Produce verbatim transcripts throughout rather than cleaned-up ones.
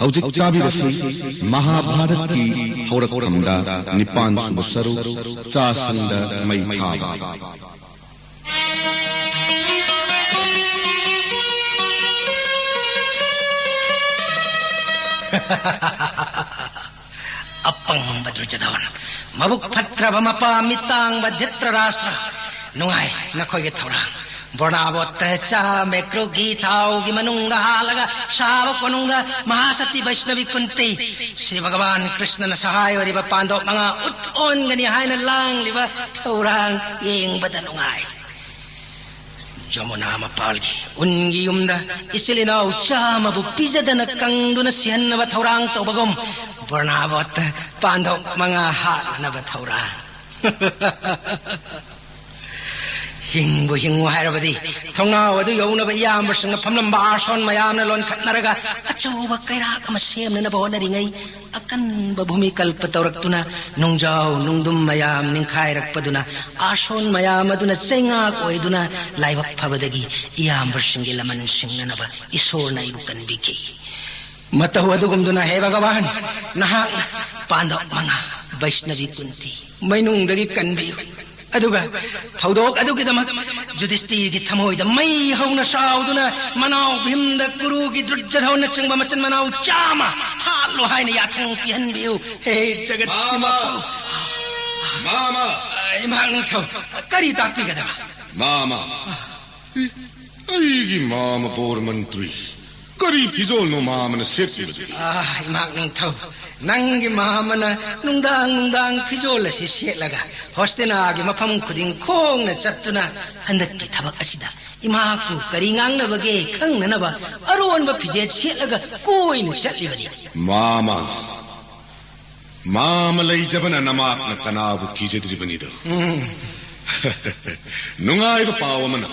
ꯍꯧꯖꯤꯛ ꯇꯥꯕꯤꯔꯁꯤ ꯃꯍꯥꯚꯥꯔꯠꯀꯤ ꯍꯧꯔꯛꯐꯝꯗ ꯅꯤꯄꯥꯟ ꯁꯨꯕ ꯁꯔꯨꯛ, ꯆꯥꯁꯪꯗ ꯃꯩ ꯊꯥꯕ꯫ ꯑꯄꯪꯕ ꯗꯨꯔꯖꯣꯙꯟ, ꯃꯕꯨꯛ ꯐꯠꯇ꯭ꯔꯕ ꯃꯄꯥ ꯃꯤꯇꯥꯡꯕ ꯙ꯭ꯔꯤꯇꯔꯥꯁꯇ꯭ꯔ, ꯅꯨꯡꯉꯥꯏ ꯅꯈꯣꯏꯒꯤ ꯊꯧꯔꯥꯡ꯫ ꯕꯣꯔꯅꯥꯕꯣꯠꯇ ꯆꯥ ꯃꯦꯀ꯭ꯔꯨꯒꯤ ꯊꯥꯎꯒꯤ ꯃꯅꯨꯡꯗ ꯍꯥꯜꯂꯒ ꯁꯥꯕ ꯀꯣꯅꯨꯡꯗ ꯃꯍꯥꯁꯇꯤ ꯕꯩꯁꯅꯕꯤ ꯀꯨꯟꯇꯤ, ꯁ꯭ꯔꯤ ꯚꯒꯋꯥꯟ ꯀ꯭ꯔꯤꯁꯅꯅ ꯁꯍꯥꯏ ꯑꯣꯏꯔꯤꯕ ꯄꯥꯟꯗꯣꯞ ꯃꯉꯥ ꯎꯠ ꯑꯣꯟꯒꯅꯤ ꯍꯥꯏꯅ ꯂꯥꯡꯂꯤꯕ ꯊꯧꯔꯥꯡ ꯌꯦꯡꯕꯗ ꯅꯨꯡꯉꯥꯏ꯫ ꯖꯃꯨꯅꯥ ꯃꯄꯥꯜꯒꯤ ꯎꯟꯒꯤ ꯌꯨꯝꯗ ꯏꯆꯤꯜ ꯏꯅꯥꯎ ꯆꯥꯝꯃꯕꯨ ꯄꯤꯖꯗꯅ ꯀꯪꯗꯨꯅ ꯁꯤꯍꯟꯅꯕ ꯊꯧꯔꯥꯡ ꯇꯧꯕꯒꯨꯝ, ꯕꯣꯔꯅꯥꯕꯣꯠꯇ ꯄꯥꯟꯗꯣꯞ ꯃꯉꯥ ꯍꯥꯠꯅꯅꯕ ꯊꯧꯔꯥꯡ꯫ ꯍꯤꯡꯕꯨ ꯍꯤꯡꯉꯨ ꯍꯥꯏꯔꯕꯗꯤ, ꯊꯣꯡꯅꯥꯎ ꯑꯗꯨ ꯌꯧꯅꯕ ꯏꯌꯥꯝꯕꯁꯤꯡꯅ ꯐꯝꯂꯝꯕ ꯑꯥꯁꯣꯟ ꯃꯌꯥꯝꯅ ꯂꯣꯟꯈꯠꯅꯔꯒ ꯑꯆꯧꯕ ꯀꯩꯔꯥꯛ ꯑꯃ ꯁꯦꯝꯅꯅꯕ ꯍꯣꯠꯅꯔꯤꯉꯩ, ꯑꯀꯟꯕ ꯚꯨꯃꯤꯀꯜꯄ ꯇꯧꯔꯛꯇꯨꯅ, ꯅꯨꯡꯖꯥꯎ ꯅꯨꯡꯗꯨꯝ ꯃꯌꯥꯝ ꯅꯤꯡꯈꯥꯏꯔꯛꯄꯗꯨꯅ, ꯑꯥꯁꯣꯟ ꯃꯌꯥꯝ ꯑꯗꯨꯅ ꯆꯩꯉꯥꯛ ꯑꯣꯏꯗꯨꯅ, ꯂꯥꯏꯕꯛ ꯐꯕꯗꯒꯤ ꯏꯌꯥꯝꯕꯁꯤꯡꯒꯤ ꯂꯃꯟ ꯁꯤꯡꯅꯅꯕ ꯏꯁꯣꯔꯅ ꯑꯩꯕꯨ ꯀꯟꯕꯤꯈꯤ꯫ ꯃꯇꯧ ꯑꯗꯨꯒꯨꯝꯗꯨꯅ, ꯍꯦ ꯚꯒꯋꯥꯟ, ꯅꯍꯥꯛꯅ ꯄꯥꯟꯗꯣꯞ ꯃꯉꯥ, ꯕꯩꯁꯅꯕꯤ ꯀꯨꯟꯇꯤ, ꯃꯩꯅꯨꯡꯗꯒꯤ ꯀꯟꯕꯤꯌꯨ꯫ ꯑꯗꯨꯒ ꯊꯧꯗꯣꯛ ꯑꯗꯨꯒꯤꯗꯃꯛ ꯌꯨꯙꯤꯁꯇꯤꯔꯒꯤ ꯊꯃꯣꯏꯗ ꯃꯩ ꯍꯧꯅ ꯁꯥꯎꯗꯨꯅ, ꯃꯅꯥꯎ ꯚꯤꯝꯗ, ꯀꯨꯔꯨꯒꯤ ꯗꯨꯔꯖꯣꯙꯟꯅꯆꯤꯡꯕ ꯃꯆꯤꯟ ꯃꯅꯥꯎ ꯆꯥꯝꯃ ꯍꯥꯠꯂꯣ ꯍꯥꯏꯅ ꯌꯥꯊꯪ ꯄꯤꯍꯟꯕꯤꯌꯨ꯫ ꯍꯦ ꯖꯒꯠꯀꯤ ꯃꯥꯃ! ꯃꯄꯨ! ꯃꯥꯃ! ꯏꯃꯥ ꯅꯤꯡꯊꯧ, ꯀꯔꯤ ꯇꯥꯛꯄꯤꯒꯗꯕ? ꯃꯥꯃ! ꯑꯦ, ꯑꯩꯒꯤ ꯃꯥꯃ ꯕꯣꯔ ꯃꯟꯇ꯭ꯔꯤ, ꯀꯔꯤ ꯐꯤꯖꯣꯜꯅꯣ ꯃꯥꯃꯅ ꯁꯦꯠꯂꯤꯕꯗꯨꯗꯤ? ꯑꯥ, ꯏꯃꯥ ꯅꯤꯡꯊꯧ, ꯅꯪꯒꯤ ꯃꯥꯃꯅ ꯅꯨꯡꯗꯥꯡ ꯅꯨꯡꯗꯥꯡ ꯐꯤꯖꯣꯜ ꯑꯁꯤ ꯁꯦꯠꯂꯒ ꯍꯣꯁꯇꯤꯅꯥꯒꯤ ꯃꯐꯝ ꯈꯨꯗꯤꯡ ꯈꯣꯡꯅ ꯆꯠꯇꯨꯅ, ꯍꯟꯗꯛꯀꯤ ꯊꯕꯛ ꯑꯁꯤꯗ ꯏꯃꯥꯕꯨ ꯀꯔꯤ ꯉꯥꯡꯅꯕꯒꯦ ꯈꯪꯅꯅꯕ ꯑꯔꯣꯟꯕ ꯐꯤꯖꯦꯠ ꯁꯦꯠꯂꯒ ꯀꯣꯏꯅ ꯆꯠꯂꯤꯕꯅꯤ꯫ ꯃꯥꯃ, ꯃꯥꯃ ꯂꯩꯖꯕꯅ ꯅꯃꯥꯛꯅ ꯀꯅꯥꯕꯨ ꯀꯤꯖꯗ꯭ꯔꯤꯕꯅꯤꯗꯣ? ꯎꯝ꯫ ꯅꯨꯡꯉꯥꯏꯕ ꯄꯥꯎ ꯑꯃꯅ,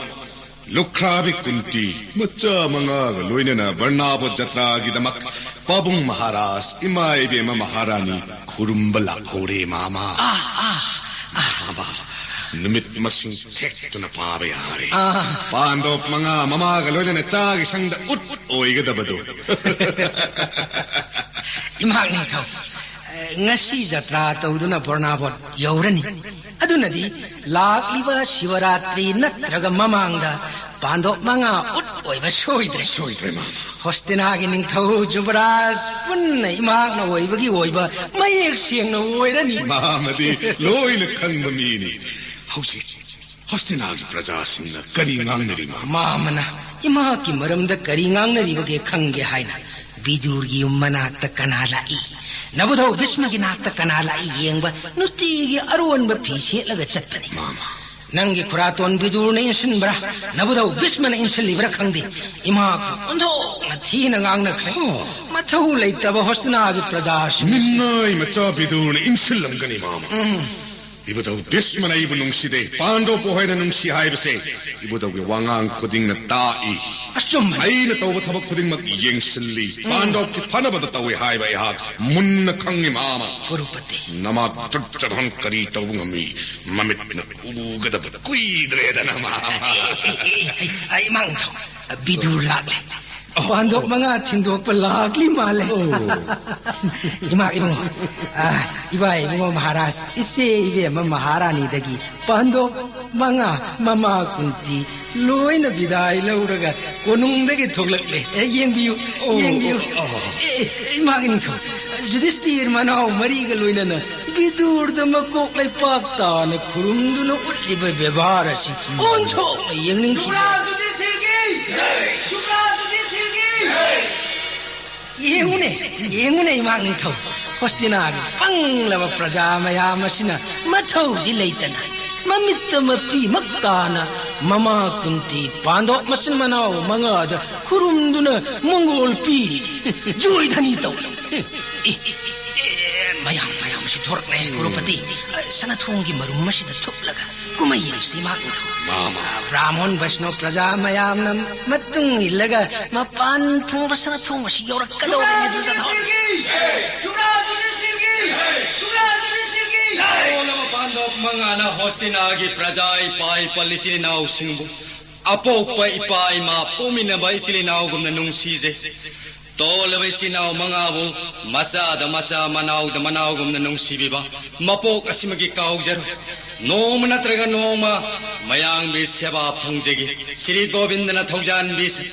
ꯂꯨꯈ꯭ꯔꯥꯕꯤ ꯀꯨꯟꯇꯤ ꯃꯆꯥ ꯃꯉꯥꯒ ꯂꯣꯏꯅꯅ ꯕꯔꯅꯥꯕꯣꯠ ꯖꯇ꯭ꯔꯥꯒꯤꯗꯃꯛ ꯄꯥꯕꯨꯡ ꯃꯍꯥꯔꯥꯖ, ꯏꯃꯥ ꯏꯕꯦꯝꯃ ꯃꯍꯥꯔꯥꯅꯤ ꯈꯨꯔꯨꯝꯕ ꯂꯥꯛꯍꯧꯔꯦ, ꯃꯥꯃ꯫ ꯑꯥ, ꯑꯥ, ꯑꯥ꯫ ꯃꯥꯃ, ꯅꯨꯃꯤꯠ ꯃꯁꯤꯡ ꯊꯦꯛꯇꯨꯅ ꯄꯥꯕ ꯌꯥꯔꯦ꯫ ꯑꯥ꯫ ꯄꯥꯟꯗꯣꯞ ꯃꯉꯥ ꯃꯃꯥꯒ ꯂꯣꯏꯅꯅ ꯆꯥꯒꯤ ꯁꯪꯗ ꯎꯠ ꯑꯣꯏꯒꯗꯕꯗꯨ꯫ ꯏꯃꯥ ꯅꯤꯡꯊꯧ, ꯑꯦ, ꯉꯁꯤ ꯖꯇ꯭ꯔꯥ ꯇꯧꯗꯨꯅ ꯕꯣꯔꯅꯥꯕꯣꯠ ꯌꯧꯔꯅꯤ꯫ ꯑꯗꯨꯅꯗꯤ ꯂꯥꯛꯂꯤꯕ ꯁꯤꯕꯔꯥꯇ꯭ꯔꯤ ꯅꯠꯇ꯭ꯔꯒ ꯃꯃꯥꯡꯗ ꯄꯥꯟꯗꯣꯞ ꯃꯉꯥ ꯎꯠ ꯑꯣꯏꯕ ꯁꯣꯏꯗ꯭ꯔꯦ꯫ ꯁꯣꯏꯗ꯭ꯔꯦ, ꯃꯥꯃ꯫ ꯍꯣꯁꯇꯤꯅꯥꯒꯤ ꯅꯤꯡꯊꯧ ꯖꯨꯕꯔꯥꯖ ꯄꯨꯟꯅ ꯏꯃꯥꯅ ꯑꯣꯏꯕꯒꯤ ꯑꯣꯏꯕ ꯃꯌꯦꯛ ꯁꯦꯡꯅ ꯑꯣꯏꯔꯅꯤ꯫ ꯃꯥꯃꯗꯤ ꯂꯣꯏꯅ ꯈꯪꯕ ꯃꯤꯅꯤ꯫ ꯍꯧꯖꯤꯛ ꯍꯣꯁꯇꯤꯅꯥꯒꯤ ꯄ꯭ꯔꯖꯥꯁꯤꯡꯅ ꯀꯔꯤ ꯉꯥꯡꯅꯔꯤ, ꯃꯥꯃ? ꯃꯥꯃꯅ ꯏꯃꯥꯒꯤ ꯃꯔꯝꯗ ꯀꯔꯤ ꯉꯥꯡꯅꯔꯤꯕꯒꯦ ꯈꯪꯒꯦ ꯍꯥꯏꯅ ꯕꯤꯗꯨꯔꯒꯤ ꯌꯨꯝ ꯃꯅꯥꯛꯇ ꯀꯅꯥ ꯂꯥꯛꯏ? ꯅꯕꯨꯙꯧ ꯚꯤꯁꯃꯒꯤ ꯅꯥꯛꯇ ꯀꯅꯥ ꯂꯥꯛꯏ ꯌꯦꯡꯕ ꯅꯨꯡꯇꯤꯒꯤ ꯑꯔꯣꯟꯕ ꯐꯤ ꯁꯦꯠꯂꯒ ꯆꯠꯄꯅꯤ꯫ ꯃꯥꯃ꯫ ꯅꯪꯒꯤ ꯈꯨꯔꯥꯇꯣꯟ ꯕꯤꯗꯨꯔꯅ ꯏꯟꯁꯤꯟꯕ꯭ꯔꯥ, ꯅꯕꯨꯙꯧ ꯚꯤꯁꯃꯅ ꯏꯟꯁꯤꯜꯂꯤꯕ꯭ꯔꯥ ꯈꯪꯗꯦ, ꯏꯃꯥꯕꯨ ꯑꯣꯟꯊꯣꯛꯅ ꯊꯤꯅ ꯉꯥꯡꯅꯈ꯭ꯔꯦ꯫ ꯍꯣ꯫ ꯃꯊꯧ ꯂꯩꯇꯕ ꯍꯣꯁꯇꯤꯅꯥꯒꯤ ꯄ꯭ꯔꯖꯥꯁꯤꯡ꯫ ꯃꯤꯅꯥꯏ ꯃꯆꯥ ꯕꯤꯗꯨꯔꯅ ꯏꯟꯁꯤꯜꯂꯝꯒꯅꯤ, ꯃꯥꯃ꯫ ꯎꯝ꯫ ꯏꯕꯨꯙꯧ ꯚꯤꯁꯃꯅ ꯑꯩꯕꯨ ꯅꯨꯡꯁꯤꯗꯦ, ꯄꯥꯟꯗꯣꯞꯄꯨ ꯍꯦꯟꯅ ꯅꯨꯡꯁꯤ ꯍꯥꯏꯕꯁꯦ ꯏꯕꯨꯙꯧꯒꯤ ꯋꯥꯉꯥꯡ ꯈꯨꯗꯤꯡꯅ ꯇꯥꯛꯏ꯫ ꯑꯆꯨꯝꯕꯅꯤ꯫ ꯑꯩꯅ ꯇꯧꯕ ꯊꯕꯛ ꯈꯨꯗꯤꯡꯃꯛ ꯌꯦꯡꯁꯤꯜꯂꯤ꯫ ꯎꯝ꯫ ꯄꯥꯟꯗꯣꯞꯀꯤ ꯐꯅꯕꯗ ꯇꯧꯏ ꯍꯥꯏꯕ ꯑꯩꯍꯥꯛ ꯃꯨꯟꯅ ꯈꯪꯏ, ꯃꯥꯃ꯫ ꯀꯨꯔꯨꯄꯇꯤ꯫ ꯅꯃꯥ ꯗꯨꯔꯖꯣꯙꯟ ꯀꯔꯤ ꯇꯧꯕ ꯉꯝꯃꯤ? ꯃꯃꯤꯠꯅ ꯎꯒꯗꯕ ꯀꯨꯏꯗ꯭ꯔꯦꯗꯅ, ꯃꯥꯃ꯫ ꯑꯩ, ꯑꯩ, ꯑꯩ, ꯏꯃꯥ ꯅꯤꯡꯊꯧ, ꯕꯤꯗꯨꯔ ꯂꯥꯛꯂꯦ꯫ ꯄꯥꯟꯗꯣꯞ ꯃꯉꯥ ꯊꯤꯟꯗꯣꯛꯄ ꯂꯥꯛꯂꯤ ꯃꯥꯜꯂꯦ꯫ ꯑꯣ꯫ ꯏꯃꯥ ꯏꯕꯨꯡꯉꯣ, ꯑ, ꯏꯕꯥ ꯏꯕꯨꯡꯉꯣ ꯃꯍꯥꯔꯥꯖ, ꯏꯆꯦ ꯏꯕꯦꯝꯃ ꯃꯍꯥꯔꯥꯅꯤꯗꯒꯤ ꯄꯥꯟꯗꯣꯞ ꯃꯉꯥ ꯃꯃꯥ ꯀꯨꯟꯇꯤ ꯂꯣꯏꯅ ꯕꯤꯗꯥꯏ ꯂꯧꯔꯒ ꯀꯣꯅꯨꯡꯗꯒꯤ ꯊꯣꯛꯂꯛꯂꯦ꯫ ꯑꯦ, ꯌꯦꯡꯕꯤꯌꯨ, ꯑꯣ, ꯌꯦꯡꯕꯤꯌꯨ꯫ ꯑꯣ, ꯑꯣ꯫ ꯑꯦ, ꯑꯦ, ꯏꯃꯥ ꯅꯤꯡꯊꯧ, ꯖꯨꯗꯤꯁꯇꯤꯔ ꯃꯅꯥꯎ ꯃꯔꯤꯒ ꯂꯣꯏꯅꯅ ꯕꯤꯗꯨꯔꯗ ꯃꯀꯣꯛ ꯂꯩꯄꯥꯛ ꯇꯥꯅ ꯈꯨꯔꯨꯝꯗꯨꯅ ꯎꯠꯂꯤꯕ ꯕꯦꯕꯥꯔ ꯑꯁꯤ ꯑꯣꯟꯊꯣꯛꯅ ꯌꯦꯡꯅꯤꯡꯈꯤ꯫ ꯖꯨꯕꯔꯥꯖ ꯖꯨꯗꯤꯁꯇꯤꯔꯒꯤ! ꯖꯨꯕꯔꯥꯖ ꯖꯨꯗꯤꯁꯇꯤꯔꯒꯤ! ꯌꯦꯡꯉꯨꯅꯦ, ꯌꯦꯡꯉꯨꯅꯦ, ꯏꯃꯥ ꯅꯤꯡꯊꯧ꯫ ꯍꯣꯁꯇꯤꯅꯥꯒꯤ ꯄꯪꯂꯕ ꯄ꯭ꯔꯖꯥ ꯃꯌꯥꯝ ꯑꯁꯤꯅ ꯃꯊꯧꯗꯤ ꯂꯩꯇꯅ ꯃꯃꯤꯠꯇ ꯃꯄꯤꯃꯛ ꯇꯥꯅ ꯃꯃꯥ ꯀꯨꯟꯇꯤ ꯄꯥꯟꯗꯣꯞ ꯃꯆꯤꯟ ꯃꯅꯥꯎ ꯃꯉꯥꯗ ꯈꯨꯔꯨꯝꯗꯨꯅ ꯃꯪꯒꯣꯜ ꯄꯤꯔꯤ꯫ ꯖꯣꯏꯙꯅꯤ ꯇꯧꯔꯤ꯫ ꯑꯦ, ꯑꯦ, ꯃꯌꯥꯝ, ꯃꯌꯥꯝ ꯑꯁꯤ ꯊꯣꯔꯛꯂꯦ, ꯀ꯭ꯔꯣꯔꯄꯇꯤ꯫ ꯑ, ꯁꯅꯥꯊꯣꯡꯒꯤ ꯃꯔꯨꯝ ꯑꯁꯤꯗ ꯊꯨꯞꯂꯒ ꯀꯨꯝꯍꯩ ꯌꯦꯡꯁꯤ, ꯏꯃꯥ ꯅꯤꯡꯊꯧ꯫ ꯃꯥꯃ꯫ ꯑ, ꯕ꯭ꯔꯥꯍꯃꯣꯟ ꯕꯩꯁꯅꯣ ꯄ꯭ꯔꯖꯥ ꯃꯌꯥꯝꯅ ꯃꯇꯨꯡ ꯏꯜꯂꯒ ꯃꯄꯥꯟ ꯊꯪꯕ ꯁꯅꯥꯊꯣꯡ ꯑꯁꯤ ꯌꯧꯔꯛꯀꯗꯧꯔꯦ, ꯌꯨꯙꯙꯔ꯫ ꯌꯨꯕꯔꯥꯖ ꯌꯨꯙꯤꯁꯊꯤꯔꯒꯤ! ꯌꯨꯕꯔꯥꯖ ꯌꯨꯙꯤꯁꯊꯤꯔꯒꯤ! ꯌꯨꯕꯔꯥꯖ ꯌꯨꯙꯤꯁꯊꯤꯔꯒꯤ! ꯁꯣꯜꯂꯕ ꯄꯥꯟꯗꯣꯞ ꯃꯉꯥꯅ ꯍꯣꯁꯇꯤꯅꯥꯒꯤ ꯄ꯭ꯔꯖꯥ, ꯏꯄꯥ ꯏꯄꯜ, ꯏꯆꯤꯜ ꯏꯅꯥꯎꯁꯤꯡꯕꯨ ꯑꯄꯣꯛꯄ ꯏꯄꯥ ꯏꯃꯥ ꯄꯣꯛꯃꯤꯟꯅꯕ ꯏꯆꯤꯜ ꯏꯅꯥꯎꯒꯨꯝꯅ ꯅꯨꯡꯁꯤꯖꯩ꯫ ꯇꯣꯜꯂꯕ ꯏꯆꯤꯜ ꯏꯅꯥꯎ ꯃꯉꯥꯕꯨ ꯃꯆꯥꯗ ꯃꯆꯥ, ꯃꯅꯥꯎꯗ ꯃꯅꯥꯎꯒꯨꯝꯅ ꯅꯨꯡꯁꯤꯕꯤꯕ ꯃꯄꯣꯛ ꯑꯁꯤꯃꯒꯤ ꯀꯥꯎꯖꯔꯣꯏ꯫ ꯅꯣꯡꯃ ꯅꯠꯇ꯭ꯔꯒ ꯅꯣꯡꯃ ꯃꯌꯥꯝꯒꯤ ꯁꯦꯕꯥ ꯐꯪꯖꯒꯦ꯫ ꯁ꯭ꯔꯤ ꯒꯣꯕꯤꯟꯗꯅ ꯊꯧꯖꯥꯟꯕꯤꯁꯤ꯫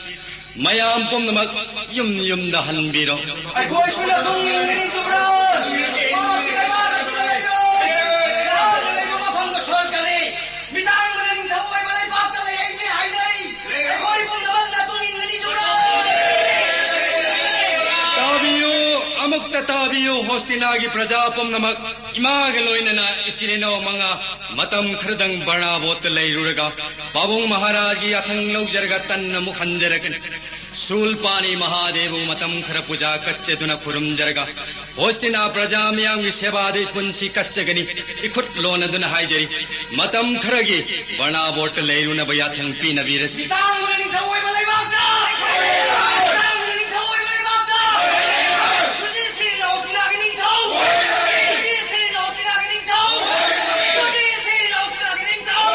ꯃꯌꯥꯝ ꯄꯨꯝꯅꯃꯛ ꯌꯨꯝ ꯌꯨꯝꯗ ꯍꯟꯕꯤꯔꯣ꯫ ꯑꯩꯈꯣꯏꯁꯨ ꯅꯇꯨꯡ ꯏꯟꯒꯅꯤ ꯖꯨꯕ꯭ꯔꯥꯖ꯫ ꯄꯥꯞꯀꯤ ꯂꯩꯕꯥꯛ ꯑꯁꯤꯗ ꯂꯩꯔꯣꯏ꯫ ꯅꯍꯥꯛꯅ ꯂꯩꯕ ꯃꯐꯝꯗ ꯁꯣꯟꯀꯅꯤ꯫ ꯃꯤꯇꯥꯡꯕꯅ ꯅꯤꯡꯊꯧ ꯑꯣꯏꯕ ꯂꯩꯕꯥꯛꯇ ꯂꯩ ꯍꯥꯏꯅꯩ꯫ ꯑꯩꯈꯣꯏ ꯄꯨꯝꯅꯃꯛ ꯅꯇꯨꯡ ꯏꯟꯒꯅꯤ ꯖꯨꯕ꯭ꯔꯥꯖ꯫ ꯇꯥꯕꯤꯌꯨ, ꯑꯃꯨꯛꯇ ꯇꯥꯕꯤꯌꯨ, ꯍꯣꯁꯇꯤꯅꯥꯒꯤ ꯄ꯭ꯔꯖꯥ ꯄꯨꯝꯅꯃꯛ꯫ ꯏꯃꯥꯒ ꯂꯣꯏꯅꯅ ꯏꯆꯤꯜ ꯏꯅꯥꯎ ꯃꯉꯥ ꯃꯇꯝ ꯈꯔꯗꯪ ꯕꯔꯅꯥꯕꯣꯠꯇ ꯂꯩꯔꯨꯔꯒ ꯄꯥꯕꯨꯡ ꯃꯍꯥꯔꯥꯖꯒꯤ ꯌꯥꯊꯪ ꯂꯧꯖꯔꯒ ꯇꯟꯅ ꯑꯃꯨꯛ ꯍꯟꯖꯔꯛꯀꯅꯤ꯫ ꯁꯨꯜꯄꯥꯅꯤ ꯃꯍꯥꯗꯦꯕꯕꯨ ꯃꯇꯝ ꯈꯔ ꯄꯨꯖꯥ ꯀꯠꯆꯗꯨꯅ ꯈꯨꯔꯨꯝꯖꯔꯒ ꯍꯣꯁꯇꯤꯅꯥ ꯄ꯭ꯔꯖꯥ ꯃꯤꯌꯥꯝꯒꯤ ꯁꯦꯕꯥꯗ ꯏꯄꯨꯟꯁꯤ ꯀꯠꯆꯒꯅꯤ꯫ ꯏꯈꯨꯠ ꯂꯣꯟꯅꯗꯨꯅ ꯍꯥꯏꯖꯔꯤ, ꯃꯇꯝ ꯈꯔꯒꯤ ꯕꯔꯅꯥꯕꯣꯠꯇ ꯂꯩꯔꯨꯅꯕ ꯌꯥꯊꯪ ꯄꯤꯅꯕꯤꯔꯁꯤ꯫ ꯃꯤꯇꯥꯡꯕꯅ ꯅꯤꯡꯊꯧ ꯑꯣꯏꯕ ꯂꯩꯕꯥꯛꯇ! ꯃꯤꯇꯥꯡꯕꯅ ꯅꯤꯡꯊꯧ ꯑꯣꯏꯕ ꯂꯩꯕꯥꯛꯇ! ꯁꯨꯖꯤꯠ ꯁꯤꯔꯤꯅ ꯍꯣꯁꯇꯤꯅꯥꯒꯤ ꯅꯤꯡꯊꯧ! ꯁꯨꯖꯤꯠ ꯁꯤꯔꯤꯅ ꯍꯣꯁꯇꯤꯅꯥꯒꯤ ꯅꯤꯡꯊꯧ! ꯁꯨꯖꯤꯠ ꯁꯤꯔꯤꯅ ꯍꯣꯁꯇꯤꯅꯥꯒꯤ ꯅꯤꯡꯊꯧ!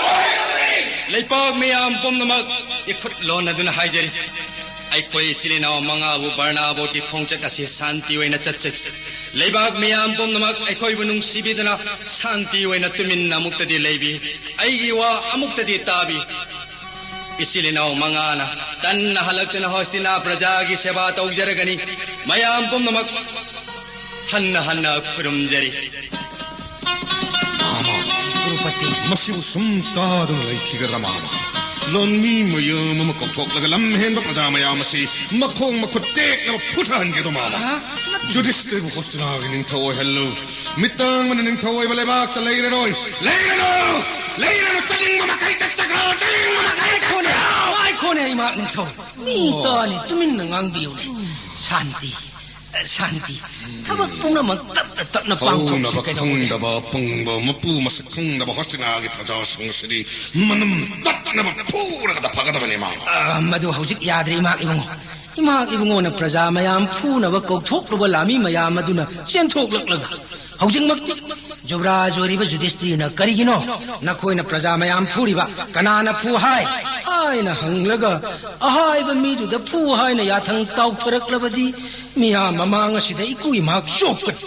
ꯂꯩꯄꯥꯛ ꯃꯤꯌꯥꯝ ꯄꯨꯝꯅꯃꯛ ꯏꯈꯨꯠ ꯂꯣꯟꯅꯗꯨꯅ ꯍꯥꯏꯖꯔꯤ, ꯑꯩꯈꯣꯏ ꯏꯆꯤꯜ ꯏꯅꯥꯎ ꯃꯉꯥꯕꯨ ꯕꯔꯅꯥꯕꯣꯠꯀꯤ ꯈꯣꯡꯆꯠ ꯑꯁꯤ ꯁꯥꯟꯇꯤ ꯑꯣꯏꯅ ꯆꯠꯆꯒꯦ꯫ ꯂꯩꯕꯥꯛ ꯃꯤꯌꯥꯝ ꯄꯨꯝꯅꯃꯛ ꯑꯩꯈꯣꯏꯕꯨ ꯅꯨꯡꯁꯤꯕꯤꯗꯨꯅ ꯁꯥꯟꯇꯤ ꯑꯣꯏꯅ ꯇꯨꯃꯤꯟꯅ ꯑꯃꯨꯛꯇꯗꯤ ꯂꯩꯕꯤ꯫ ꯑꯩꯒꯤ ꯋꯥ ꯑꯃꯨꯛꯇꯗꯤ ꯇꯥꯕꯤ꯫ ꯏꯆꯤꯜ ꯏꯅꯥꯎ ꯃꯉꯥꯅ ꯇꯟꯅ ꯍꯜꯂꯛꯇꯨꯅ ꯍꯣꯁꯇꯤꯅꯥ ꯄ꯭ꯔꯖꯥꯒꯤ ꯁꯦꯕꯥ ꯇꯧꯖꯔꯒꯅꯤ꯫ ꯃꯌꯥꯝ ꯄꯨꯝꯅꯃꯛ ꯍꯟꯅ ꯍꯟꯅ ꯈꯨꯔꯨꯝꯖꯔꯤ꯫ ꯃꯥꯃ, ꯀ꯭ꯔꯨꯄꯇꯤ꯫ ꯃꯁꯤꯕꯨ ꯁꯨꯝ ꯇꯥꯗꯨꯅ ꯂꯩꯈꯤꯒꯗ꯭ꯔꯥ, ꯃꯥꯃ? ꯂꯥꯟꯃꯤ ꯃꯌꯥꯝ ꯑꯃ ꯀꯧꯊꯣꯛꯂꯒ ꯂꯝ ꯍꯦꯟꯕ ꯄ꯭ꯔꯖꯥ ꯃꯌꯥꯝ ꯑꯁꯤ ꯃꯈꯣꯡ ꯃꯈꯨꯠ ꯇꯦꯛꯅꯕ ꯐꯨꯊꯍꯟꯒꯦꯗꯣ, ꯃꯥꯃ? ꯍꯥ? ꯅꯠꯇꯦ꯫ ꯌꯨꯙꯤꯁꯇꯤꯔꯕꯨ ꯍꯣꯁꯇꯤꯅꯥꯒꯤ ꯅꯤꯡꯊꯧ ꯑꯣꯏꯍꯜꯂꯨ꯫ ꯃꯤꯇꯥꯡꯕꯅ ꯅꯤꯡꯊꯧ ꯑꯣꯏꯕ ꯂꯩꯕꯥꯛꯇ ꯂꯩꯔꯔꯣꯏ꯫ ꯂꯩꯔꯅꯨ! ꯂꯩꯔꯅꯨ! ꯆꯠꯅꯤꯡꯕ ꯃꯈꯩ ꯆꯠꯆꯈ꯭ꯔꯣ! ꯆꯠꯅꯤꯡꯕ ꯃꯈꯩ ꯉꯥꯏꯈꯣꯅꯦ, ꯆꯠꯆꯈ꯭ꯔꯣ! ꯉꯥꯏꯈꯣꯅꯦ, ꯏꯃꯥ ꯅꯤꯡꯊꯧ꯫ ꯃꯤ ꯇꯥꯅꯤ, ꯇꯨꯃꯤꯟꯅ ꯉꯥꯡꯕꯤꯌꯨꯅꯦ꯫ ꯁꯥꯟꯇꯤ꯫ ꯑ, ꯁꯥꯟꯇꯤ꯫ ꯊꯕꯛ ꯄꯨꯝꯅꯃꯛ ꯇꯞꯅ ꯇꯞꯅ ꯄꯥꯡꯊꯣꯛꯁꯤ ꯍꯧꯅꯕ ꯀꯩꯗꯧꯕꯒꯦ? ꯈꯪꯗꯕ, ꯄꯪꯕ, ꯃꯄꯨ ꯃꯁꯛ ꯈꯪꯗꯕ ꯍꯣꯁꯇꯤꯅꯥꯒꯤ ꯄ꯭ꯔꯖꯥꯁꯤꯡ ꯑꯁꯤꯗꯤ ꯃꯅꯝ ꯇꯠꯅꯕ ꯐꯨꯔꯒꯗ ꯐꯒꯗꯕꯅꯤ, ꯃꯥꯃ꯫ ꯑ, ꯃꯗꯨ ꯍꯧꯖꯤꯛ ꯌꯥꯗ꯭ꯔꯦ, ꯏꯃꯥ ꯏꯕꯨꯡꯉꯣ꯫ ꯏꯃꯥ ꯏꯕꯨꯡꯉꯣꯅ ꯄ꯭ꯔꯖꯥ ꯃꯌꯥꯝ ꯐꯨꯅꯕ ꯀꯧꯊꯣꯛꯂꯨꯕ ꯂꯥꯟꯃꯤ ꯃꯌꯥꯝ ꯑꯗꯨꯅ ꯆꯦꯟꯊꯣꯛꯂꯛꯂꯒ ꯍꯧꯖꯤꯛꯃꯛꯇꯤ ꯖꯨꯕꯔꯥꯖ ꯑꯣꯏꯔꯤꯕ ꯖꯨꯗꯤꯁꯇꯤꯔꯅ, "ꯀꯔꯤꯒꯤꯅꯣ ꯅꯈꯣꯏꯅ ꯄ꯭ꯔꯖꯥ ꯃꯌꯥꯝ ꯐꯨꯔꯤꯕ? ꯀꯅꯥꯅ ꯐꯨ ꯍꯥꯏ?" ꯍꯥꯏꯅ ꯍꯪꯂꯒ, ꯑꯍꯥꯏꯕ ꯃꯤꯗꯨꯗ ꯐꯨ ꯍꯥꯏꯅ ꯌꯥꯊꯪ ꯇꯥꯎꯊꯔꯛꯂꯕꯗꯤ ꯃꯤꯌꯥꯝ ꯃꯃꯥꯡ ꯑꯁꯤꯗ ꯏꯀꯨ ꯏꯃꯥꯛ ꯆꯣꯞꯀꯅꯤ꯫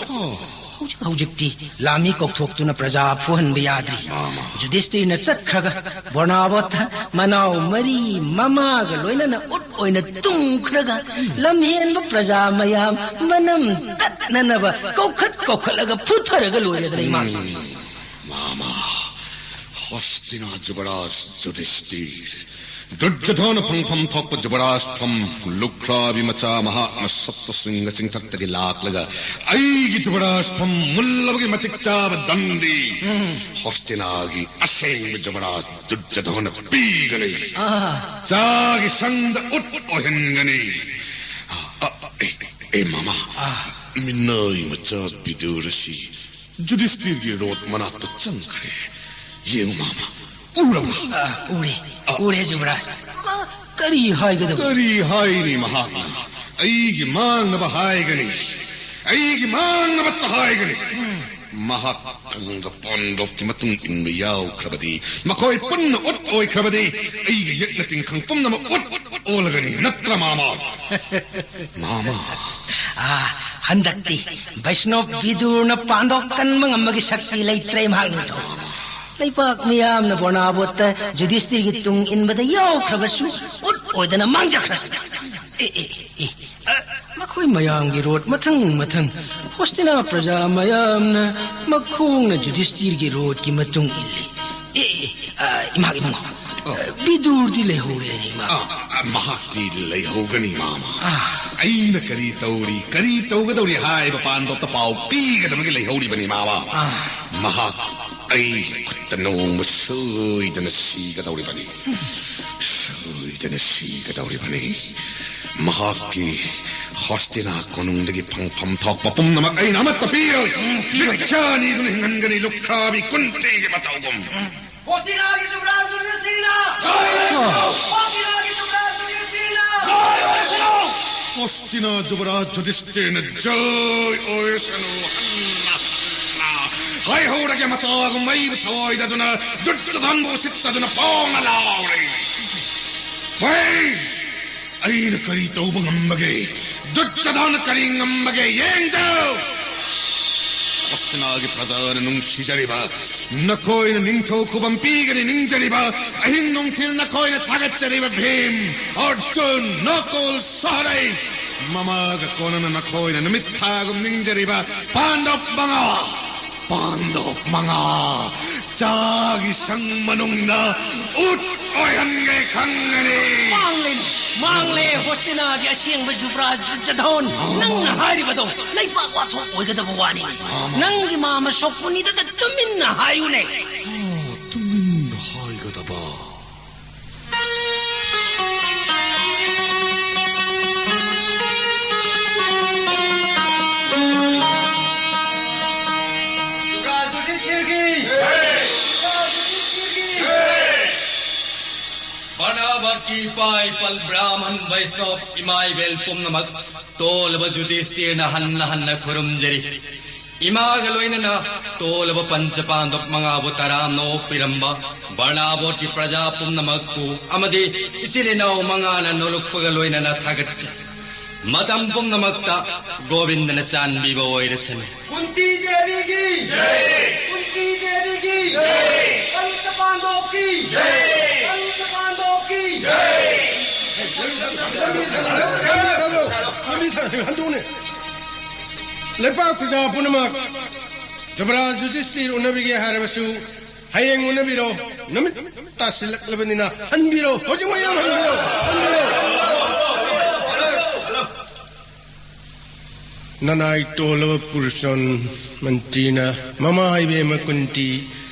ꯍꯧꯖꯤꯛ ꯍꯧꯖꯤꯛꯇꯤ ꯂꯥꯃꯤ ꯀꯧꯊꯣꯛꯇꯨꯅ ꯄ꯭ꯔꯖꯥ ꯐꯨꯍꯟꯕ ꯌꯥꯗ꯭ꯔꯤ꯫ ꯃꯥꯃ꯫ ꯖꯨꯗꯤꯁꯇꯤꯔꯅ ꯆꯠꯈ꯭ꯔꯒ ꯕꯣꯔꯅꯥꯕꯣꯠꯇ ꯃꯅꯥꯎ ꯃꯔꯤ ꯃꯃꯥꯒ ꯂꯣꯏꯅꯅ ꯎꯠ ꯑꯣꯏꯅ ꯇꯨꯝꯈ꯭ꯔꯒ ꯂꯝꯍꯦꯟꯕ ꯄ꯭ꯔꯖꯥ ꯃꯌꯥꯝ ꯃꯅꯝ ꯇꯠꯅꯅꯕ ꯀꯧꯈꯠ ꯀꯧꯈꯠꯂꯒ ꯐꯨꯊꯔꯒ ꯂꯣꯏꯔꯦꯗꯅ ꯏꯃꯥꯁꯦ꯫ ꯃꯥꯃ꯫ ꯍꯣꯁꯇꯤꯅꯥ ꯖꯨꯕꯔꯥꯖ ꯖꯨꯗꯤꯁꯇꯤꯔ꯫ ꯗꯨꯔꯖꯣꯙꯅ ꯐꯪꯐꯝ ꯊꯣꯛꯄ ꯖꯨꯕꯔꯥꯖ ꯐꯝ ꯂꯨꯈ꯭ꯔꯥꯕꯤ ꯃꯆꯥ ꯃꯍꯥꯛꯅ ꯁꯠꯇꯁꯤꯡꯒ ꯆꯤꯡꯊꯛꯇꯒꯤ ꯂꯥꯛꯂꯒ ꯑꯩꯒꯤ ꯖꯨꯕꯔꯥꯖ ꯐꯝ ꯃꯨꯜꯂꯕꯒꯤ ꯃꯇꯤꯛ ꯆꯥꯕ ꯗꯟꯗꯤ ꯍꯣꯁꯇꯤꯅꯥꯒꯤ ꯑꯁꯦꯡꯕ ꯖꯨꯕꯔꯥꯖ ꯗꯨꯔꯖꯣꯙꯅ ꯄꯤꯒꯅꯤ꯫ ꯑꯥ꯫ ꯆꯥꯒꯤ ꯁꯪꯗ ꯎꯠ ꯑꯣꯏꯍꯟꯒꯅꯤ꯫ ꯑ, ꯑ, ꯑꯦ, ꯑꯦ, ꯃꯃꯥ, ꯑꯥ꯫ ꯃꯤꯅꯥꯏ ꯃꯆꯥ ꯕꯤꯗꯨꯔ ꯑꯁꯤ ꯖꯨꯗꯤꯁꯇꯤꯔꯒꯤ ꯔꯣꯠ ꯃꯅꯥꯛꯇ ꯆꯪꯈ꯭ꯔꯦ꯫ ꯌꯦꯡꯉꯨ ꯃꯥꯃ, ꯎꯔꯕ? ꯑꯥ, ꯎꯔꯦ, ꯑꯥ꯫ ꯎꯔꯦ ꯖꯨꯕꯔꯥꯖ꯫ ꯃꯥ ꯀꯔꯤ ꯍꯥꯏꯒꯗꯕ? ꯀꯔꯤ ꯍꯥꯏꯅꯤ ꯃꯍꯥꯛꯅ? ꯑꯩꯒꯤ ꯃꯥꯡꯅꯕ ꯍꯥꯏꯒꯅꯤ, ꯑꯩꯒꯤ ꯃꯥꯡꯅꯕꯇ ꯍꯥꯏꯒꯅꯤ꯫ ꯃꯍꯥꯛ ꯊꯪꯒ ꯄꯥꯟꯗꯣꯞꯀꯤ ꯃꯇꯨꯡ ꯏꯟꯕ ꯌꯥꯎꯈ꯭ꯔꯕꯗꯤ, ꯃꯈꯣꯏ ꯄꯨꯟꯅ ꯎꯠ ꯑꯣꯏꯈ꯭ꯔꯕꯗꯤ, ꯑꯩꯒꯤ ꯌꯦꯛꯅ ꯇꯤꯡꯈꯪ ꯄꯨꯝꯅꯃꯛ ꯎꯠ ꯑꯣꯜꯂꯒꯅꯤ, ꯅꯠꯇ꯭ꯔ ꯃꯥꯃ? ꯃꯥꯃ꯫ ꯑꯥ, ꯍꯟꯗꯛꯇꯤ ꯕꯩꯁꯅꯣꯞ ꯕꯤꯗꯨꯔꯅ ꯄꯥꯟꯗꯣꯞ ꯀꯟꯕ ꯉꯝꯕꯒꯤ ꯁꯛꯇꯤ ꯂꯩꯇ꯭ꯔꯦ ꯃꯍꯥꯛ ꯅꯤꯡꯊꯧ꯫ ꯂꯩꯕꯥꯛ ꯃꯤꯌꯥꯝꯅ ꯕꯣꯔꯅꯥꯕꯣꯠꯇ ꯖꯨꯗꯤꯁꯇꯤꯔꯒꯤ ꯇꯨꯡ ꯏꯟꯕꯗ ꯌꯥꯎꯈ꯭ꯔꯕꯁꯨ ꯎꯠ ꯑꯣꯏꯗꯅ ꯃꯥꯡꯖꯈ꯭ꯔꯁꯅꯨ꯫ ꯑꯦ, ꯑꯦ, ꯑꯦ, ꯑ, ꯃꯈꯣꯏ ꯃꯌꯥꯝꯒꯤ ꯔꯣꯠ ꯃꯊꯪ ꯃꯊꯪ ꯍꯣꯁꯇꯤꯅꯥ ꯄ꯭ꯔꯖꯥ ꯃꯌꯥꯝꯅ ꯃꯈꯣꯡꯅ ꯖꯨꯗꯤꯁꯇꯤꯔꯒꯤ ꯔꯣꯠꯀꯤ ꯃꯇꯨꯡ ꯏꯜꯂꯤ꯫ ꯑꯦ, ꯑꯦ, ꯑ, ꯏꯃꯥ ꯏꯕꯨꯡꯉꯣ, ꯑ, ꯕꯤꯗꯨꯔꯗꯤ ꯂꯩꯍꯧꯔꯦꯅꯦ, ꯏꯃꯥ꯫ ꯑ, ꯑ, ꯃꯍꯥꯛꯇꯤ ꯂꯩꯍꯧꯒꯅꯤ, ꯃꯥꯃ꯫ ꯑ꯫ ꯑꯩꯅ ꯀꯔꯤ ꯇꯧꯔꯤ, ꯀꯔꯤ ꯇꯧꯒꯗꯧꯔꯤ ꯍꯥꯏꯕ ꯄꯥꯟꯗꯣꯞꯇ ꯄꯥꯎ ꯄꯤꯒꯗꯕꯒꯤ ꯂꯩꯍꯧꯔꯤꯕꯅꯤ, ꯃꯥꯃ꯫ ꯑ꯫ ꯃꯍꯥꯛ ꯑꯩꯒꯤ ꯈꯨꯠꯇ ꯅꯣꯡꯃ ꯁꯣꯏꯗꯅ ꯁꯤꯒꯗꯧꯔꯤꯕꯅꯤ꯫ ꯁꯣꯏꯗꯅ ꯁꯤꯒꯗꯧꯔꯤꯕꯅꯤ꯫ ꯃꯍꯥꯛꯀꯤ ꯍꯣꯁꯇꯤꯅꯥ ꯀꯣꯅꯨꯡꯗꯒꯤ ꯐꯪꯐꯝ ꯊꯣꯛꯄ ꯄꯨꯝꯅꯃꯛ ꯑꯩꯅ ꯑꯃꯠꯇ ꯄꯤꯔꯣꯏ꯫ ꯄꯤꯔꯣꯏ꯫ ꯃꯤꯠꯆꯥ ꯑꯅꯤꯗꯨꯅ ꯍꯤꯡꯍꯟꯒꯅꯤ ꯂꯨꯈ꯭ꯔꯥꯕꯤ ꯀꯨꯟꯇꯤꯒꯤ ꯃꯇꯧꯒꯨꯝ꯫ ꯍꯣꯁꯇꯤꯅꯥꯒꯤ ꯖꯨꯕꯔꯥꯖ ꯖꯨꯗꯤꯁꯇꯤꯔꯅ! ꯍꯣꯁꯇꯤꯅꯥꯒꯤ ꯖꯨꯕꯔꯥꯖ ꯖꯨꯗꯤꯁꯇꯤꯔꯅ! ꯍꯣꯁꯇꯤꯅꯥ ꯖꯨꯕꯔꯥꯖ ꯖꯨꯗꯤꯁꯇꯤꯔꯅ ꯖꯣꯏ ꯑꯣꯏꯔꯁꯅꯨ! ꯍꯟꯅ, ꯍꯟꯅ! ꯍꯥꯏꯍꯧꯔꯒꯦ, ꯃꯇꯥꯒꯨꯝ ꯃꯩꯕꯨ ꯊꯑꯣꯏꯗꯗꯨꯅ, ꯗꯨꯠꯆꯗꯥꯟꯕꯨ ꯎꯁꯤꯠꯆꯗꯨꯅ ꯐꯣꯡꯅ ꯂꯥꯎꯔꯦ꯫ ꯍꯣꯏ! ꯑꯩꯅ ꯀꯔꯤ ꯇꯧꯕ ꯉꯝꯕꯒꯦ? ꯗꯨꯠꯆꯗꯥꯟꯅ ꯀꯔꯤ ꯉꯝꯕꯒꯦ? ꯌꯦꯡꯖꯧ! ꯍꯣꯁꯇꯤꯅꯥꯒꯤ ꯄ꯭ꯔꯖꯥꯅ ꯅꯨꯡꯁꯤꯖꯔꯤꯕ, ꯅꯈꯣꯏꯅ ꯅꯤꯡꯊꯧ ꯈꯨꯕꯝ ꯄꯤꯒꯅꯤ ꯅꯤꯡꯖꯔꯤꯕ, ꯑꯍꯤꯡ ꯅꯨꯡꯊꯤꯜ ꯅꯈꯣꯏꯅ ꯊꯥꯒꯠꯆꯔꯤꯕ ꯚꯤꯝ, ꯑꯔꯖꯨꯟ, ꯅꯀꯨꯜ, ꯁꯍꯗꯦꯕ, ꯃꯃꯥꯒ ꯀꯣꯟꯅꯅ ꯅꯈꯣꯏꯅ ꯅꯨꯃꯤꯠ ꯊꯥꯒꯨꯝ ꯅꯤꯡꯖꯔꯤꯕ ꯄꯥꯟꯗꯕ ꯃꯉꯥ, ꯄꯥꯟꯗꯕ ꯃꯉꯥ ꯆꯥꯒꯤ ꯁꯪ ꯃꯅꯨꯡꯗ ꯎꯠ ꯑꯣꯏꯍꯟꯒꯦ ꯈꯪꯒꯅꯤ꯫ ꯃꯥꯡꯂꯦꯅꯦ, ꯃꯥꯡꯂꯦ꯫ ꯍꯣꯁꯇꯤꯅꯥꯒꯤ ꯑꯁꯦꯡꯕ ꯖꯨꯕ꯭ꯔꯥꯖ ꯗꯨꯔꯖꯣꯙꯟ, ꯅꯪꯅ ꯍꯥꯏꯔꯤꯕꯗꯣ ꯂꯩꯕꯥꯛ ꯋꯥꯊꯣꯛ ꯑꯣꯏꯒꯗꯕ ꯋꯥꯅꯤꯅꯦ꯫ ꯅꯪꯒꯤ ꯃꯥꯃ ꯁꯣꯀꯨꯅꯤꯗꯇ ꯇꯨꯃꯤꯟꯅ ꯍꯥꯏꯌꯨꯅꯦ꯫ ꯑꯣ, ꯇꯨꯃꯤꯟꯅ ꯍꯥꯏꯒꯗꯕ꯫ ꯕꯔꯅꯥꯕꯠꯀꯤ ꯏꯄꯥ ꯏꯄꯜ ꯕ꯭ꯔꯥꯍꯃꯟ ꯕꯩꯁꯅꯣꯞ ꯏꯃꯥ ꯏꯕꯦꯜ ꯄꯨꯝꯅꯃꯛ, ꯇꯣꯜꯂꯕ ꯖꯨꯗꯤꯁꯇꯤꯔꯅ ꯍꯟꯅ ꯍꯟꯅ ꯈꯨꯔꯨꯝꯖꯔꯤ꯫ ꯏꯃꯥꯒ ꯂꯣꯏꯅꯅ ꯇꯣꯜꯂꯕ ꯄꯟꯆ ꯄꯥꯟꯗꯕ ꯃꯉꯥꯕꯨ ꯇꯔꯥꯝꯅ ꯑꯣꯛꯄꯤꯔꯝꯕ ꯕꯔꯅꯥꯕꯣꯠꯀꯤ ꯄ꯭ꯔꯖꯥ ꯄꯨꯝꯅꯃꯛꯄꯨ ꯑꯃꯗꯤ ꯏꯆꯤꯜ ꯏꯅꯥꯎ ꯃꯉꯥꯅ ꯅꯣꯂꯨꯛꯄꯒ ꯂꯣꯏꯅꯅ ꯊꯥꯒꯠꯆꯩ꯫ ꯃꯇꯝ ꯄꯨꯝꯅꯃꯛꯇ ꯒꯣꯕꯤꯟꯗꯅ ꯆꯥꯟꯕꯤꯕ ꯑꯣꯏꯔꯁꯅꯨ꯫ ꯀꯨꯟꯇꯤ ꯗꯦꯕꯤꯒꯤ ꯖꯩ! ꯀꯨꯟꯇꯤ ꯗꯦꯕꯤꯒꯤ ꯖꯩ! ꯄꯟꯆ ꯄꯥꯟꯗꯣꯞꯀꯤ ꯖꯩ! ꯄꯟꯆ ꯄꯥꯟꯗꯣꯞꯀꯤ ꯖꯩ! ꯂꯝꯕꯤ ꯊꯥꯗꯣꯛ, ꯂꯝꯕꯤ ꯊꯥꯗꯣꯛ, ꯍꯟꯗꯣꯛꯅꯦ꯫ ꯂꯩꯄꯥꯛ ꯄ꯭ꯔꯖꯥ ꯄꯨꯝꯅꯃꯛ ꯖꯨꯕꯔꯥꯖ ꯌꯨꯙꯤꯁꯇꯤꯔ ꯎꯅꯕꯤꯒꯦ ꯍꯥꯏꯔꯕꯁꯨ, ꯍꯌꯦꯡ ꯎꯅꯕꯤꯔꯣ꯫ ꯅꯨꯃꯤꯠ ꯇꯥꯁꯤꯜꯂꯛꯂꯕꯅꯤꯅ ꯍꯟꯕꯤꯔꯣ꯫ ꯍꯧꯖꯤꯛ ꯃꯌꯥꯝ ꯍꯟꯕꯤꯔꯣ꯫ ꯍꯟꯕꯤꯔꯣ꯫ ꯅꯅꯥꯏ ꯇꯣꯜꯂꯕ ꯄꯨꯔꯆꯟ ꯃꯟꯇ꯭ꯔꯤꯅ ꯃꯃꯥ ꯏꯕꯦꯝꯃ ꯀꯨꯟꯇꯤ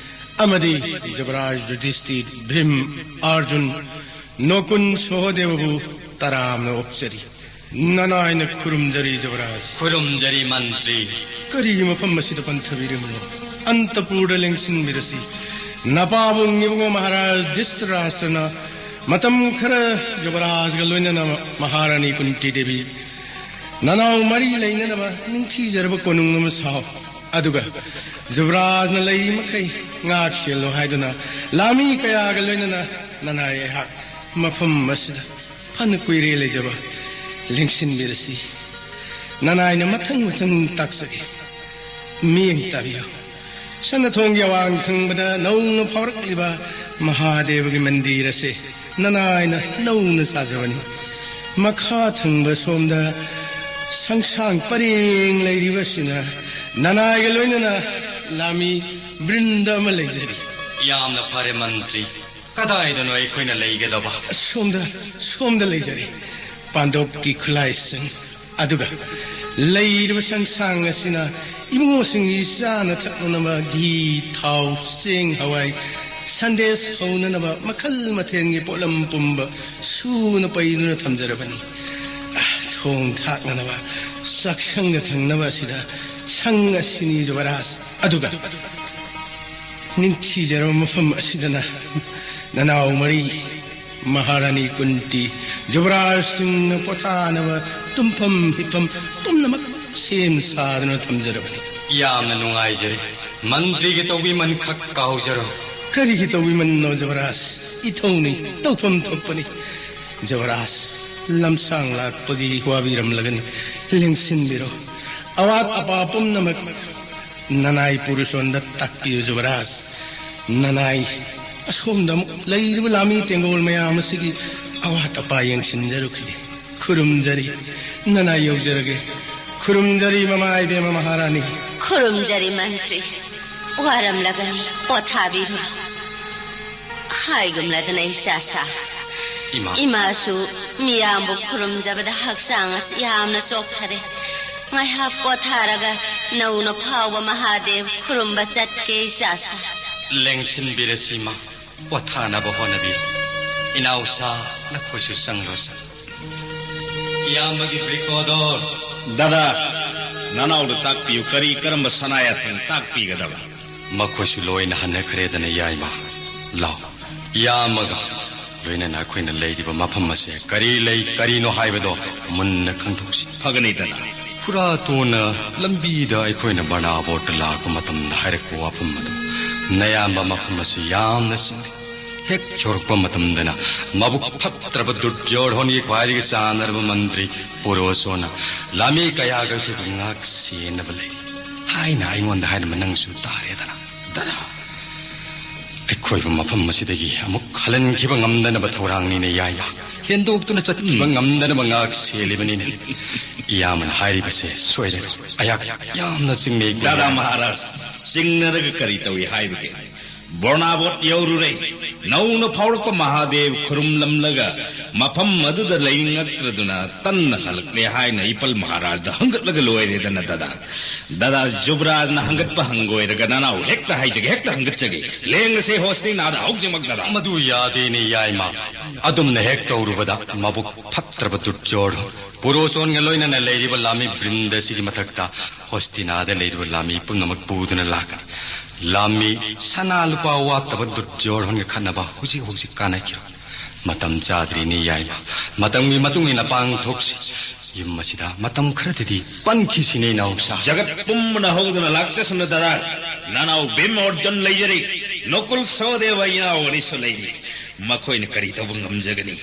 ꯑꯃꯗꯤ ꯖꯕꯔꯥꯖ ꯌꯨꯙꯤꯁꯇꯤꯔ, ꯚꯤꯝ, ꯑꯥꯔꯖꯨꯟ, ꯅꯣꯀꯨꯟ, ꯁꯣꯍꯗꯦꯕꯕꯨ ꯇꯔꯥꯝꯅ ꯑꯣꯛꯆꯔꯤ꯫ ꯅꯅꯥꯏꯅ ꯈꯨꯔꯨꯝꯖꯔꯤ ꯖꯕꯔꯥꯖ꯫ ꯈꯨꯔꯨꯝꯖꯔꯤ ꯃꯟꯇ꯭ꯔꯤ꯫ ꯀꯔꯤꯒꯤ ꯃꯐꯝ ꯑꯁꯤꯗ ꯄꯟꯊꯕꯤꯔꯤꯕꯅꯣ? ꯑꯟꯇꯄꯨꯔꯗ ꯂꯦꯡꯁꯤꯟꯕꯤꯔꯁꯤ꯫ ꯅꯄꯥꯕꯨꯡ ꯏꯕꯨꯡꯉꯣ ꯃꯍꯥꯔꯥꯖ ꯙ꯭ꯔꯤꯇꯔꯥꯁꯇ꯭ꯔꯅ ꯃꯇꯝ ꯈꯔ ꯖꯕꯔꯥꯖꯒ ꯂꯣꯏꯅꯅ ꯃꯍꯥꯔꯥꯅꯤ ꯀꯨꯟꯇꯤ ꯗꯦꯕꯤ ꯅꯅꯥꯎ ꯃꯔꯤ ꯂꯩꯅꯅꯕ ꯅꯤꯡꯊꯤꯖꯔꯕ ꯀꯣꯅꯨꯡ ꯑꯃ ꯁꯥꯎ꯫ ꯑꯗꯨꯒ ꯖꯨꯕꯔꯥꯖꯅ ꯂꯩꯔꯤ ꯃꯈꯩ ꯉꯥꯛ ꯁꯦꯜꯂꯨ ꯍꯥꯏꯗꯨꯅ ꯂꯥꯃꯤ ꯀꯌꯥꯒ ꯂꯣꯏꯅꯅ ꯅꯅꯥꯏ ꯑꯩꯍꯥꯛ ꯃꯐꯝ ꯑꯁꯤꯗ ꯐꯅ ꯀꯨꯏꯔꯦ ꯂꯩꯖꯕ ꯂꯦꯡꯁꯤꯟꯕꯤꯔꯁꯤ꯫ ꯅꯅꯥꯏꯅ ꯃꯊꯪ ꯃꯊꯪ ꯇꯥꯛꯆꯒꯦ꯫ ꯃꯤꯠꯌꯦꯡ ꯇꯥꯕꯤꯌꯨ꯫ ꯁꯅꯥꯊꯣꯡꯒꯤ ꯑꯋꯥꯡ ꯊꯪꯕꯗ ꯅꯧꯅ ꯐꯥꯎꯔꯛꯂꯤꯕ ꯃꯍꯥꯗꯦꯕꯒꯤ ꯃꯟꯗꯤꯔ ꯑꯁꯤ ꯅꯅꯥꯏꯅ ꯅꯧꯅ ꯁꯥꯖꯕꯅꯤ꯫ ꯃꯈꯥ ꯊꯪꯕ ꯁꯣꯝꯗ ꯁꯪꯁꯥꯡ ꯄꯔꯦꯡ ꯂꯩꯔꯤꯕꯁꯤꯅ ꯅꯅꯥꯏꯒ ꯂꯣꯏꯅꯅ ꯂꯥꯃꯤ ꯕ꯭ꯔꯤꯟꯗ ꯑꯃ ꯂꯩꯖꯔꯤ꯫ ꯌꯥꯝꯅ ꯐꯔꯦ ꯃꯟꯇ꯭ꯔꯤ꯫ ꯀꯗꯥꯏꯗꯅꯣ ꯑꯩꯈꯣꯏꯅ ꯂꯩꯒꯗꯕ? ꯁꯣꯝꯗ, ꯁꯣꯝꯗ ꯂꯩꯖꯔꯤ꯫ ꯄꯥꯟꯗꯣꯞꯀꯤ ꯈꯨꯠꯂꯥꯏꯁꯤꯡ꯫ ꯑꯗꯨꯒ ꯂꯩꯔꯤꯕ ꯁꯪꯁꯥꯡ ꯑꯁꯤꯅ ꯏꯕꯨꯡꯉꯣꯁꯤꯡꯒꯤ ꯆꯥꯅ ꯊꯛꯅꯅꯕ ꯘꯤ, ꯊꯥꯎ, ꯆꯦꯡ, ꯍꯋꯥꯏ, ꯁꯟꯗꯦꯁ ꯍꯧꯅꯅꯕ ꯃꯈꯜ ꯃꯊꯦꯜꯒꯤ ꯄꯣꯠꯂꯝ ꯄꯨꯝꯕ ꯁꯨꯅ ꯄꯩꯗꯨꯅ ꯊꯝꯖꯔꯕꯅꯤ꯫ ꯑꯥ, ꯊꯣꯡ ꯊꯥꯛꯅꯅꯕ ꯆꯥꯛꯁꯪꯗ ꯊꯝꯅꯕ ꯑꯁꯤꯗ ꯁꯪ ꯑꯁꯤꯅꯤ ꯖꯨꯕꯔꯥꯖ꯫ ꯑꯗꯨꯒ ꯅꯤꯡꯊꯤꯖꯔꯕ ꯃꯐꯝ ꯑꯁꯤꯗꯅ ꯅꯅꯥꯎ ꯃꯔꯤ ꯃꯍꯥꯔꯥꯅꯤ ꯀꯨꯟꯇꯤ, ꯖꯨꯕꯔꯥꯖꯁꯤꯡꯅ ꯄꯣꯊꯥꯅꯕ ꯇꯨꯝꯐꯝ ꯍꯤꯞꯐꯝ ꯄꯨꯝꯅꯃꯛ ꯁꯦꯝ ꯁꯥꯗꯨꯅ ꯊꯝꯖꯔꯕꯅꯤ꯫ ꯌꯥꯝꯅ ꯅꯨꯡꯉꯥꯏꯖꯔꯦ꯫ ꯃꯟꯇ꯭ꯔꯤꯒꯤ ꯇꯧꯕꯤꯃꯟꯈꯛ ꯀꯥꯎꯖꯔꯣ꯫ ꯀꯔꯤꯒꯤ ꯇꯧꯕꯤꯃꯟꯅꯣ ꯖꯨꯕꯔꯥꯖ? ꯏꯊꯧꯅꯤ, ꯇꯧꯐꯝ ꯊꯣꯛꯄꯅꯤ꯫ ꯖꯨꯕꯔꯥꯖ, ꯂꯝꯁꯥꯡ ꯂꯥꯛꯄꯒꯤ ꯋꯥꯕꯤꯔꯝꯂꯒꯅꯤ, ꯂꯦꯡꯁꯤꯟꯕꯤꯔꯣ꯫ ꯑꯋꯥꯠ ꯑꯄꯥ ꯄꯨꯝꯅꯃꯛ ꯅꯅꯥꯏ ꯄꯨꯔꯨꯁꯣꯟꯗ ꯇꯥꯛꯄꯤꯌꯨ ꯖꯨꯕꯔꯥꯖ꯫ ꯅꯅꯥꯏ ꯑꯁꯣꯝꯗ ꯑꯃꯨꯛ ꯂꯩꯔꯤꯕ ꯂꯥꯃꯤ ꯇꯦꯡꯒꯣꯜ ꯃꯌꯥꯝ ꯑꯁꯤꯒꯤ ꯑꯋꯥꯠ ꯑꯄꯥ ꯌꯦꯡꯁꯤꯟꯖꯔꯨꯈꯤꯒꯦ꯫ ꯈꯨꯔꯨꯝꯖꯔꯤ, ꯅꯅꯥꯏ ꯌꯧꯖꯔꯒꯦ꯫ ꯈꯨꯔꯨꯝꯖꯔꯤ ꯃꯃꯥ ꯏꯕꯦꯝꯃ ꯃꯍꯥꯔꯥꯅꯤ꯫ ꯈꯨꯔꯨꯝꯖꯔꯤ ꯃꯟꯇ꯭ꯔꯤ꯫ ꯋꯥꯔꯝꯂꯒꯅꯤ, ꯄꯣꯊꯥꯕꯤꯔꯨꯔꯣ꯫ ꯍꯥꯏꯒꯨꯝꯂꯗꯅ ꯏꯆꯥ ꯁꯥ꯫ ꯏꯃꯥ꯫ ꯏꯃꯥꯁꯨ ꯃꯤꯌꯥꯝꯕꯨ ꯈꯨꯔꯨꯝꯖꯕꯗ ꯍꯛꯆꯥꯡ ꯑꯁꯤ ꯌꯥꯝꯅ ꯆꯣꯛꯊꯔꯦ꯫ ꯉꯥꯏꯍꯥꯛ ꯄꯣꯊꯥꯔꯒ ꯅꯧꯅ ꯐꯥꯎꯕ ꯃꯍꯥꯗꯦꯕ ꯈꯨꯔꯨꯝꯕ ꯆꯠꯀꯦ ꯏꯆꯥ ꯁꯥ꯫ ꯂꯦꯡꯁꯤꯟꯕꯤꯔꯁꯤ ꯏꯃꯥ꯫ ꯄꯣꯊꯥꯅꯕ ꯍꯣꯠꯅꯕꯤꯌꯨ꯫ ꯏꯅꯥꯎꯁꯥ, ꯅꯈꯣꯏꯁꯨ ꯆꯪꯂꯣ ꯁꯥ꯫ ꯏꯌꯥꯝꯕꯒꯤ ꯕ꯭ꯔꯤꯀꯣꯗꯣꯔ꯫ ꯗꯥꯗꯥ, ꯅꯅꯥꯎꯗ ꯇꯥꯛꯄꯤꯌꯨ, ꯀꯔꯤ ꯀꯔꯝꯕ ꯁꯅꯥ ꯌꯥꯊꯪ ꯇꯥꯛꯄꯤꯒꯗꯕ? ꯃꯈꯣꯏꯁꯨ ꯂꯣꯏꯅ ꯍꯟꯅꯈ꯭ꯔꯦꯗꯅ, ꯌꯥꯏꯃ꯫ ꯂꯥꯎ, ꯏꯌꯥꯝꯕꯒ ꯂꯣꯏꯅꯅ ꯑꯩꯈꯣꯏꯅ ꯂꯩꯔꯤꯕ ꯃꯐꯝ ꯑꯁꯦ ꯀꯔꯤ ꯂꯩ, ꯀꯔꯤꯅꯣ ꯍꯥꯏꯕꯗꯣ ꯃꯨꯟꯅ ꯈꯪꯗꯣꯛꯁꯤ꯫ ꯐꯒꯅꯤ, ꯗꯥꯗꯥ꯫ ꯈꯨꯔꯥꯇꯣꯟꯅ ꯂꯝꯕꯤꯗ ꯑꯩꯈꯣꯏꯅ ꯕꯔꯅꯥꯕꯣꯠꯇ ꯂꯥꯛꯄ ꯃꯇꯝꯗ ꯍꯥꯏꯔꯛꯄ ꯋꯥꯐꯝ ꯑꯗꯨ ꯅꯌꯥꯝꯕ ꯃꯐꯝ ꯑꯁꯤ ꯌꯥꯝꯅ ꯆꯤꯡꯅꯩ꯫ ꯍꯦꯛ ꯌꯧꯔꯛꯄ ꯃꯇꯝꯗꯅ ꯃꯕꯨꯛ ꯐꯠꯇ꯭ꯔꯕ ꯗꯨꯔꯖꯣꯙꯣꯟꯒꯤ ꯈ꯭ꯋꯥꯏꯗꯒꯤ ꯆꯥꯟꯅꯔꯕ ꯃꯟꯇ꯭ꯔꯤ ꯄꯨꯔꯣꯁꯣꯟꯅ ꯂꯥꯃꯤ ꯀꯌꯥꯒ ꯑꯩꯈꯣꯏꯕꯨ ꯉꯥꯛ ꯁꯦꯟꯅꯕ ꯂꯩꯔꯤ ꯍꯥꯏꯅ ꯑꯩꯉꯣꯟꯗ ꯍꯥꯏꯔꯝꯕ ꯅꯪꯁꯨ ꯇꯥꯔꯦꯗꯅ꯫ ꯗꯗꯥ, ꯑꯩꯈꯣꯏꯕꯨ ꯃꯐꯝ ꯑꯁꯤꯗꯒꯤ ꯑꯃꯨꯛ ꯍꯜꯍꯟꯈꯤꯕ ꯉꯝꯗꯅꯕ ꯊꯧꯔꯥꯡꯅꯤꯅꯦ ꯌꯥꯏꯃ꯫ ꯍꯦꯟꯗꯣꯛꯇꯨꯅ ꯆꯠꯈꯤꯕ ꯉꯝꯗꯅꯕ ꯉꯥꯛ ꯁꯦꯜꯂꯤꯕꯅꯤꯅꯦ꯫ ꯏꯌꯥꯝꯕꯅ ꯍꯥꯏꯔꯤꯕꯁꯦ ꯁꯣꯏꯔꯦ꯫ ꯑꯩꯍꯥꯛ ꯌꯥꯝꯅ ꯆꯤꯡꯅꯩ꯫ ꯗꯥꯗꯥ ꯃꯍꯥꯔꯥꯖ, ꯆꯤꯡꯅꯔꯒ ꯀꯔꯤ ꯇꯧꯏ ꯍꯥꯏꯕꯒꯦ? ꯕꯣꯔꯅꯥꯕꯣꯠ ꯌꯧꯔꯨꯔꯦ꯫ ꯅꯧꯅ ꯐꯥꯎꯔꯛꯄ ꯃꯍꯥꯗꯦꯕ ꯈꯨꯔꯨꯝꯂꯝꯂꯒ ꯃꯐꯝ ꯑꯗꯨꯗ ꯂꯩꯅꯤꯡꯉꯛꯇ꯭ꯔꯗꯨꯅ ꯇꯟꯅ ꯍꯜꯂꯛꯂꯦ ꯍꯥꯏꯅ ꯏꯄꯜ ꯃꯍꯥꯔꯥꯖꯗ ꯍꯪꯒꯠꯂꯒ ꯂꯣꯏꯔꯦꯗꯅ ꯗꯥꯗꯥ꯫ ꯗꯥꯗꯥ ꯖꯨꯕꯔꯥꯖꯅ ꯍꯪꯒꯠꯄ ꯍꯪꯒꯣꯏꯔꯒ ꯅꯅꯥꯎ ꯍꯦꯛꯇ ꯍꯥꯏꯖꯒꯦ, ꯍꯦꯛꯇ ꯍꯪꯒꯠꯆꯒꯦ꯫ ꯂꯦꯡꯉꯁꯦ ꯍꯣꯁꯇꯤꯅꯥꯗ ꯍꯧꯖꯤꯛꯃꯛ ꯗꯥꯗꯥ꯫ ꯃꯗꯨ ꯌꯥꯗꯦꯅꯦ ꯌꯥꯏꯃ꯫ ꯑꯗꯨꯝꯅ ꯍꯦꯛ ꯇꯧꯔꯨꯕꯗ ꯃꯕꯨꯛ ꯐꯠꯇ꯭ꯔꯕ ꯗꯨꯔꯖꯣꯙꯣꯟ ꯄꯨꯔꯣꯁꯣꯟꯒ ꯂꯣꯏꯅꯅ ꯂꯩꯔꯤꯕ ꯂꯥꯃꯤ ꯕ꯭ꯔꯤꯟꯗ ꯑꯁꯤꯒꯤ ꯃꯊꯛꯇ ꯍꯣꯁꯇꯤꯅꯥꯗ ꯂꯩꯔꯤꯕ ꯂꯥꯃꯤ ꯄꯨꯝꯅꯃꯛ ꯄꯨꯗꯨꯅ ꯂꯥꯛꯀꯅꯤ꯫ ꯂꯥꯃꯤ ꯁꯅꯥ ꯂꯨꯄꯥ ꯋꯥꯠꯇꯕ ꯗꯨꯔꯖꯣꯙꯣꯟꯒ ꯈꯠꯅꯕ ꯍꯧꯖꯤꯛ ꯍꯧꯖꯤꯛ ꯀꯥꯟꯅꯈꯤꯔꯣꯏ꯫ ꯃꯇꯝ ꯆꯥꯗ꯭ꯔꯤꯅꯦ ꯌꯥꯏꯃ꯫ ꯃꯇꯝꯒꯤ ꯃꯇꯨꯡ ꯏꯟꯅ ꯄꯥꯡꯊꯣꯛꯁꯤ꯫ ꯌꯨꯝ ꯑꯁꯤꯗ ꯃꯇꯝ ꯈꯔꯗꯗꯤ ꯄꯟꯈꯤꯁꯤꯅꯦ ꯏꯅꯥꯎꯁꯥ꯫ ꯖꯒꯠ ꯄꯨꯝꯕꯅ ꯍꯧꯗꯨꯅ ꯂꯥꯛꯆꯁꯅꯨ ꯗꯥꯗꯥ꯫ ꯅꯅꯥꯎ ꯚꯤꯝ ꯑꯣꯔꯖꯨꯟ ꯂꯩꯖꯔꯤ꯫ ꯅꯀꯨꯜ ꯁꯍꯗꯦꯕ ꯏꯅꯥꯎ ꯑꯅꯤꯁꯨ ꯂꯩꯔꯤ꯫ ꯃꯈꯣꯏꯅ ꯀꯔꯤ ꯇꯧꯕ ꯉꯝꯖꯒꯅꯤ?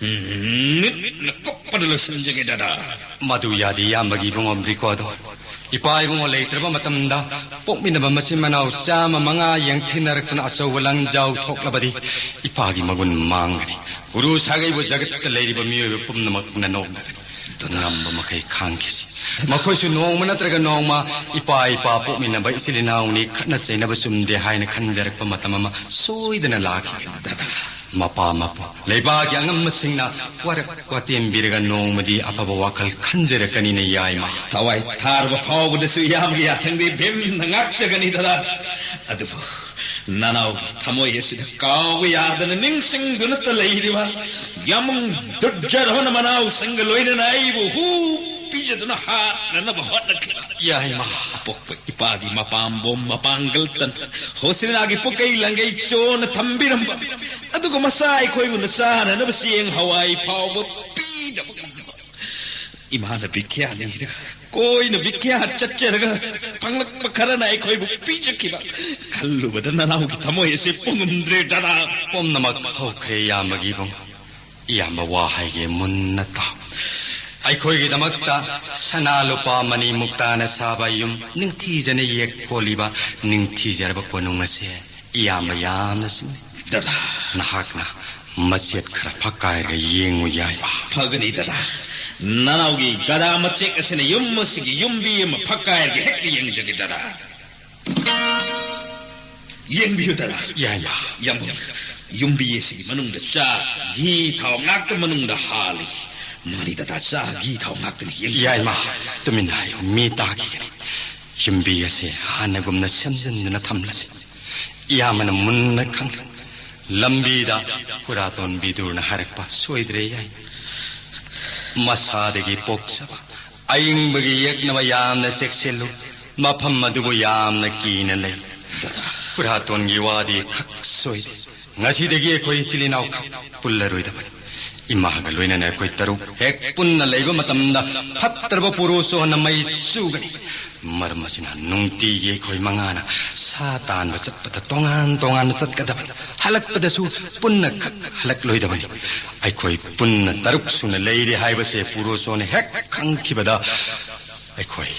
ꯎꯝ, ꯃꯤꯠꯅ ꯀꯨꯞꯄꯗ ꯂꯣꯏꯁꯤꯟꯖꯒꯦ ꯗꯥꯗꯥ꯫ ꯃꯗꯨ ꯌꯥꯗꯦ ꯏꯌꯥꯝꯕꯒꯤ ꯏꯕꯨꯡꯉꯣ ꯕ꯭ꯔꯤꯀꯣꯗꯣ꯫ ꯏꯄꯥ ꯏꯕꯨꯡꯉꯣ ꯂꯩꯇ꯭ꯔꯕ ꯃꯇꯝꯗ ꯄꯣꯛꯃꯤꯟꯅꯕ ꯃꯆꯤꯟ ꯃꯅꯥꯎ ꯆꯥꯝꯃ ꯃꯉꯥ ꯌꯦꯡꯊꯤꯅꯔꯛꯇꯨꯅ ꯑꯆꯧꯕ ꯂꯥꯟꯖꯥꯎ ꯊꯣꯛꯂꯕꯗꯤ ꯏꯄꯥꯒꯤ ꯃꯒꯨꯟ ꯃꯥꯡꯒꯅꯤ꯫ ꯒꯨꯔꯨ ꯁꯥꯒꯩꯕꯨ ꯖꯒꯠꯇ ꯂꯩꯔꯤꯕ ꯃꯤꯑꯣꯏꯕ ꯄꯨꯝꯅꯃꯛꯅ ꯅꯣꯛꯅꯒꯅꯤ꯫ ꯉꯝꯕ ꯃꯈꯩ ꯈꯥꯡꯈꯤꯁꯤ꯫ ꯃꯈꯣꯏꯁꯨ ꯅꯣꯡꯃ ꯅꯠꯇ꯭ꯔꯒ ꯅꯣꯡꯃ ꯏꯄꯥ ꯏꯄꯥ ꯄꯣꯛꯃꯤꯟꯅꯕ ꯏꯆꯤꯜ ꯏꯅꯥꯎꯅꯤ, ꯈꯠꯅ ꯆꯩꯅꯕ ꯆꯨꯝꯗꯦ ꯍꯥꯏꯅ ꯈꯟꯖꯔꯛꯄ ꯃꯇꯝ ꯑꯃ ꯁꯣꯏꯗꯅ ꯂꯥꯛꯈꯤꯒꯅꯤ꯫ ꯃꯄꯥ ꯃꯄꯨ ꯂꯩꯕꯥꯛꯀꯤ ꯑꯉꯝꯕꯁꯤꯡꯅ ꯋꯥꯔꯛ ꯋꯥꯇꯦꯝꯕꯤꯔꯒ ꯅꯣꯡꯃꯗꯤ ꯑꯐꯕ ꯋꯥꯈꯜ ꯈꯟꯖꯔꯛꯀꯅꯤꯅ ꯌꯥꯏꯃ꯫ ꯊꯋꯥꯏ ꯊꯥꯔꯕ ꯐꯥꯎꯕꯗꯁꯨ ꯏꯌꯥꯝꯕꯒꯤ ꯌꯥꯊꯪꯗꯤ ꯚꯤꯝꯅ ꯉꯥꯛꯆꯒꯅꯤ ꯗꯥꯗꯥ꯫ ꯑꯗꯨꯕꯨ ꯅꯅꯥꯎꯒꯤ ꯊꯃꯣꯏ ꯑꯁꯤꯗ ꯀꯥꯎꯕ ꯌꯥꯗꯅ ꯅꯤꯡꯁꯤꯡꯗꯨꯅꯇ ꯂꯩꯔꯤꯕ ꯌꯥꯃꯨꯡ ꯗꯨꯔꯖꯣꯙꯣꯟ ꯃꯅꯥꯎꯁꯤꯡꯒ ꯂꯣꯏꯅꯅ ꯑꯩꯕꯨ ꯍꯨ ꯄꯤꯖꯗꯨꯅ ꯍꯥꯠꯅꯅꯕ ꯍꯣꯠꯅꯈꯤꯕ ꯌꯥꯏꯃ꯫ ꯑꯄꯣꯛꯄ ꯏꯄꯥꯒꯤ ꯃꯄꯥꯝꯕꯣꯝ ꯃꯄꯥꯡꯒꯜꯇꯅ ꯍꯣꯁꯤꯅꯥꯒꯤ ꯄꯨꯀꯩ ꯂꯪꯒꯩ ꯆꯣꯟꯅ ꯊꯝꯕꯤꯔꯝꯕ, ꯑꯗꯨꯒ ꯃꯆꯥ ꯑꯩꯈꯣꯏꯕꯨꯅ ꯆꯥꯅꯅꯕ ꯆꯦꯡ ꯍꯋꯥꯏ ꯐꯥꯎꯕ ꯄꯤꯗꯕ ꯉꯝꯕ ꯏꯃꯥꯅ ꯚꯤꯈ꯭ꯌꯥ ꯅꯤꯔꯒ, ꯀꯣꯏꯅ ꯚꯤꯈ꯭ꯌꯥ ꯆꯠꯆꯔꯒ ꯐꯪꯂꯛꯄ ꯈꯔꯅ ꯑꯩꯈꯣꯏꯕꯨ ꯄꯤꯖꯈꯤꯕ꯫ ꯈꯜꯂꯨꯕꯗ ꯅꯅꯥꯎꯒꯤ ꯊꯃꯣꯏ ꯑꯁꯤ ꯄꯨꯡꯉꯝꯗ꯭ꯔꯦ, ꯗꯗꯥ꯫ ꯄꯨꯝꯅꯃꯛ ꯍꯧꯈ꯭ꯔꯦ, ꯏꯌꯥꯝꯕꯒꯤ ꯏꯕꯨꯡ꯫ ꯏꯌꯥꯝꯕ, ꯋꯥ ꯍꯥꯏꯒꯦ, ꯃꯨꯟꯅ ꯇꯥꯎ꯫ ꯑꯩꯈꯣꯏꯒꯤꯗꯃꯛꯇ ꯁꯅꯥ ꯂꯨꯄꯥ ꯃꯅꯤ ꯃꯨꯛꯇꯥꯅ ꯁꯥꯕ ꯌꯨꯝ, ꯅꯤꯡꯊꯤꯖꯅ ꯌꯦꯛ ꯀꯣꯜꯂꯤꯕ ꯅꯤꯡꯊꯤꯖꯔꯕ ꯀꯣꯅꯨꯡ ꯑꯁꯦ ꯏꯌꯥꯝꯕ ꯌꯥꯝꯅ ꯆꯤꯡꯅꯩ꯫ ꯗꯗꯥ꯫ ꯅꯍꯥꯛꯅ ꯃꯆꯦꯠ ꯈꯔ ꯐꯛꯀꯥꯏꯔꯒ ꯌꯦꯡꯉꯨ, ꯌꯥꯏꯃ꯫ ꯐꯒꯅꯤ, ꯗꯗꯥ꯫ ꯅꯅꯥꯎꯒꯤ ꯒꯗꯥ ꯃꯆꯦꯛ ꯑꯁꯤꯅ ꯌꯨꯝ ꯑꯁꯤꯒꯤ ꯌꯨꯝꯕꯤ ꯑꯃ ꯐꯛꯀꯥꯏꯔꯒ ꯍꯦꯛꯇ ꯌꯦꯡꯖꯒꯦ, ꯗꯗꯥ꯫ ꯌꯦꯡꯕꯤꯌꯨ, ꯗꯗꯥ꯫ ꯌꯥꯏꯃ꯫ ꯌꯥꯝꯕꯨꯡ, ꯌꯨꯝꯕꯤ ꯑꯁꯤꯒꯤ ꯃꯅꯨꯡꯗ ꯆꯥ, ꯘꯤ, ꯊꯥꯎ ꯉꯥꯛꯇ ꯃꯅꯨꯡꯗ ꯍꯥꯜꯂꯤ꯫ ꯃꯥꯅꯤ, ꯗꯗꯥ, ꯆꯥ, ꯘꯤ, ꯊꯥꯎ ꯉꯥꯛꯇꯅꯤ꯫ ꯌꯦꯡꯕꯤꯌꯨ꯫ ꯌꯥꯏꯃ, ꯇꯨꯃꯤꯟꯅ ꯍꯥꯏꯌꯨ, ꯃꯤ ꯇꯥꯈꯤꯒꯅꯤ꯫ ꯌꯨꯝꯕꯤ ꯑꯁꯦ ꯍꯥꯟꯅꯒꯨꯝꯅ ꯁꯦꯝꯖꯤꯟꯗꯨꯅ ꯊꯝꯂꯁꯤ꯫ ꯏꯌꯥꯝꯕꯅ ꯃꯨꯟꯅ ꯈꯪꯂꯦ꯫ ꯂꯝꯕꯤꯗ ꯈꯨꯔꯥꯇꯣꯟ ꯕꯤꯗꯨꯔꯅ ꯍꯥꯏꯔꯛꯄ ꯁꯣꯏꯗ꯭ꯔꯦ, ꯌꯥꯏ꯫ ꯃꯁꯥꯗꯒꯤ ꯄꯣꯛꯆꯕ ꯑꯏꯪꯕꯒꯤ ꯌꯦꯛꯅꯕ ꯌꯥꯝꯅ ꯆꯦꯛꯁꯤꯜꯂꯨ꯫ ꯃꯐꯝ ꯑꯗꯨꯕꯨ ꯌꯥꯝꯅ ꯀꯤꯅ ꯂꯩ꯫ ꯗꯗꯥ꯫ ꯈꯨꯔꯥꯇꯣꯟꯒꯤ ꯋꯥꯗꯤ ꯈꯛ ꯁꯣꯏꯗꯦ꯫ ꯉꯁꯤꯗꯒꯤ ꯑꯩꯈꯣꯏ ꯏꯆꯤꯜ ꯏꯅꯥꯎ ꯈꯛ ꯄꯨꯜꯂꯔꯣꯏꯗꯕꯅꯤ꯫ ꯏꯃꯥꯒ ꯂꯣꯏꯅꯅ ꯑꯩꯈꯣꯏ ꯇꯔꯨꯛ ꯍꯦꯛ ꯄꯨꯟꯅ ꯂꯩꯕ ꯃꯇꯝꯗ ꯐꯠꯇ꯭ꯔꯕ ꯄꯨꯔꯨꯁꯣꯟꯅ ꯃꯩ ꯆꯨꯒꯅꯤ꯫ ꯃꯔꯝ ꯑꯁꯤꯅ ꯅꯨꯡꯇꯤꯒꯤ ꯑꯩꯈꯣꯏ ꯃꯉꯥꯅ ꯁꯥ ꯇꯥꯟꯕ ꯆꯠꯄꯗ ꯇꯣꯉꯥꯟ ꯇꯣꯉꯥꯟꯅ ꯆꯠꯀꯗꯕꯅꯤ꯫ ꯍꯜꯂꯛꯄꯗꯁꯨ ꯄꯨꯟꯅ ꯈꯛ ꯍꯜꯂꯛꯂꯣꯏꯗꯕꯅꯤ꯫ ꯑꯩꯈꯣꯏ ꯄꯨꯟꯅ ꯇꯔꯨꯛ ꯁꯨꯅ ꯂꯩꯔꯦ ꯍꯥꯏꯕꯁꯦ ꯄꯨꯔꯨꯁꯣꯟꯅ ꯍꯦꯛ ꯈꯪꯈꯤꯕꯗ ꯑꯩꯈꯣꯏ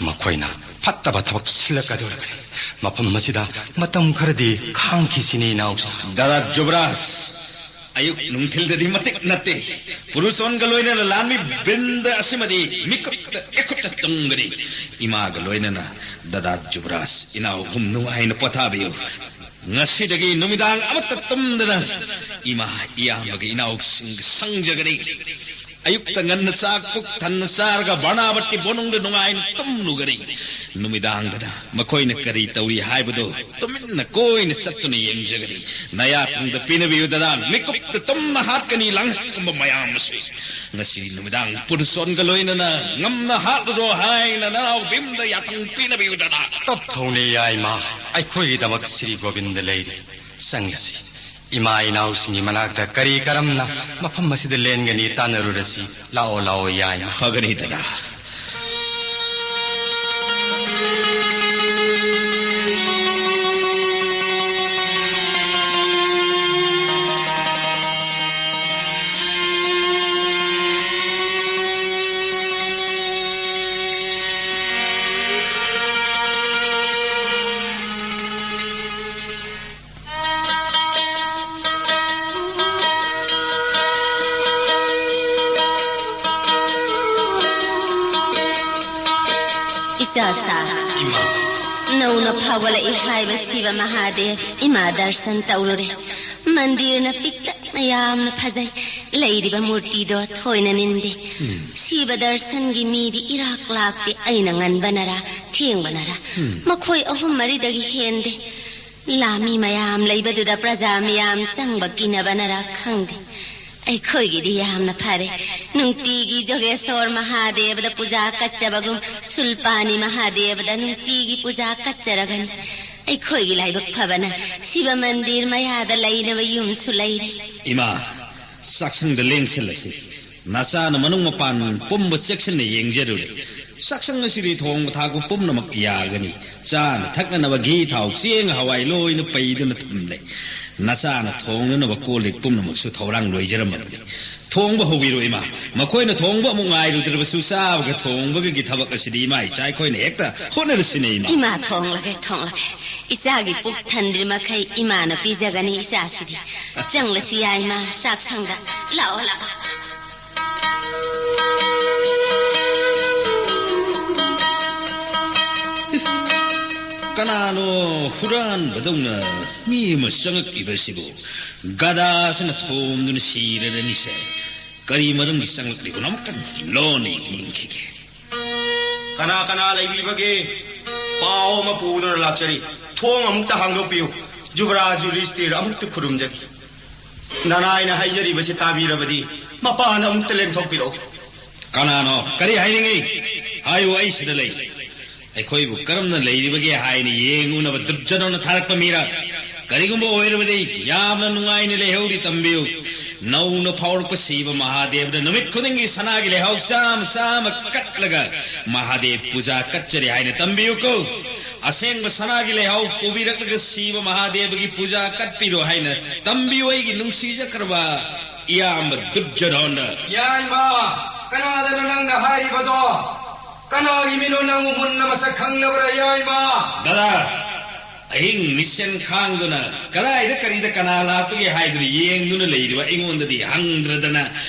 ꯃꯈꯣꯏꯅ ꯐꯠꯇꯕ ꯊꯕꯛ ꯁꯤꯜꯂꯛꯀꯗꯧꯔꯤꯕꯅꯤ꯫ ꯃꯐꯝ ꯑꯁꯤꯗ ꯃꯇꯝ ꯈꯔꯗꯤ ꯈꯥꯡꯈꯤꯁꯤꯅꯤ, ꯏꯅꯥꯎꯁꯥ꯫ ꯗꯥꯗꯥ ꯖꯨꯕꯔꯥꯖ, ꯑꯌꯨꯛ ꯅꯨꯡꯊꯤꯜꯗꯗꯤ ꯃꯇꯤꯛ ꯅꯠꯇꯦ꯫ ꯄꯨꯔꯨꯁꯣꯟꯒ ꯂꯣꯏꯅꯅ ꯂꯥꯟꯃꯤ ꯕ꯭ꯔꯤꯟꯗ ꯑꯁꯤꯃꯗꯤ ꯃꯤꯀꯨꯞꯇ ꯏꯈꯨꯠꯇ ꯇꯨꯝꯒꯅꯤ꯫ ꯏꯃꯥꯒ ꯂꯣꯏꯅꯅ ꯗꯥꯗꯥ ꯖꯨꯕꯔꯥꯖ, ꯏꯅꯥꯎ ꯑꯍꯨꯝ ꯅꯨꯡꯉꯥꯏꯅ ꯄꯣꯊꯥꯕꯤꯌꯨ꯫ ꯉꯁꯤꯗꯒꯤ ꯅꯨꯃꯤꯗꯥꯡ ꯑꯃꯠꯇ ꯇꯨꯝꯗꯅ ꯏꯃꯥ, ꯏꯌꯥꯝꯕꯒ ꯏꯅꯥꯎꯁꯤꯡꯒ ꯁꯪꯖꯒꯅꯤ꯫ ꯑꯌꯨꯛꯇ ꯉꯟꯅ ꯆꯥꯛ ꯄꯨꯛ ꯊꯟꯅ ꯆꯥꯔꯒ ꯕꯔꯅꯥꯕꯠꯀꯤ ꯕꯣꯅꯨꯡꯗ ꯅꯨꯡꯉꯥꯏꯅ ꯇꯨꯝꯂꯨꯒꯅꯤ꯫ ꯅꯨꯃꯤꯗꯥꯡꯗꯅ ꯃꯈꯣꯏꯅ ꯀꯔꯤ ꯇꯧꯔꯤ ꯍꯥꯏꯕꯗꯨ ꯇꯨꯃꯤꯟꯅ ꯀꯣꯏꯅ ꯆꯠꯇꯨꯅ ꯌꯦꯡꯖꯒꯅꯤ꯫ ꯅꯌꯥꯊꯪꯗ ꯄꯤꯅꯕꯤꯌꯨ ꯗꯗꯥ, ꯃꯤꯀꯨꯞꯇ ꯇꯨꯝꯅ ꯍꯥꯠꯀꯅꯤ ꯂꯥꯡꯍꯛꯀꯨꯝꯕ ꯃꯌꯥꯝ ꯑꯁꯤ꯫ ꯉꯁꯤ ꯅꯨꯃꯤꯗꯥꯡ ꯄꯨꯔꯨꯁꯣꯟꯒ ꯂꯣꯏꯅꯅ ꯉꯝꯅ ꯍꯥꯠꯂꯨꯔꯣ ꯍꯥꯏꯅ ꯅꯅꯥꯎ ꯚꯤꯝꯗ ꯌꯥꯊꯪ ꯄꯤꯅꯕꯤꯌꯨ ꯗꯗꯥ꯫ ꯇꯞꯊꯧꯅꯦ ꯌꯥꯏꯃ, ꯑꯩꯈꯣꯏꯒꯤꯗꯃꯛ ꯁ꯭ꯔꯤ ꯒꯣꯕꯤꯟꯗ ꯂꯩꯔꯤ꯫ ꯆꯪꯂꯁꯤ꯫ ꯏꯃꯥ ꯏꯅꯥꯎꯁꯤꯡꯒꯤ ꯃꯅꯥꯛꯇ ꯀꯔꯤ ꯀꯔꯝꯅ ꯃꯐꯝ ꯑꯁꯤꯗ ꯂꯦꯟꯒꯅꯤ ꯇꯥꯟꯅꯔꯨꯔꯁꯤ꯫ ꯂꯥꯛꯑꯣ, ꯂꯥꯛꯑꯣ, ꯌꯥꯏꯃ꯫ ꯐꯒꯅꯤ, ꯗꯗꯥ꯫ ꯏꯆꯥ ꯁꯥ, ꯏꯃꯥ꯫ ꯅꯧꯅ ꯐꯥꯎꯒꯠꯂꯛꯏ ꯍꯥꯏꯕ ꯁꯤꯕ ꯃꯍꯥꯗꯦꯕ ꯏꯃꯥ ꯗꯔꯁꯟ ꯇꯧꯔꯨꯔꯦ꯫ ꯃꯟꯗꯤꯔꯅ ꯄꯤꯛꯇꯛꯅ ꯌꯥꯝꯅ ꯐꯖꯩ꯫ ꯂꯩꯔꯤꯕ ꯃꯨꯔꯇꯤꯗꯣ ꯊꯣꯏꯅ ꯅꯤꯟꯗꯦ꯫ ꯎꯝ꯫ ꯁꯤꯕ ꯗꯔꯁꯟꯒꯤ ꯃꯤꯗꯤ ꯏꯔꯥꯛ ꯂꯥꯛꯇꯦ꯫ ꯑꯩꯅ ꯉꯟꯕꯅꯔꯥ ꯊꯦꯡꯕꯅꯔꯥ ꯎꯝ꯫ ꯃꯈꯣꯏ ꯑꯍꯨꯝ ꯃꯔꯤꯗꯒꯤ ꯍꯦꯟꯗꯦ꯫ ꯂꯥꯃꯤ ꯃꯌꯥꯝ ꯂꯩꯕꯗꯨꯗ ꯄ꯭ꯔꯖꯥ ꯃꯤꯌꯥꯝ ꯆꯪꯕ ꯀꯤꯅꯕꯅꯔꯥ ꯈꯪꯗꯦ꯫ ꯑꯩꯈꯣꯏꯒꯤꯗꯤ ꯌꯥꯝꯅ ꯐꯔꯦ꯫ ꯅꯨꯡꯇꯤꯒꯤ ꯖꯣꯒꯦꯁꯣꯔ ꯃꯍꯥꯗꯦꯕꯗ ꯄꯨꯖꯥ ꯀꯠꯆꯕꯒꯨꯝ ꯁꯨꯜꯄꯥꯅꯤ ꯃꯍꯥꯗꯦꯕꯗ ꯅꯨꯡꯇꯤꯒꯤ ꯄꯨꯖꯥ ꯀꯠꯆꯔꯒꯅꯤ꯫ ꯑꯩꯈꯣꯏꯒꯤ ꯂꯥꯏꯕꯛ ꯐꯕꯅ ꯁꯤꯕ ꯃꯟꯗꯤꯔ ꯃꯌꯥꯗ ꯂꯩꯅꯕ ꯌꯨꯝꯁꯨ ꯂꯩꯔꯦ꯫ ꯏꯃꯥ, ꯆꯥꯛꯁꯪꯗ ꯂꯦꯡꯁꯤꯜꯂꯁꯤ꯫ ꯅꯆꯥꯅ ꯃꯅꯨꯡ ꯃꯄꯥꯟ ꯄꯨꯝꯕ ꯆꯦꯛꯁꯤꯟꯅ ꯌꯦꯡꯖꯔꯨꯔꯦ꯫ ꯆꯥꯛꯁꯪ ꯑꯁꯤꯗꯤ ꯊꯣꯡꯕ ꯊꯥꯛꯄ ꯄꯨꯝꯅꯃꯛ ꯌꯥꯒꯅꯤ꯫ ꯆꯥꯅ ꯊꯛꯅꯅꯕ ꯘꯤ, ꯊꯥꯎ, ꯆꯦꯡ, ꯍꯋꯥꯏ ꯂꯣꯏꯅ ꯄꯩꯗꯨꯅ ꯊꯝꯂꯦ꯫ ꯅꯆꯥꯅ ꯊꯣꯡꯅꯅꯕ ꯀꯣꯜ ꯂꯤꯛ ꯄꯨꯝꯅꯃꯛꯁꯨ ꯊꯧꯔꯥꯡ ꯂꯣꯏꯖꯔꯝꯃꯕꯅꯤ꯫ ꯊꯣꯡꯕ ꯍꯧꯕꯤꯔꯣ, ꯏꯃꯥ꯫ ꯃꯈꯣꯏꯅ ꯊꯣꯡꯕ ꯑꯃꯨꯛ ꯉꯥꯏꯔꯨꯗ꯭ꯔꯕꯁꯨ, ꯆꯥꯕꯒ ꯊꯣꯡꯕꯒꯒꯤ ꯊꯕꯛ ꯑꯁꯤꯗꯤ ꯏꯃꯥ ꯏꯆꯥ ꯑꯩꯈꯣꯏꯅ ꯍꯦꯛꯇ ꯍꯣꯠꯅꯔꯁꯤꯅꯦ, ꯏꯃꯥ꯫ ꯏꯃꯥ, ꯊꯣꯡꯂꯒꯦ, ꯊꯣꯡꯂꯒꯦ꯫ ꯏꯆꯥꯒꯤ ꯄꯨꯛ ꯊꯟꯗ꯭ꯔꯤ ꯃꯈꯩ ꯏꯃꯥꯅ ꯄꯤꯖꯒꯅꯤ ꯏꯆꯥꯁꯤꯗꯤ꯫ ꯆꯪꯂꯁꯤ ꯌꯥꯏ, ꯏꯃꯥ, ꯆꯥꯛꯁꯪꯗ꯫ ꯂꯥꯛꯑꯣ, ꯂꯥꯛꯑꯣ꯫ ꯀꯅꯥꯅꯣ ꯍꯨꯔꯥꯟꯕꯗꯧꯅ ꯃꯤ ꯑꯃ ꯆꯪꯉꯛꯂꯤꯕꯁꯤꯕꯨ? ꯒꯗꯥꯁꯤꯅ ꯊꯣꯝꯗꯨꯅ ꯁꯤꯔꯔꯅꯤꯁꯦ꯫ ꯀꯔꯤ ꯃꯔꯝꯒꯤ ꯆꯪꯂꯛꯂꯤꯕꯅꯣ? ꯑꯃꯨꯛꯇꯪ ꯂꯣꯟꯅ ꯌꯦꯡꯈꯤꯒꯦ꯫ ꯀꯅꯥ ꯀꯅꯥ ꯂꯩꯕꯤꯕꯒꯦ? ꯄꯥꯎ ꯑꯃ ꯄꯨꯗꯨꯅ ꯂꯥꯛꯆꯔꯤ꯫ ꯊꯣꯡ ꯑꯃꯨꯛꯇ ꯍꯥꯡꯗꯣꯛꯄꯤꯌꯨ꯫ ꯖꯨꯕꯔꯥꯖ ꯌꯨꯙꯤꯁꯇꯤꯔ ꯑꯃꯨꯛꯇ ꯈꯨꯔꯨꯝꯖꯒꯦ꯫ ꯅꯅꯥꯏꯅ ꯍꯥꯏꯖꯔꯤꯕꯁꯤ ꯇꯥꯕꯤꯔꯕꯗꯤ ꯃꯄꯥꯟꯗ ꯑꯃꯨꯛꯇ ꯂꯦꯡꯊꯣꯛꯄꯤꯔꯛꯎ꯫ ꯀꯅꯥꯅꯣ? ꯀꯔꯤ ꯍꯥꯏꯅꯤꯡꯉꯤ? ꯍꯥꯏꯌꯨ, ꯑꯩ ꯁꯤꯗ ꯂꯩ꯫ ꯑꯩꯈꯣꯏꯕꯨ ꯀꯔꯝꯅ ꯂꯩꯔꯤꯕꯒꯦ ꯍꯥꯏꯅ ꯌꯦꯡꯉꯨꯅꯕ ꯗꯨꯔꯖꯣꯙꯅꯅ ꯊꯥꯔꯛꯄ ꯃꯤꯔ? ꯀꯔꯤꯒꯨꯝꯕ ꯑꯣꯏꯔꯕꯗꯤ ꯌꯥꯝꯅ ꯅꯨꯡꯉꯥꯏꯅ ꯂꯩꯍꯧꯔꯤ꯫ ꯇꯝꯕꯤꯌꯨ꯫ ꯅꯧꯅ ꯐꯥꯎꯔꯛꯄ ꯁꯤꯕ ꯃꯍꯥꯗꯦꯕꯗ ꯅꯨꯃꯤꯠ ꯈꯨꯗꯤꯡꯒꯤ ꯁꯅꯥꯒꯤ ꯂꯩꯍꯥꯎ ꯆꯥꯝꯃ ꯆꯥꯝꯃ ꯀꯠꯂꯒ ꯃꯍꯥꯗꯦꯕ ꯄꯨꯖꯥ ꯀꯠꯆꯔꯤ ꯍꯥꯏꯅ ꯇꯝꯕꯤꯌꯨꯀꯣ꯫ ꯑꯁꯦꯡꯕ ꯁꯅꯥꯒꯤ ꯂꯩꯍꯥꯎ ꯄꯨꯕꯤꯔꯛꯂꯒ ꯁꯤꯕ ꯃꯍꯥꯗꯦꯕꯒꯤ ꯄꯨꯖꯥ ꯀꯠꯄꯤꯔꯣ ꯍꯥꯏꯅ ꯇꯝꯕꯤꯌꯨ, ꯑꯩꯒꯤ ꯅꯨꯡꯁꯤꯖꯈ꯭ꯔꯕ ꯏꯌꯥꯝꯕ ꯗꯨꯔꯖꯣꯙꯣꯟꯗ꯫ ꯌꯥꯏꯃ, ꯀꯅꯥꯗꯅꯣ ꯅꯪꯅ ꯍꯥꯏꯔꯤꯕꯗꯣ? ꯀꯅꯥꯒꯤ ꯃꯤꯅꯣ ꯅꯪꯕꯨ ꯃꯨꯟꯅ ꯃꯁꯛ ꯈꯪꯂꯕ꯭ꯔꯥ, ꯌꯥꯏꯃ? ꯗꯗꯥ, ꯑꯍꯤꯡ ꯃꯤꯁꯦꯟ ꯈꯥꯡꯗꯨꯅ ꯀꯗꯥꯏꯗ ꯀꯔꯤꯗ ꯀꯅꯥ ꯂꯥꯛꯄꯒꯦ ꯍꯥꯏꯗꯨꯅ ꯌꯦꯡꯗꯨꯅ ꯂꯩꯔꯤꯕ ꯑꯩꯉꯣꯟꯗꯗꯤ ꯍꯪꯗ꯭ꯔꯗꯅ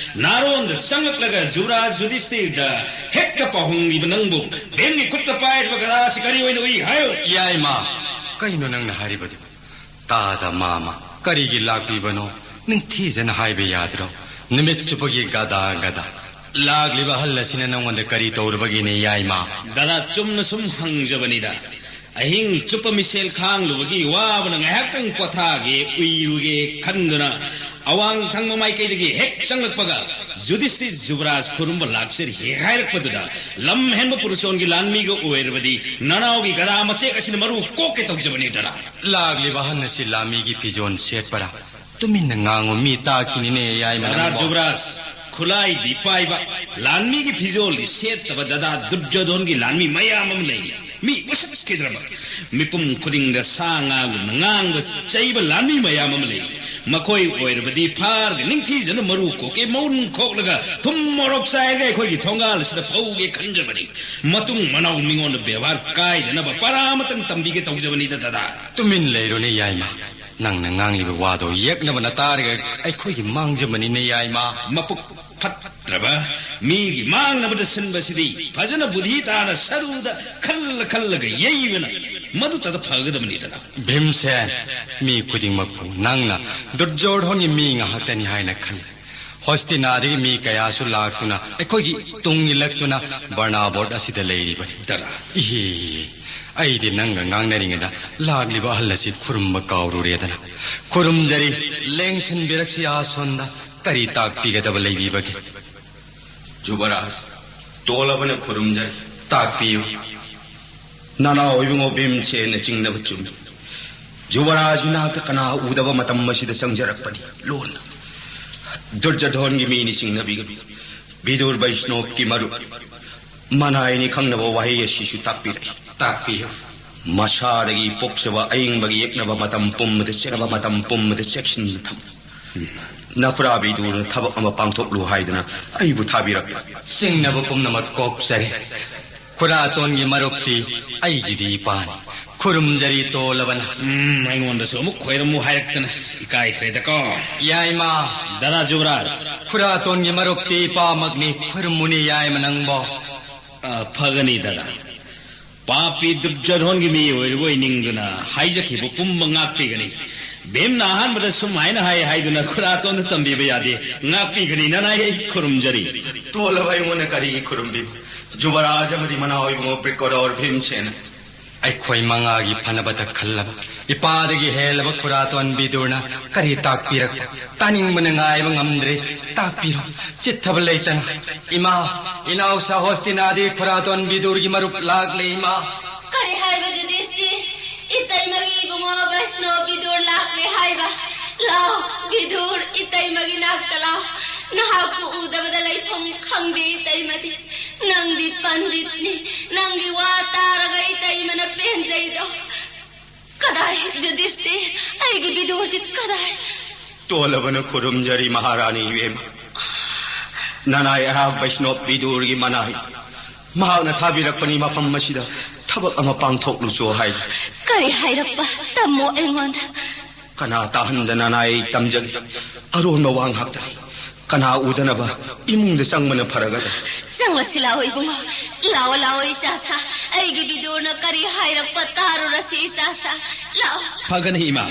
ꯅꯥꯔꯣꯟꯗ ꯆꯪꯂꯛꯂꯒ ꯖꯨꯔꯥ ꯖꯨꯗꯤꯁꯇꯤꯔꯗ ꯍꯦꯛꯇ ꯄꯥꯎꯍꯣꯡꯂꯤꯕ ꯅꯪꯕꯨ ꯚꯤꯝꯒꯤ ꯈꯨꯠꯇ ꯄꯥꯏꯔꯤꯕ ꯒꯗꯥꯁꯤ ꯀꯔꯤ ꯑꯣꯏꯅ ꯎꯏ ꯍꯥꯏꯌꯨ? ꯌꯥꯏꯃ, ꯀꯩꯅꯣ ꯅꯪꯅ ꯍꯥꯏꯔꯤꯕꯗꯨ? ꯇꯥꯗ ꯃꯥꯃ, ꯀꯔꯤꯒꯤ ꯂꯥꯛꯄꯤꯕꯅꯣ? ꯅꯤꯡꯊꯤꯖꯅ ꯍꯥꯏꯕ ꯌꯥꯗ꯭ꯔꯣ? ꯅꯨꯃꯤꯠ ꯆꯨꯞꯄꯒꯤ ꯒꯗꯥ ꯒꯗꯥ꯫ ꯂꯥꯛꯂꯤꯕ ꯑꯍꯜ ꯑꯁꯤꯅ ꯅꯪꯉꯣꯟꯗ ꯀꯔꯤ ꯇꯧꯔꯨꯕꯒꯤꯅꯦ, ꯌꯥꯏꯃ? ꯗꯗꯥ, ꯆꯨꯝꯅ ꯁꯨꯝ ꯍꯪꯖꯕꯅꯤꯗ꯫ ꯑꯍꯤꯡ ꯆꯨꯞꯄ ꯃꯤꯁꯦꯜ ꯈꯥꯡꯂꯨꯕꯒꯤ ꯋꯥꯕꯅ ꯉꯥꯏꯍꯥꯛꯇꯪ ꯄꯣꯊꯥꯒꯦ, ꯎꯏꯔꯨꯒꯦ ꯈꯟꯗꯨꯅ ꯑꯋꯥꯡ ꯊꯪꯕ ꯃꯥꯏꯀꯩꯗꯒꯤ ꯍꯦꯛ ꯆꯪꯂꯛꯄꯒ ꯖꯨꯗꯤꯁꯇꯤ ꯖꯨꯕꯔꯥꯖ ꯈꯨꯔꯨꯝꯕ ꯂꯥꯛꯆꯔꯤ ꯍꯦꯛ ꯍꯥꯏꯔꯛꯄꯗꯨꯗ ꯂꯝ ꯍꯦꯟꯕ ꯄꯨꯔꯨꯁꯣꯟꯒꯤ ꯂꯥꯟꯃꯤꯒ ꯑꯣꯏꯔꯕꯗꯤ ꯅꯅꯥꯎꯒꯤ ꯒꯗꯥ ꯃꯆꯦꯛ ꯑꯁꯤꯅ ꯃꯔꯨ ꯀꯣꯛꯀꯦ ꯇꯧꯖꯕꯅꯤ ꯗꯗꯥ꯫ ꯂꯥꯛꯂꯤꯕ ꯑꯍꯟ ꯑꯁꯤ ꯂꯥꯟꯃꯤꯒꯤ ꯐꯤꯖꯣꯜ ꯁꯦꯠꯄꯔꯥ? ꯇꯨꯃꯤꯟꯅ ꯉꯥꯡꯉꯨ, ꯃꯤ ꯇꯥꯈꯤꯅꯤꯅꯦ, ꯌꯥꯏꯃ ꯗꯗꯥ ꯅꯪꯕꯣ꯫ ꯖꯨꯕꯔꯥꯖ, ꯈꯨꯠꯂꯥꯏꯗꯤ ꯄꯥꯏꯕ, ꯂꯥꯟꯃꯤꯒꯤ ꯐꯤꯖꯣꯜꯗꯤ ꯁꯦꯠꯇꯕ ꯗꯗꯥ ꯗꯨꯔꯖꯣꯙꯣꯟꯒꯤ ꯂꯥꯟꯃꯤ ꯃꯌꯥꯝ ꯑꯃ ꯂꯩꯔꯤ꯫ ꯃꯤ ꯎꯁꯤꯠꯈꯤꯗ꯭ꯔꯕ, ꯃꯤꯄꯨꯝ ꯈꯨꯗꯤꯡꯗ ꯁꯥ ꯉꯥꯒꯨꯝꯅ ꯉꯥꯡꯕ, ꯆꯩꯕ ꯂꯥꯟꯃꯤ ꯃꯌꯥꯝ ꯑꯃ ꯂꯩꯔꯤ꯫ ꯃꯈꯣꯏ ꯑꯣꯏꯔꯕꯗꯤ ꯐꯥꯔꯒ ꯅꯤꯡꯊꯤꯖꯅ ꯃꯔꯨ ꯀꯣꯛꯀꯦ, ꯃꯎꯟ ꯈꯣꯛꯂꯒ ꯊꯨꯝ ꯃꯣꯔꯣꯛ ꯆꯥꯏꯔꯒ ꯑꯩꯈꯣꯏꯒꯤ ꯊꯣꯡꯒꯥꯜ ꯑꯁꯤꯗ ꯐꯧꯒꯦ ꯈꯟꯖꯕꯅꯤ꯫ ꯃꯇꯨꯡ ꯃꯅꯥꯎ ꯃꯤꯉꯣꯟꯗ ꯕꯦꯕꯥꯔ ꯀꯥꯏꯗꯅꯕ ꯄꯔꯥ ꯑꯃꯇꯪ ꯇꯝꯕꯤꯒꯦ ꯇꯧꯖꯕꯅꯤꯗ ꯗꯗꯥ꯫ ꯇꯨꯃꯤꯟ ꯂꯩꯔꯣꯅꯦ ꯌꯥꯏꯃ꯫ ꯅꯪꯅ ꯉꯥꯡꯂꯤꯕ ꯋꯥꯗꯣ ꯌꯦꯛꯅꯕꯅ ꯇꯥꯔꯒ ꯑꯩꯈꯣꯏꯒꯤ ꯃꯥꯡꯖꯕꯅꯤꯅꯦ ꯌꯥꯏꯃ꯫ ꯃꯄꯨꯛ ꯐꯠꯇ꯭ꯔꯕ ꯃꯤꯒꯤ ꯃꯥꯡꯅꯕꯗ ꯁꯤꯟꯕꯁꯤꯗꯤ ꯐꯖꯅ ꯕꯨꯙꯤ ꯇꯥꯅ ꯁꯔꯨꯗ ꯈꯜꯂ ꯈꯜꯂꯒ ꯌꯩꯕꯅ ꯃꯗꯨꯇꯗ ꯐꯒꯗꯕꯅꯤꯗꯅ꯫ ꯚꯤꯝꯁꯦꯟ, ꯃꯤ ꯈꯨꯗꯤꯡꯃꯛꯄꯨ ꯅꯪꯅ ꯗꯨꯔꯖꯣꯙꯣꯟꯒꯤ ꯃꯤ ꯉꯥꯛꯇꯅꯤ ꯍꯥꯏꯅ ꯈꯜꯂꯤ꯫ ꯍꯣꯁꯇꯤꯅꯥꯗꯒꯤ ꯃꯤ ꯀꯌꯥꯁꯨ ꯂꯥꯛꯇꯨꯅ ꯑꯩꯈꯣꯏꯒꯤ ꯇꯨꯡ ꯏꯜꯂꯛꯇꯨꯅ ꯕꯔꯅꯥꯕꯣꯠ ꯑꯁꯤꯗ ꯂꯩꯔꯤꯕꯅꯤ꯫ ꯗꯔꯥ꯫ ꯏꯍꯦ, ꯏꯍꯦ, ꯑꯩꯗꯤ ꯅꯪꯒ ꯉꯥꯡꯅꯔꯤꯉꯩꯗ ꯂꯥꯛꯂꯤꯕ ꯑꯍꯜ ꯑꯁꯤ ꯈꯨꯔꯨꯝꯕ ꯀꯥꯎꯔꯨꯔꯦꯗꯅ꯫ ꯈꯨꯔꯨꯝꯖꯔꯤ, ꯂꯦꯡꯁꯤꯟꯕꯤꯔꯛꯁꯤ ꯑꯁꯣꯝꯗ꯫ ꯀꯔꯤ ꯇꯥꯛꯄꯤꯒꯗꯕ ꯂꯩꯕꯤꯕꯒꯦ? ꯖꯨꯕꯔꯥꯖ, ꯇꯣꯜꯂꯕꯅ ꯈꯨꯔꯨꯝꯖꯔꯤ꯫ ꯇꯥꯛꯄꯤꯌꯨ꯫ ꯅꯅꯥꯎ ꯏꯕꯨꯡꯉꯣ ꯚꯤꯝꯁꯦꯟꯅ ꯆꯤꯡꯅꯕ ꯆꯨꯝꯃꯤ꯫ ꯖꯨꯕꯔꯥꯖꯒꯤ ꯅꯥꯛꯇ ꯀꯅꯥ ꯎꯗꯕ ꯃꯇꯝ ꯑꯁꯤꯗ ꯆꯪꯖꯔꯛꯄꯅꯤ ꯂꯣꯟꯅ꯫ ꯗꯨꯔꯖꯣꯙꯣꯟꯒꯤ ꯃꯤꯅꯤ ꯆꯤꯡꯅꯕꯤꯒꯅꯨ꯫ ꯕꯤꯗꯨꯔ ꯕꯩꯁꯅꯣꯞꯀꯤ ꯃꯔꯨꯞ ꯃꯅꯥꯏꯅꯤ ꯈꯪꯅꯕ ꯋꯥꯍꯩ ꯑꯁꯤꯁꯨ ꯇꯥꯛꯄꯤꯔꯛꯏ꯫ ꯇꯥꯛꯄꯤꯌꯨ꯫ ꯃꯁꯥꯗꯒꯤ ꯄꯣꯛꯆꯕ ꯑꯏꯪꯕꯒꯤ ꯌꯦꯛꯅꯕ ꯃꯇꯝ ꯄꯨꯝꯕꯗ ꯆꯦꯛꯅꯕ ꯃꯇꯝ ꯄꯨꯝꯕꯗ ꯆꯦꯛꯁꯤꯟꯅ ꯊꯝꯃꯨ꯫ ꯅꯈꯨꯔꯥ ꯕꯤꯗꯨꯔꯅ ꯊꯕꯛ ꯑꯃ ꯄꯥꯡꯊꯣꯛꯂꯨ ꯍꯥꯏꯗꯨꯅ ꯑꯩꯕꯨ ꯊꯥꯕꯤꯔꯛꯄ꯫ ꯆꯤꯡꯅꯕ ꯄꯨꯝꯅꯃꯛ ꯀꯣꯛꯆꯔꯦ꯫ ꯈꯨꯔꯥꯇꯣꯟꯒꯤ ꯃꯔꯨꯞꯇꯤ ꯑꯩꯒꯤꯗꯤ ꯏꯄꯥꯅꯤ꯫ ꯈꯨꯔꯨꯝꯖꯔꯤ ꯇꯣꯜꯂꯕꯅ꯫ ꯎꯝ, ꯑꯩꯉꯣꯟꯗꯁꯨ ꯑꯃꯨꯛ ꯈꯣꯏꯔꯝꯃꯨ ꯍꯥꯏꯔꯛꯇꯅ ꯏꯀꯥꯏꯈ꯭ꯔꯦꯗꯀꯣ꯫ ꯌꯥꯏꯃ꯫ ꯗꯥꯗꯥ ꯖꯨꯕꯔꯥꯖ꯫ ꯈꯨꯔꯥꯇꯣꯟꯒꯤ ꯃꯔꯨꯞꯇꯤ ꯏꯄꯥꯃꯛꯅꯤ꯫ ꯈꯨꯔꯨꯝꯃꯨꯅꯤ ꯌꯥꯏꯃ ꯅꯪꯕꯣ꯫ ꯑ, ꯐꯒꯅꯤ ꯗꯥꯗꯥ꯫ ꯄꯥꯄꯤ ꯗꯨꯔꯖꯣꯙꯣꯟꯒꯤ ꯃꯤ ꯑꯣꯏꯔꯨꯕ ꯑꯣꯏꯅꯤꯡꯗꯨꯅ ꯍꯥꯏꯖꯈꯤꯕ ꯄꯨꯝꯕ ꯉꯥꯛꯄꯤꯒꯅꯤ꯫ ꯚꯤꯝꯅ ꯑꯍꯥꯟꯕꯗ ꯁꯨꯝ ꯍꯥꯏꯅ ꯍꯥꯏ ꯍꯥꯏꯗꯨꯅ ꯈꯨꯔꯥꯇꯣꯟꯗ ꯇꯝꯕꯤꯕ ꯌꯥꯗꯦ꯫ ꯉꯥꯛꯄꯤꯒꯅꯤ ꯅꯅꯥꯏ, ꯑꯩ ꯈꯨꯔꯨꯝꯖꯔꯤ꯫ ꯇꯣꯜꯂꯕ ꯑꯩꯉꯣꯟꯗ ꯀꯔꯤꯒꯤ ꯈꯨꯔꯨꯝꯕꯤꯕ? ꯖꯨꯕꯔꯥꯖ ꯑꯃꯗꯤ ꯃꯅꯥꯎ ꯏꯕꯨꯡꯉꯣ ꯕ꯭ꯔꯤꯀꯣꯗꯣꯔ ꯚꯤꯝꯁꯦꯟ꯫ ꯑꯩꯈꯣꯏ ꯃꯉꯥꯒꯤ ꯐꯅꯕꯇ ꯈꯜꯂꯕ ꯏꯄꯥꯗꯒꯤ ꯍꯦꯜꯂꯕ ꯈꯨꯔꯥꯇꯣꯟ ꯕꯤꯗꯨꯔꯅ ꯀꯔꯤ ꯇꯥꯛꯄꯤꯔꯛꯄ? ꯇꯥꯅꯤꯡꯕꯅ ꯉꯥꯏꯕ ꯉꯝꯗ꯭ꯔꯦ꯫ ꯇꯥꯛꯄꯤꯔꯣ, ꯆꯤꯠꯊꯕ ꯂꯩꯇꯅ꯫ ꯏꯃꯥ, ꯏꯅꯥꯎꯁꯥ ꯍꯣꯁꯇꯤꯅꯥꯗꯤ ꯈꯨꯔꯥꯇꯣꯟ ꯕꯤꯗꯨꯔꯒꯤ ꯃꯔꯨꯞ ꯂꯥꯛꯂꯦ, ꯏꯃꯥ꯫ ꯀꯔꯤ ꯍꯥꯏꯕ ꯖꯨꯗꯤꯁꯇꯤ? ꯏꯇꯩꯃꯒꯤ ꯏꯕꯨꯡꯉꯣ ꯕꯩꯁꯅꯣ ꯕꯤꯗꯨꯔ ꯂꯥꯛꯂꯦ ꯍꯥꯏꯕ꯫ ꯂꯥꯎ, ꯕꯤꯗꯨꯔ, ꯏꯇꯩꯃꯒꯤ ꯅꯥꯛꯇ ꯂꯥꯎ꯫ ꯅꯍꯥꯛꯄꯨ ꯎꯗꯕꯗ ꯂꯩꯐꯝ ꯈꯪꯗꯦ ꯏꯇꯩꯃꯗꯤ꯫ ꯅꯪꯗꯤ ꯄꯟꯗꯤꯠꯅꯤ꯫ ꯅꯪꯒꯤ ꯋꯥ ꯇꯥꯔꯒ ꯏꯇꯩꯃꯅ ꯄꯦꯟꯖꯩꯗꯣ꯫ ꯀꯗꯥꯏ ꯖꯨꯗꯤꯁꯇꯤ? ꯑꯩꯒꯤ ꯕꯤꯗꯨꯔꯗꯤ ꯀꯗꯥꯏ? ꯇꯣꯜꯂꯕꯅ ꯈꯨꯔꯨꯝꯖꯔꯤ ꯃꯍꯥꯔꯥꯅꯤ ꯏꯕꯦꯝꯃ꯫ ꯅꯅꯥꯏ ꯑꯩꯍꯥꯛ ꯕꯩꯁꯅꯣꯞ ꯕꯤꯗꯨꯔꯒꯤ ꯃꯅꯥꯏ꯫ ꯃꯍꯥꯛꯅ ꯊꯥꯕꯤꯔꯛꯄꯅꯤ ꯃꯐꯝ ꯑꯁꯤꯗ ꯊꯕꯛ ꯑꯃ ꯄꯥꯡꯊꯣꯛꯂꯨꯆꯣ ꯍꯥꯏ꯫ ꯀꯔꯤ ꯍꯥꯏꯔꯛꯄ? ꯇꯝꯃꯣ ꯑꯩꯉꯣꯟꯗ꯫ ꯀꯅꯥ ꯇꯥꯍꯟꯗꯅ ꯅꯅꯥꯏ ꯇꯝꯖꯒꯦ? ꯑꯔꯣꯟꯕ ꯋꯥ ꯉꯥꯛꯇꯅꯤ꯫ ꯀꯅꯥ ꯎꯗꯅꯕ ꯏꯃꯨꯡꯗ ꯆꯪꯕꯅ ꯐꯔꯒꯗ꯭ꯔꯥ? ꯆꯪꯂꯁꯤ ꯂꯥꯛꯑꯣ ꯏꯕꯨꯡꯉꯣ꯫ ꯂꯥꯛꯑꯣ, ꯂꯥꯛꯑꯣ ꯏꯆꯥꯁꯥ꯫ ꯑꯩꯒꯤ ꯕꯤꯗꯨꯔꯅ ꯀꯔꯤ ꯍꯥꯏꯔꯛꯄ ꯇꯥꯔꯨꯔꯁꯤ ꯏꯆꯥꯁꯥ꯫ ꯂꯥꯛꯑꯣ꯫ ꯐꯒꯅꯤ ꯏꯃꯥ꯫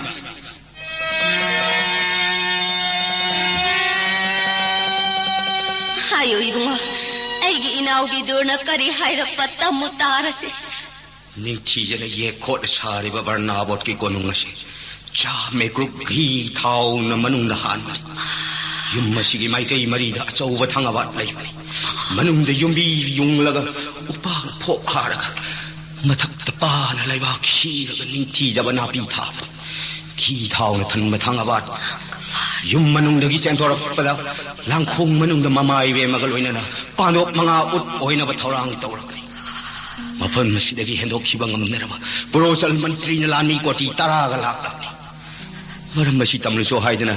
ꯍꯥꯏꯌꯨ ꯏꯕꯨꯡꯉꯣ, ꯑꯩꯒꯤ ꯏꯅꯥꯎ ꯕꯤꯗꯨꯔꯅ ꯀꯔꯤ ꯍꯥꯏꯔꯛꯄ ꯇꯝꯃꯨ ꯇꯥꯔꯁꯤ꯫ ꯅꯤꯡꯊꯤꯖꯅ ꯌꯦꯛ ꯈꯣꯠꯅ ꯁꯥꯔꯤꯕ ꯕꯔꯅꯥꯕꯣꯠꯀꯤ ꯀꯣꯅꯨꯡ ꯑꯁꯤ ꯆꯥ ꯃꯦꯀ꯭ꯔꯨꯛ ꯘꯤ ꯊꯥꯎꯅ ꯃꯅꯨꯡꯗ ꯍꯥꯟꯕꯅꯤ꯫ ꯌꯨꯝ ꯑꯁꯤꯒꯤ ꯃꯥꯏꯀꯩ ꯃꯔꯤꯗ ꯑꯆꯧꯕ ꯊꯪꯒꯕꯥꯠ ꯂꯩꯕꯅꯤ꯫ ꯃꯅꯨꯡꯗ ꯌꯨꯝꯕꯤ ꯌꯨꯡꯂꯒ ꯎꯄꯥꯛꯅ ꯐꯣꯞ ꯍꯥꯔꯒ ꯃꯊꯛꯇ ꯄꯥꯅ ꯂꯩꯕꯥꯛ ꯁꯤꯔꯒ ꯅꯤꯡꯊꯤꯖꯕ ꯅꯥꯄꯤ ꯊꯥꯕꯅꯤ꯫ ꯈꯤ ꯊꯥꯎꯅ ꯊꯟꯕ ꯊꯥꯡꯒꯕꯥꯠ ꯌꯨꯝ ꯃꯅꯨꯡꯗꯒꯤ ꯆꯦꯟꯊꯣꯔꯛꯄꯗ, ꯂꯥꯡꯈꯣꯡ ꯃꯅꯨꯡꯗ ꯃꯃꯥ ꯏꯕꯦꯝꯃꯒ ꯂꯣꯏꯅꯅ ꯄꯥꯟꯗꯣꯞ ꯃꯉꯥ ꯎꯠ ꯑꯣꯏꯅꯕ ꯊꯧꯔꯥꯡ ꯇꯧꯔꯛꯂꯤ꯫ ꯃꯐꯝ ꯑꯁꯤꯗꯒꯤ ꯍꯦꯟꯗꯣꯛꯈꯤꯕ ꯉꯝꯅꯅꯕ ꯄ꯭ꯔꯣꯆꯜ ꯃꯟꯇ꯭ꯔꯤꯅ ꯂꯥꯟꯃꯤ ꯀꯣꯇꯤ ꯇꯔꯥꯒ ꯂꯥꯛꯂꯛꯂꯤ꯫ ꯃꯔꯝ ꯑꯁꯤ ꯇꯝꯂꯁꯨ ꯍꯥꯏꯗꯅ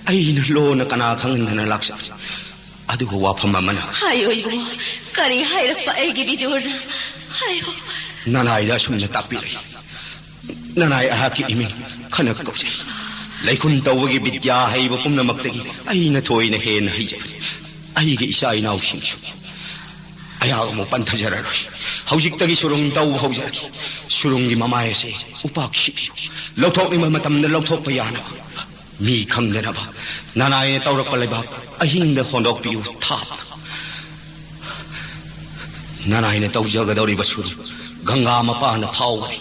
ꯑꯩꯅ ꯂꯣꯟꯅ ꯀꯅꯥ ꯈꯪꯍꯟꯗꯅ ꯂꯥꯛꯆꯕꯅꯤ꯫ ꯑꯗꯨꯒ ꯋꯥꯐꯝ ꯑꯃꯅ, ꯍꯥꯏꯌꯣ ꯏꯕꯨꯡꯉꯣ, ꯀꯔꯤ ꯍꯥꯏꯔꯛꯄ ꯑꯩꯒꯤ ꯕꯤꯗꯨꯔꯅ? ꯍꯥꯏꯌꯣ꯫ ꯅꯅꯥꯏꯗ ꯑꯁꯨꯝꯅ ꯇꯥꯛꯄꯤꯔꯛꯏ꯫ ꯅꯅꯥꯏ ꯑꯩꯍꯥꯛꯀꯤ ꯏꯃꯤꯡ ꯈꯅꯛ ꯀꯧꯖꯩ꯫ ꯂꯩꯈꯨꯟ ꯇꯧꯕꯒꯤ ꯕꯤꯗ꯭ꯌꯥ ꯍꯩꯕ ꯄꯨꯝꯅꯃꯛꯇꯒꯤ ꯑꯩꯅ ꯊꯣꯏꯅ ꯍꯦꯟꯅ ꯍꯩꯖꯕꯅꯤ꯫ ꯑꯩꯒꯤ ꯏꯆꯥ ꯏꯅꯥꯎꯁꯤꯡꯁꯨ ꯑꯩꯍꯥꯛ ꯑꯃꯨꯛ ꯄꯟꯊꯖꯔꯔꯣꯏ꯫ ꯍꯧꯖꯤꯛꯇꯒꯤ ꯁꯨꯔꯨꯡ ꯇꯧꯕ ꯍꯧꯖꯔꯒꯦ꯫ ꯁꯨꯔꯨꯡꯒꯤ ꯃꯃꯥꯏ ꯑꯁꯦ ꯎꯄꯥꯛ ꯁꯤꯕꯤꯌꯨ꯫ ꯂꯧꯊꯣꯛꯅꯤꯡꯕ ꯃꯇꯝꯗ ꯂꯧꯊꯣꯛꯄ ꯌꯥꯅꯕ, ꯃꯤ ꯈꯪꯗꯅꯕ ꯅꯅꯥꯏꯅ ꯇꯧꯔꯛꯄ ꯂꯩꯕꯥꯛ ꯑꯍꯤꯡꯗ ꯍꯣꯟꯗꯣꯛꯄꯤꯌꯨ ꯊꯥꯞꯅ꯫ ꯅꯅꯥꯏꯅ ꯇꯧꯖꯒꯗꯧꯔꯤꯕ ꯁꯨꯔꯨꯡ ꯒꯪꯒꯥ ꯃꯄꯥꯟꯗ ꯐꯥꯎꯒꯅꯤ꯫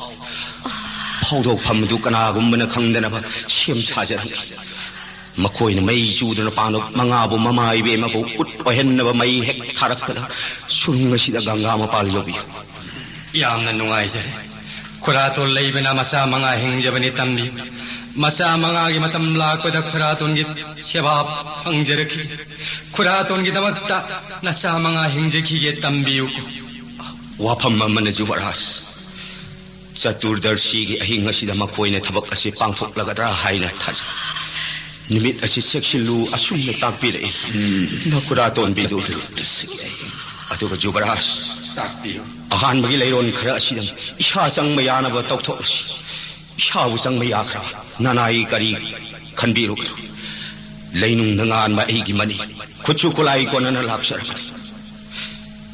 ꯐꯥꯎꯗꯣꯛꯐꯝ ꯑꯗꯨ ꯀꯅꯥꯒꯨꯝꯕꯅ ꯈꯪꯗꯅꯕ ꯁꯦꯝ ꯁꯥꯖꯔꯝꯈꯤ꯫ ꯃꯈꯣꯏꯅ ꯃꯩ ꯆꯨꯗꯨꯅ ꯄꯥꯟꯗꯣꯞ ꯃꯉꯥꯕꯨ ꯃꯃꯥ ꯏꯕꯦꯝꯃꯕꯨ ꯎꯠ ꯑꯣꯏꯍꯟꯅꯕ ꯃꯩ ꯍꯦꯛ ꯊꯥꯔꯛꯄꯗ ꯁꯨꯔꯨꯡ ꯑꯁꯤꯗ ꯒꯪꯒꯥ ꯃꯄꯥꯜ ꯌꯧꯕꯤꯌꯨ꯫ ꯌꯥꯝꯅ ꯅꯨꯡꯉꯥꯏꯖꯔꯦ꯫ ꯈꯨꯔꯥꯇꯣꯟ ꯂꯩꯕꯅ ꯃꯆꯥ ꯃꯉꯥ ꯍꯤꯡꯖꯕꯅꯤ ꯇꯝꯕꯤꯌꯨ꯫ ꯃꯆꯥ ꯃꯉꯥꯒꯤ ꯃꯇꯝ ꯂꯥꯛꯄꯗ ꯈꯨꯔꯥꯇꯣꯟꯒꯤ ꯁꯦꯕꯥ ꯐꯪꯖꯔꯛꯈꯤ꯫ ꯈꯨꯔꯥꯇꯣꯟꯒꯤꯗꯃꯛꯇ ꯅꯆꯥ ꯃꯉꯥ ꯍꯤꯡꯖꯈꯤꯒꯦ ꯇꯝꯕꯤꯌꯨ꯫ ꯋꯥꯐꯝ ꯑꯃꯅ ꯖꯨꯕꯔꯥꯖ, ꯆꯇꯨꯔꯗꯔꯁꯤꯒꯤ ꯑꯍꯤꯡ ꯑꯁꯤꯗ ꯃꯈꯣꯏꯅ ꯊꯕꯛ ꯑꯁꯤ ꯄꯥꯡꯊꯣꯛꯂꯒꯗ꯭ꯔꯥ ꯍꯥꯏꯅ ꯊꯥꯖꯩ꯫ ꯅꯨꯃꯤꯠ ꯑꯁꯤ ꯆꯦꯛꯁꯤꯜꯂꯨ ꯑꯁꯨꯝꯅ ꯇꯥꯛꯄꯤꯔꯛꯏ꯫ ꯅꯈꯨꯔꯥꯇꯣꯟ ꯕꯤꯗꯨ꯫ ꯆꯇꯨꯔꯗꯔꯁꯤꯒꯤ ꯑꯍꯤꯡ꯫ ꯑꯗꯨꯒ ꯖꯨꯕꯔꯥꯖ, ꯇꯥꯛꯄꯤꯌꯨ꯫ ꯑꯍꯥꯟꯕꯒꯤ ꯂꯩꯔꯣꯟ ꯈꯔ ꯑꯁꯤꯗꯪ ꯏꯁꯥ ꯆꯪꯕ ꯌꯥꯅꯕ ꯇꯧꯊꯣꯛꯂꯁꯤ꯫ ꯏꯁꯥꯕꯨ ꯆꯪꯕ ꯌꯥꯈ꯭ꯔꯕ ꯅꯅꯥꯏ ꯀꯔꯤ ꯈꯟꯕꯤꯔꯨꯒꯅꯨ꯫ ꯂꯩꯅꯨꯡꯗ ꯉꯥꯟꯕ ꯑꯩꯒꯤ ꯃꯅꯤ ꯈꯨꯠꯁꯨ ꯈꯨꯠꯂꯥꯏ ꯀꯣꯟꯅꯅ ꯂꯥꯛꯆꯔꯕꯅꯤ꯫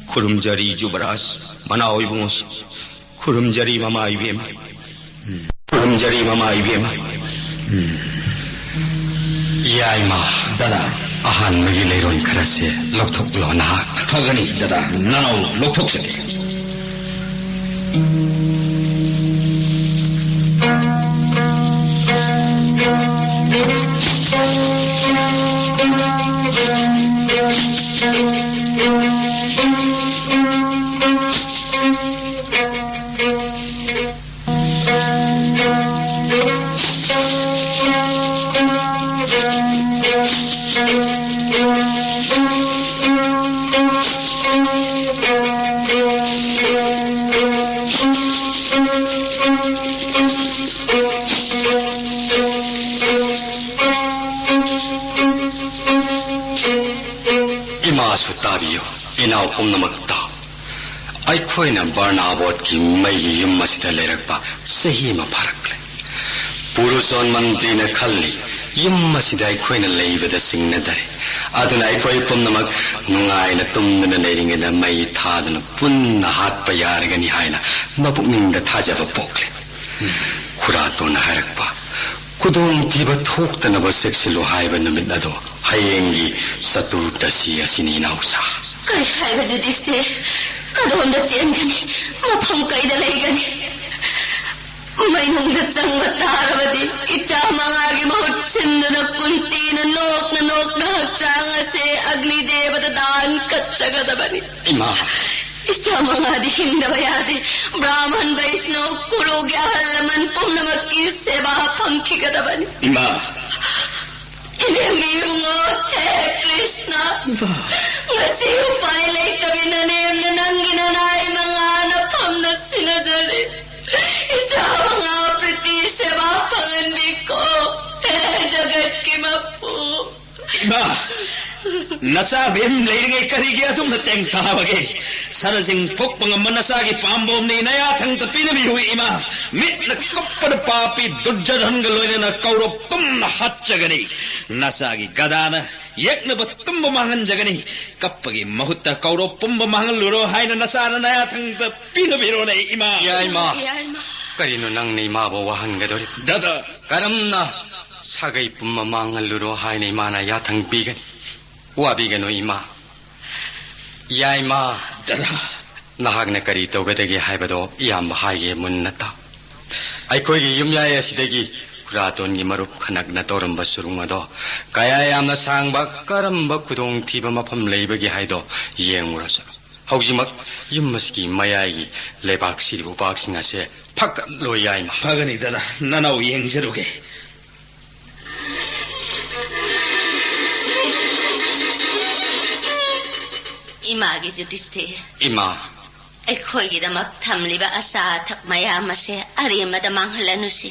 ꯈꯨꯔꯨꯝꯖꯔꯤ ꯖꯨꯕꯔꯥꯖ, ꯃꯅꯥꯎ ꯏꯕꯨꯡꯉꯣꯁꯤ꯫ ꯈꯨꯔꯨꯝꯖꯔꯤ ꯃꯃꯥ ꯏꯕꯦꯝꯃ꯫ ꯈꯨꯔꯨꯝꯖꯔꯤ ꯃꯃꯥ ꯏꯕꯦꯝꯃ꯫ ꯌꯥꯏꯃ꯫ ꯗꯅ꯫ ꯑꯍꯥꯟꯕꯒꯤ ꯂꯩꯔꯣꯟ ꯈꯔꯁꯦ ꯂꯧꯊꯣꯛꯂꯣ ꯅꯍꯥꯛ꯫ ꯐꯒꯅꯤ ꯗꯗꯥ, ꯅꯅꯥꯎ ꯂꯧꯊꯣꯛꯆꯒꯦ꯫ ꯏꯅꯥꯎ ꯄꯨꯝꯅꯃꯛꯇ, ꯑꯩꯈꯣꯏꯅ ꯕꯔꯅꯥꯕꯣꯠꯀꯤ ꯃꯩꯒꯤ ꯌꯨꯝ ꯑꯁꯤꯗ ꯂꯩꯔꯛꯄ ꯆꯍꯤ ꯑꯃ ꯐꯥꯔꯛꯂꯦ꯫ ꯄꯨꯔꯨꯁꯣꯟ ꯃꯟꯇ꯭ꯔꯤꯅ ꯈꯜꯂꯤ, ꯌꯨꯝ ꯑꯁꯤꯗ ꯑꯩꯈꯣꯏꯅ ꯂꯩꯕꯗ ꯆꯤꯡꯅꯗꯔꯦ꯫ ꯑꯗꯨꯅ ꯑꯩꯈꯣꯏ ꯄꯨꯝꯅꯃꯛ ꯅꯨꯡꯉꯥꯏꯅ ꯇꯨꯝꯗꯨꯅ ꯂꯩꯔꯤꯉꯩꯗ ꯃꯩ ꯊꯥꯗꯨꯅ ꯄꯨꯟꯅ ꯍꯥꯠꯄ ꯌꯥꯔꯒꯅꯤ ꯍꯥꯏꯅ ꯃꯄꯨꯛꯅꯤꯡꯗ ꯊꯥꯖꯕ ꯄꯣꯛꯂꯦ꯫ ꯈꯨꯔꯥꯇꯣꯟꯅ ꯍꯥꯏꯔꯛꯄ, "ꯈꯨꯗꯣꯡꯊꯤꯕ ꯊꯣꯛꯇꯅꯕ ꯆꯦꯛꯁꯤꯜꯂꯨ" ꯍꯥꯏꯕ ꯅꯨꯃꯤꯠ ꯑꯗꯣ ꯍꯌꯦꯡꯒꯤ ꯆꯇꯨꯔꯗꯁꯤ ꯑꯁꯤꯅꯤ, ꯏꯅꯥꯎꯁꯥ꯫ ꯀꯔꯤ ꯍꯥꯏꯕ ꯌꯨꯙꯤꯁꯇꯤꯔ? ꯀꯗꯣꯝꯗ ꯆꯦꯟꯒꯅꯤ? ꯃꯐꯝ ꯀꯩꯗ ꯂꯩꯒꯅꯤ? ꯃꯩꯅꯨꯡꯗ ꯆꯪꯕ ꯇꯥꯔꯕꯗꯤ ꯏꯆꯥ ꯃꯉꯥꯒꯤ ꯃꯍꯨꯠ ꯁꯤꯟꯗꯨꯅ ꯀꯨꯟꯇꯤꯅ ꯅꯣꯛꯅ ꯅꯣꯛꯅ ꯍꯛꯆꯥꯡ ꯑꯁꯦ ꯑꯒꯅꯤ ꯗꯦꯕꯗ ꯗꯥꯟ ꯀꯠꯆꯒꯗꯕꯅꯤ꯫ ꯏꯃꯥ! ꯏꯆꯥ ꯃꯉꯥꯗꯤ ꯍꯤꯡꯗꯕ ꯌꯥꯗꯦ꯫ ꯕ꯭ꯔꯥꯍꯃꯟ, ꯕꯩꯁꯅꯧ, ꯀꯨꯔꯨꯒꯤ ꯑꯍꯜ ꯂꯃꯟ ꯄꯨꯝꯅꯃꯛꯀꯤ ꯁꯦꯕꯥ ꯐꯪꯈꯤꯒꯗꯕꯅꯤ꯫ ꯏꯃꯥ! ꯏꯅꯦꯝꯒꯤ ꯏꯕꯨꯡꯉꯣ, ꯍꯦ ꯀ꯭ꯔꯤꯁꯅ, ꯏꯃꯥ! ꯉꯁꯤ ꯎꯄꯥꯏ ꯂꯩꯇꯕꯤ ꯅꯅꯦꯝꯅ ꯅꯪꯒꯤ ꯅꯅꯥꯏ ꯃꯉꯥ ꯅꯐꯝꯅ ꯁꯤꯟꯅꯖꯔꯦ꯫ ꯏꯆꯥ ꯃꯉꯥ ꯄ꯭ꯔꯤꯇꯤ ꯁꯦꯕꯥ ꯐꯪꯍꯟꯕꯤꯀꯣ, ꯍꯦ ꯖꯒꯠꯀꯤ ꯃꯄꯨ꯫ ꯏꯃꯥ! ꯅꯆꯥ ꯚꯤꯝ ꯂꯩꯔꯤꯉꯩ ꯀꯔꯤꯒꯤ ꯑꯗꯨꯝꯅ ꯇꯦꯡ ꯇꯥꯕꯒꯦ? ꯁꯅꯥꯖꯤꯡ ꯐꯨꯛꯄ ꯉꯝꯕ ꯅꯆꯥꯒꯤ ꯄꯥꯝꯕꯣꯝꯅꯤ, ꯅꯌꯥꯊꯪꯗ ꯄꯤꯅꯕꯤꯌꯨ ꯏꯃꯥ꯫ ꯃꯤꯠꯅ ꯀꯨꯞꯄꯗ ꯄꯥꯄꯤ ꯗꯨꯔꯖꯣꯙꯟꯒ ꯂꯣꯏꯅꯅ ꯀꯧꯔꯕ ꯄꯨꯝꯅ ꯍꯥꯠꯆꯒꯅꯤ꯫ ꯅꯆꯥꯒꯤ ꯒꯗꯥꯅ ꯌꯦꯛꯅꯕ ꯇꯨꯝꯕ ꯃꯥꯡꯍꯟꯖꯒꯅꯤ꯫ ꯀꯞꯄꯒꯤ ꯃꯍꯨꯠꯇ ꯀꯧꯔꯕ ꯄꯨꯝꯕ ꯃꯥꯡꯍꯜꯂꯨꯔꯣ ꯍꯥꯏꯅ ꯅꯆꯥꯅ ꯅꯌꯥꯊꯪꯗ ꯄꯤꯅꯕꯤꯔꯣꯅꯦ ꯏꯃꯥ꯫ ꯌꯥꯏꯃ꯫ ꯌꯥꯏꯃ꯫ ꯀꯔꯤꯅꯣ ꯅꯪꯅ ꯏꯃꯥꯕꯨ ꯋꯥꯍꯟꯒꯗꯧꯔꯤꯕ? ꯗꯥꯗꯥ꯫ ꯀꯔꯝꯅ ꯁꯥꯒꯩ ꯄꯨꯝꯕ ꯃꯥꯡꯍꯜꯂꯨꯔꯣ ꯍꯥꯏꯅ ꯏꯃꯥꯅ ꯌꯥꯊꯪ ꯄꯤꯒꯅꯤ? ꯋꯥꯕꯤꯒꯅꯨ ꯏꯃꯥ꯫ ꯌꯥꯏꯃ꯫ ꯗꯥꯗꯥ꯫ ꯅꯍꯥꯛꯅ ꯀꯔꯤ ꯇꯧꯒꯗꯒꯦ ꯍꯥꯏꯕꯗꯣ ꯏꯌꯥꯝꯕ ꯍꯥꯏꯒꯦ ꯃꯨꯟꯅ ꯇꯥꯎ꯫ ꯑꯩꯈꯣꯏꯒꯤ ꯌꯨꯝꯌꯥꯏ ꯑꯁꯤꯗꯒꯤ ꯈꯨꯔꯥꯇꯣꯟꯒꯤ ꯃꯔꯨꯞ ꯈꯅꯛꯅ ꯇꯧꯔꯝꯕ ꯁꯨꯔꯨꯡ ꯑꯗꯣ ꯀꯌꯥ ꯌꯥꯝꯅ ꯁꯥꯡꯕ, ꯀꯔꯝꯕ ꯈꯨꯗꯣꯡꯊꯤꯕ ꯃꯐꯝ ꯂꯩꯕꯒꯦ ꯍꯥꯏꯗꯣ ꯌꯦꯡꯉꯨꯔꯁꯤ꯫ ꯍꯧꯖꯤꯛꯃꯛ ꯌꯨꯝ ꯑꯁꯤꯒꯤ ꯃꯌꯥꯏꯒꯤ ꯂꯩꯕꯥꯛ ꯁꯤꯔꯤꯕ ꯎꯄꯥꯛꯁꯤꯡ ꯑꯁꯦ ꯐꯒꯠꯂꯣ ꯌꯥꯏꯃ꯫ ꯐꯒꯅꯤ ꯗꯥꯗꯥ, ꯅꯅꯥꯎ ꯌꯦꯡꯖꯔꯨꯒꯦ꯫ ꯏꯃꯥꯒꯤ ꯌꯨꯙꯤꯁꯇꯤꯔ꯫ ꯏꯃꯥ꯫ ꯑꯩꯈꯣꯏꯒꯤꯗꯃꯛ ꯊꯝꯂꯤꯕ ꯑꯆꯥ ꯑꯊꯛ ꯃꯌꯥꯝ ꯑꯁꯦ ꯑꯔꯦꯝꯕꯗ ꯃꯥꯡꯍꯜꯂꯅꯨꯁꯤ꯫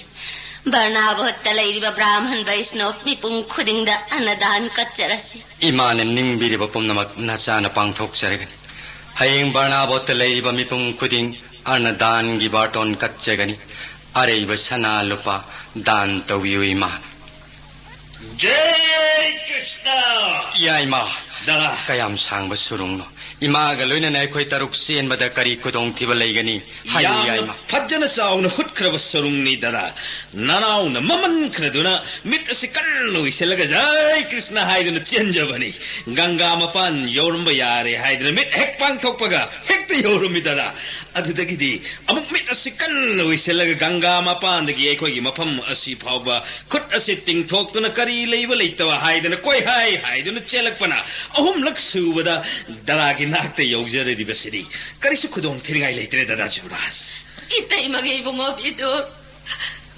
ꯕꯔꯅꯥꯕꯣꯠꯇ ꯂꯩꯔꯤꯕ ꯕ꯭ꯔꯥꯍꯃꯟ ꯕꯩꯁꯅꯣꯞ ꯃꯤꯄꯨꯝ ꯈꯨꯗꯤꯡꯗ ꯑꯅꯗꯥꯟ ꯀꯠꯆꯔꯁꯤ꯫ ꯏꯃꯥꯅ ꯅꯤꯡꯕꯤꯔꯤꯕ ꯄꯨꯝꯅꯃꯛ ꯅꯆꯥꯅ ꯄꯥꯡꯊꯣꯛꯆꯔꯒꯅꯤ꯫ ꯍꯌꯦꯡ ꯕꯔꯅꯥꯕꯣꯠꯇ ꯂꯩꯔꯤꯕ ꯃꯤꯄꯨꯝ ꯈꯨꯗꯤꯡ ꯑꯅꯗꯥꯟꯒꯤ ꯕꯥꯔꯇꯣꯟ ꯀꯠꯆꯒꯅꯤ꯫ ꯑꯔꯩꯕ ꯁꯅꯥ ꯂꯨꯄꯥ ꯗꯥꯟ ꯇꯧꯕꯤꯌꯨ ꯏꯃꯥ꯫ ꯖꯩ ꯀ꯭ꯔꯤꯁꯅ! ꯌꯥꯏꯃ! ꯗꯥ! ꯀꯌꯥꯝ ꯁꯥꯡꯕ ꯁꯨꯔꯨꯡꯅꯣ? ꯏꯃꯥꯒ ꯂꯣꯏꯅꯅ ꯑꯩꯈꯣꯏ ꯇꯔꯨꯛ ꯆꯦꯟꯕꯗ ꯀꯔꯤ ꯈꯨꯗꯣꯡꯊꯤꯕ ꯂꯩꯒꯅꯤ? ꯍꯥꯏꯌꯨ, ꯌꯥꯝꯅ ꯌꯥꯏꯃ꯫ ꯐꯖꯅ ꯆꯥꯎꯅ ꯍꯨꯠꯈ꯭ꯔꯕ ꯁꯨꯔꯨꯡꯅꯤ, ꯗꯥ꯫ ꯅꯅꯥꯎꯅ ꯃꯃꯟ ꯈꯔꯗꯨꯅ ꯃꯤꯠ ꯑꯁꯤ ꯀꯟꯅ ꯎꯏꯁꯤꯜꯂꯒ "ꯖꯩ ꯀ꯭ꯔꯤꯁꯅ" ꯍꯥꯏꯗꯨꯅ ꯆꯦꯟꯖꯕꯅꯤ꯫ ꯒꯪꯒꯥ ꯃꯄꯥꯟ ꯌꯧꯔꯝꯕ ꯌꯥꯔꯦ ꯍꯥꯏꯗꯨꯅ ꯃꯤꯠ ꯍꯦꯛ ꯄꯥꯡꯊꯣꯛꯄꯒ ꯍꯦꯛꯇ ꯌꯧꯔꯝꯃꯤ, ꯗꯥ꯫ ꯑꯗꯨꯗꯒꯤꯗꯤ ꯑꯃꯨꯛ ꯃꯤꯠ ꯑꯁꯤ ꯀꯟꯅ ꯎꯏꯁꯤꯜꯂꯒ ꯒꯪꯒꯥ ꯃꯄꯥꯟꯗꯒꯤ ꯑꯩꯈꯣꯏꯒꯤ ꯃꯐꯝ ꯑꯁꯤ ꯐꯥꯎꯕ ꯈꯨꯠ ꯑꯁꯤ ꯇꯤꯡꯊꯣꯛꯇꯨꯅ ꯀꯔꯤ ꯂꯩꯕ ꯂꯩꯇꯕ ꯍꯥꯏꯗꯅ ꯀꯣꯏꯍꯥꯏ ꯍꯥꯏꯗꯨꯅ ꯆꯦꯜꯂꯛꯄꯅ ꯑꯍꯨꯝꯂꯛ ꯁꯨꯕꯗ ꯗꯥꯒꯤ ꯅꯥꯛꯇ ꯌꯧꯖꯔꯤꯕꯁꯤꯅꯤ꯫ ꯀꯔꯤꯁꯨ ꯈꯨꯗꯣꯡ ꯊꯤꯅꯤꯡꯉꯥꯏ ꯂꯩꯇ꯭ꯔꯦ, ꯗꯥ ꯖꯨꯕꯔꯥꯖ꯫ ꯏꯇꯩꯃꯒꯤ ꯏꯕꯨꯡꯉꯣ ꯕꯤꯗꯨꯔ,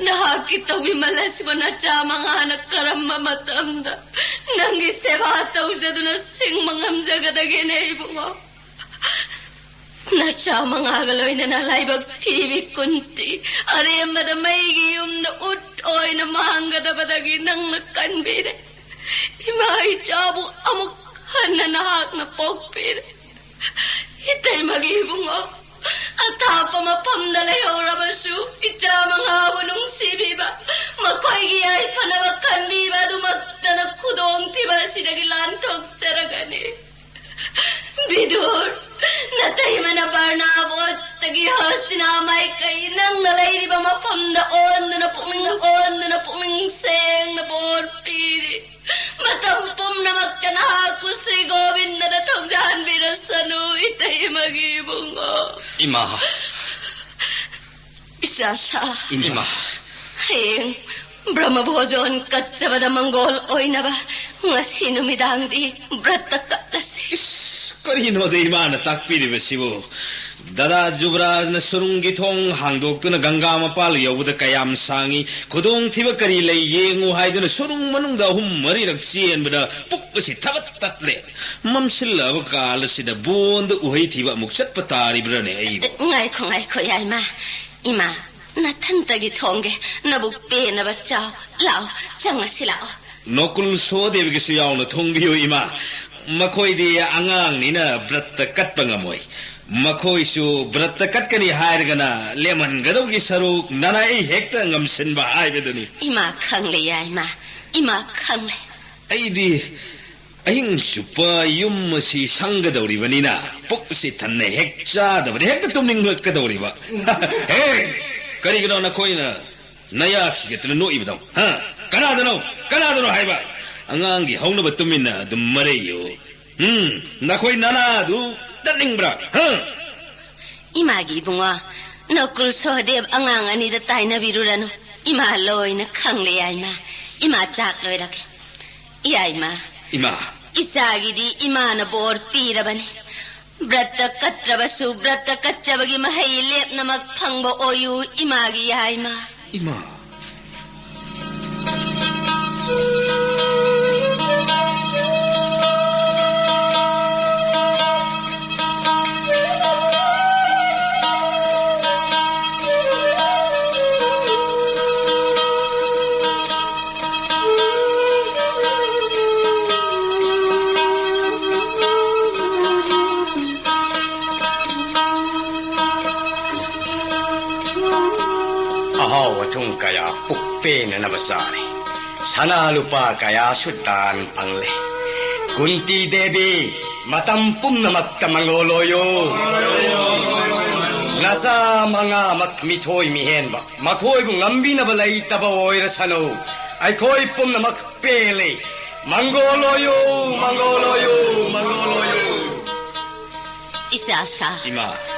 ꯅꯍꯥꯛꯀꯤ ꯇꯧꯕꯤꯃꯜ ꯑꯁꯤꯕꯨ ꯅꯆꯥ ꯃꯉꯥꯅ ꯀꯔꯝꯕ ꯃꯇꯝꯗ ꯅꯪꯒꯤ ꯁꯦꯕꯥ ꯇꯧꯖꯗꯨꯅ ꯁꯤꯡꯕ ꯉꯝꯖꯒꯗꯒꯦꯅꯦ ꯏꯕꯨꯡꯉꯣ? ꯅꯆꯥ ꯃꯉꯥꯒ ꯂꯣꯏꯅꯅ ꯂꯥꯏꯕꯛ ꯊꯤꯕꯤ ꯀꯨꯟꯇꯤ ꯑꯔꯦꯝꯕꯗ ꯃꯩꯒꯤ ꯌꯨꯝꯗ ꯎꯠ ꯑꯣꯏꯅ ꯃꯥꯡꯒꯗꯕꯗꯒꯤ ꯅꯪꯅ ꯀꯟꯕꯤꯔꯦ꯫ ꯏꯃꯥ ꯏꯆꯥꯕꯨ ꯑꯃꯨꯛ ꯍꯟꯅ ꯅꯍꯥꯛꯅ ꯄꯣꯛꯄꯤꯔꯦ꯫ ꯏꯇꯩꯃꯒꯤ ꯏꯕꯨꯡꯉꯣ, ꯑꯊꯥꯞꯄ ꯃꯐꯝꯗ ꯂꯩꯍꯧꯔꯕꯁꯨ ꯏꯆꯥ ꯃꯉꯥꯕꯨ ꯅꯨꯡꯁꯤꯕꯤꯕ, ꯃꯈꯣꯏꯒꯤ ꯌꯥꯏꯐꯅꯕ ꯈꯟꯕꯤꯕ ꯑꯗꯨꯃꯛꯇꯅ ꯈꯨꯗꯣꯡꯊꯤꯕ ꯑꯁꯤꯗꯒꯤ ꯂꯥꯟꯊꯣꯛꯆꯔꯒꯅꯤ꯫ ꯕꯤꯗꯨꯔ, ꯅꯇꯩꯃꯅ ꯕꯔꯅꯥꯕꯣꯠꯇꯒꯤ ꯍꯁꯇꯤꯅꯥ ꯃꯥꯏꯀꯩ ꯅꯪꯅ ꯂꯩꯔꯤꯕ ꯃꯐꯝꯗ ꯑꯣꯟꯗꯨꯅ ꯄꯨꯛꯅꯤꯡ, ꯑꯣꯟꯗꯨꯅ ꯄꯨꯛꯅꯤꯡ ꯁꯦꯡꯅ ꯕꯣꯔ ꯄꯤꯔꯤ꯫ ꯃꯇꯝ ꯄꯨꯝꯅꯃꯛꯇ ꯅꯍꯥꯛꯄꯨ ꯁ꯭ꯔꯤ ꯒꯣꯕꯤꯟꯗꯅ ꯊꯧꯖꯥꯟꯕꯤꯔꯁꯅꯨ, ꯏꯇꯩꯃꯒꯤ ꯏꯕꯨꯡꯉꯣ꯫ ꯏꯃꯥ꯫ ꯏꯆꯥꯁꯥ꯫ ꯏꯃꯥ꯫ ꯍꯌꯦꯡ ꯕ꯭ꯔꯍ꯭ꯃ ꯚꯣꯖꯣꯟ ꯀꯠꯆꯕꯗ ꯃꯪꯒꯣꯜ ꯑꯣꯏꯅꯕ ꯉꯁꯤ ꯅꯨꯃꯤꯗꯥꯡꯗꯤ ꯕ꯭ꯔꯠꯇ ꯀꯠꯂꯁꯤ꯫ ꯏꯁ, ꯀꯔꯤꯅꯣꯗ ꯏꯃꯥꯅ ꯇꯥꯛꯄꯤꯔꯤꯕꯁꯤꯕꯨ? ꯗꯥꯗꯥ ꯖꯨꯕꯔꯥꯖꯅ ꯁꯨꯔꯨꯡꯒꯤ ꯊꯣꯡ ꯍꯥꯡꯗꯣꯛꯇꯨꯅ ꯒꯪꯒꯥ ꯃꯄꯥꯜ ꯌꯧꯕꯗ ꯀꯌꯥꯝ ꯁꯥꯡꯉꯤ, ꯈꯨꯗꯣꯡꯊꯤꯕ ꯀꯔꯤ ꯂꯩ ꯌꯦꯡꯉꯨ ꯍꯥꯏꯗꯨꯅ ꯁꯨꯔꯨꯡ ꯃꯅꯨꯡꯗ ꯑꯍꯨꯝ ꯃꯔꯤꯔꯛ ꯆꯦꯟꯕꯗ ꯄꯨꯛ ꯑꯁꯤ ꯊꯕꯠ ꯇꯠꯂꯦ꯫ ꯃꯝꯁꯤꯜꯂꯛꯑꯕ ꯀꯥꯜ ꯑꯁꯤꯗ ꯕꯣꯟꯗ ꯎꯍꯩ ꯊꯤꯕ ꯑꯃꯨꯛ ꯆꯠꯄ ꯇꯥꯔꯤꯕ꯭ꯔꯥꯅꯦ ꯑꯩꯕꯨ? ꯉꯥꯏꯈꯣ, ꯉꯥꯏꯈꯣ, ꯌꯥꯏꯃ꯫ ꯏꯃꯥ, ꯅꯊꯟꯇꯒꯤ ꯊꯣꯡꯒꯦ꯫ ꯅꯕꯨꯛ ꯄꯦꯟꯅꯕ ꯆꯥꯎ꯫ ꯂꯥꯛꯑꯣ, ꯆꯪꯉꯁꯤ ꯂꯥꯛꯑꯣ꯫ ꯅꯣꯀꯨꯜ ꯁꯣꯍꯗꯦꯕꯒꯤꯁꯨ ꯌꯥꯎꯅ ꯊꯣꯡꯕꯤꯌꯨ, ꯏꯃꯥ꯫ ꯃꯈꯣꯏꯗꯤ ꯑꯉꯥꯡꯅꯤꯅ ꯕ꯭ꯔꯠꯇ ꯀꯠꯄ ꯉꯝꯃꯣꯏ꯫ ꯃꯈꯣꯏꯁꯨ ꯕ꯭ꯔꯠꯇ ꯀꯠꯀꯅꯤ ꯍꯥꯏꯔꯒꯅ ꯂꯦꯝꯍꯟꯒꯗꯧꯒꯤ ꯁꯔꯨꯛ ꯅꯅꯥꯏ ꯍꯦꯛꯇ ꯉꯝꯁꯤꯟꯕ ꯍꯥꯏꯕꯗꯨꯅꯤ꯫ ꯏꯃꯥ ꯈꯪꯂꯦ, ꯌꯥꯏꯃ꯫ ꯏꯃꯥ ꯈꯪꯂꯦ꯫ ꯑꯩꯗꯤ ꯑꯍꯤꯡ ꯆꯨꯞꯄ ꯌꯨꯝ ꯑꯁꯤ ꯁꯪꯒꯗꯧꯔꯤꯕꯅꯤꯅ ꯄꯨꯛꯁꯤ ꯊꯟꯅ ꯍꯦꯛ ꯆꯥꯗꯕꯗꯤ ꯍꯦꯛꯇ ꯇꯨꯝꯅꯤꯡꯂꯛꯀꯗꯧꯔꯤꯕ꯫ ꯍꯦ! ꯀꯔꯤꯒꯤꯅꯣ ꯅꯈꯣꯏꯅ ꯅꯌꯥ ꯈꯤꯒꯠꯇꯅ ꯅꯣꯛꯏꯕꯗꯣ? ꯍꯥ? ꯀꯅꯥꯗꯅꯣ? ꯀꯅꯥꯗꯅꯣ ꯍꯥꯏꯕ? ꯑꯉꯥꯡꯒꯤ ꯍꯧꯅꯕ ꯇꯨꯃꯤꯟꯅ ꯑꯗꯨꯝ ꯃꯔꯩꯌꯨ꯫ ꯎꯝ, ꯅꯈꯣꯏ ꯅꯅꯥꯗꯨ ꯇꯠꯅꯤꯡꯕ꯭ꯔꯥ? ꯍꯥ? ꯏꯃꯥꯒꯤ ꯏꯕꯨꯡꯉꯣ, ꯅꯣꯀꯨꯜ ꯁꯣꯍꯗꯦꯕ ꯑꯉꯥꯡ ꯑꯅꯤꯗ ꯇꯥꯏꯅꯕꯤꯔꯨꯔꯅꯨ꯫ ꯏꯃꯥ ꯂꯣꯏꯅ ꯈꯪꯂꯦ, ꯌꯥꯏꯃ꯫ ꯏꯃꯥ ꯆꯥꯛ ꯂꯣꯏꯔꯒꯦ꯫ ꯌꯥꯏꯃ꯫ ꯏꯃꯥ꯫ ꯏꯆꯥꯒꯤꯗꯤ ꯏꯃꯥꯅ ꯕꯣꯔ ꯄꯤꯔꯕꯅꯤ꯫ ꯕ꯭ꯔꯠꯇ ꯀꯠꯇ꯭ꯔꯕꯁꯨ ꯕ꯭ꯔꯠꯇ ꯀꯠꯆꯕꯒꯤ ꯃꯍꯩ ꯂꯦꯞꯅꯃꯛ ꯐꯪꯕ ꯑꯣꯏꯌꯨ, ꯏꯃꯥꯒꯤ ꯌꯥꯏꯃ꯫ ꯏꯃꯥ꯫ ꯑꯍꯥꯎ ꯑꯊꯨꯝ ꯀꯌꯥ ꯄꯨꯛ ꯄꯦꯟꯅꯅꯕ ꯆꯥꯔꯦ꯫ ꯁꯅꯥ ꯂꯨꯄꯥ ꯀꯌꯥꯁꯨ ꯗꯥꯟ ꯐꯪꯂꯦ꯫ ꯀꯨꯟꯇꯤ ꯗꯦꯕꯤ, ꯃꯇꯝ ꯄꯨꯝꯅꯃꯛꯇ ꯃꯪꯒꯣꯜ ꯑꯣꯏꯌꯨ꯫ ꯅꯆꯥ ꯃꯉꯥꯃꯛ ꯃꯤꯊꯣꯏ ꯃꯤꯍꯦꯟꯕ, ꯃꯈꯣꯏꯕꯨ ꯉꯝꯕꯤꯅꯕ ꯂꯩꯇꯕ ꯑꯣꯏꯔꯁꯅꯨ꯫ ꯑꯩꯈꯣꯏ ꯄꯨꯝꯅꯃꯛ ꯄꯦꯜꯂꯦ꯫ ꯃꯪꯒꯣꯜ ꯑꯣꯏꯌꯨ, ꯃꯪꯒꯣꯜ ꯑꯣꯏꯌꯨ, ꯃꯪꯒꯣꯜ ꯑꯣꯏꯌꯨ꯫ ꯏꯆꯥꯁꯥ, ꯏꯃꯥ꯫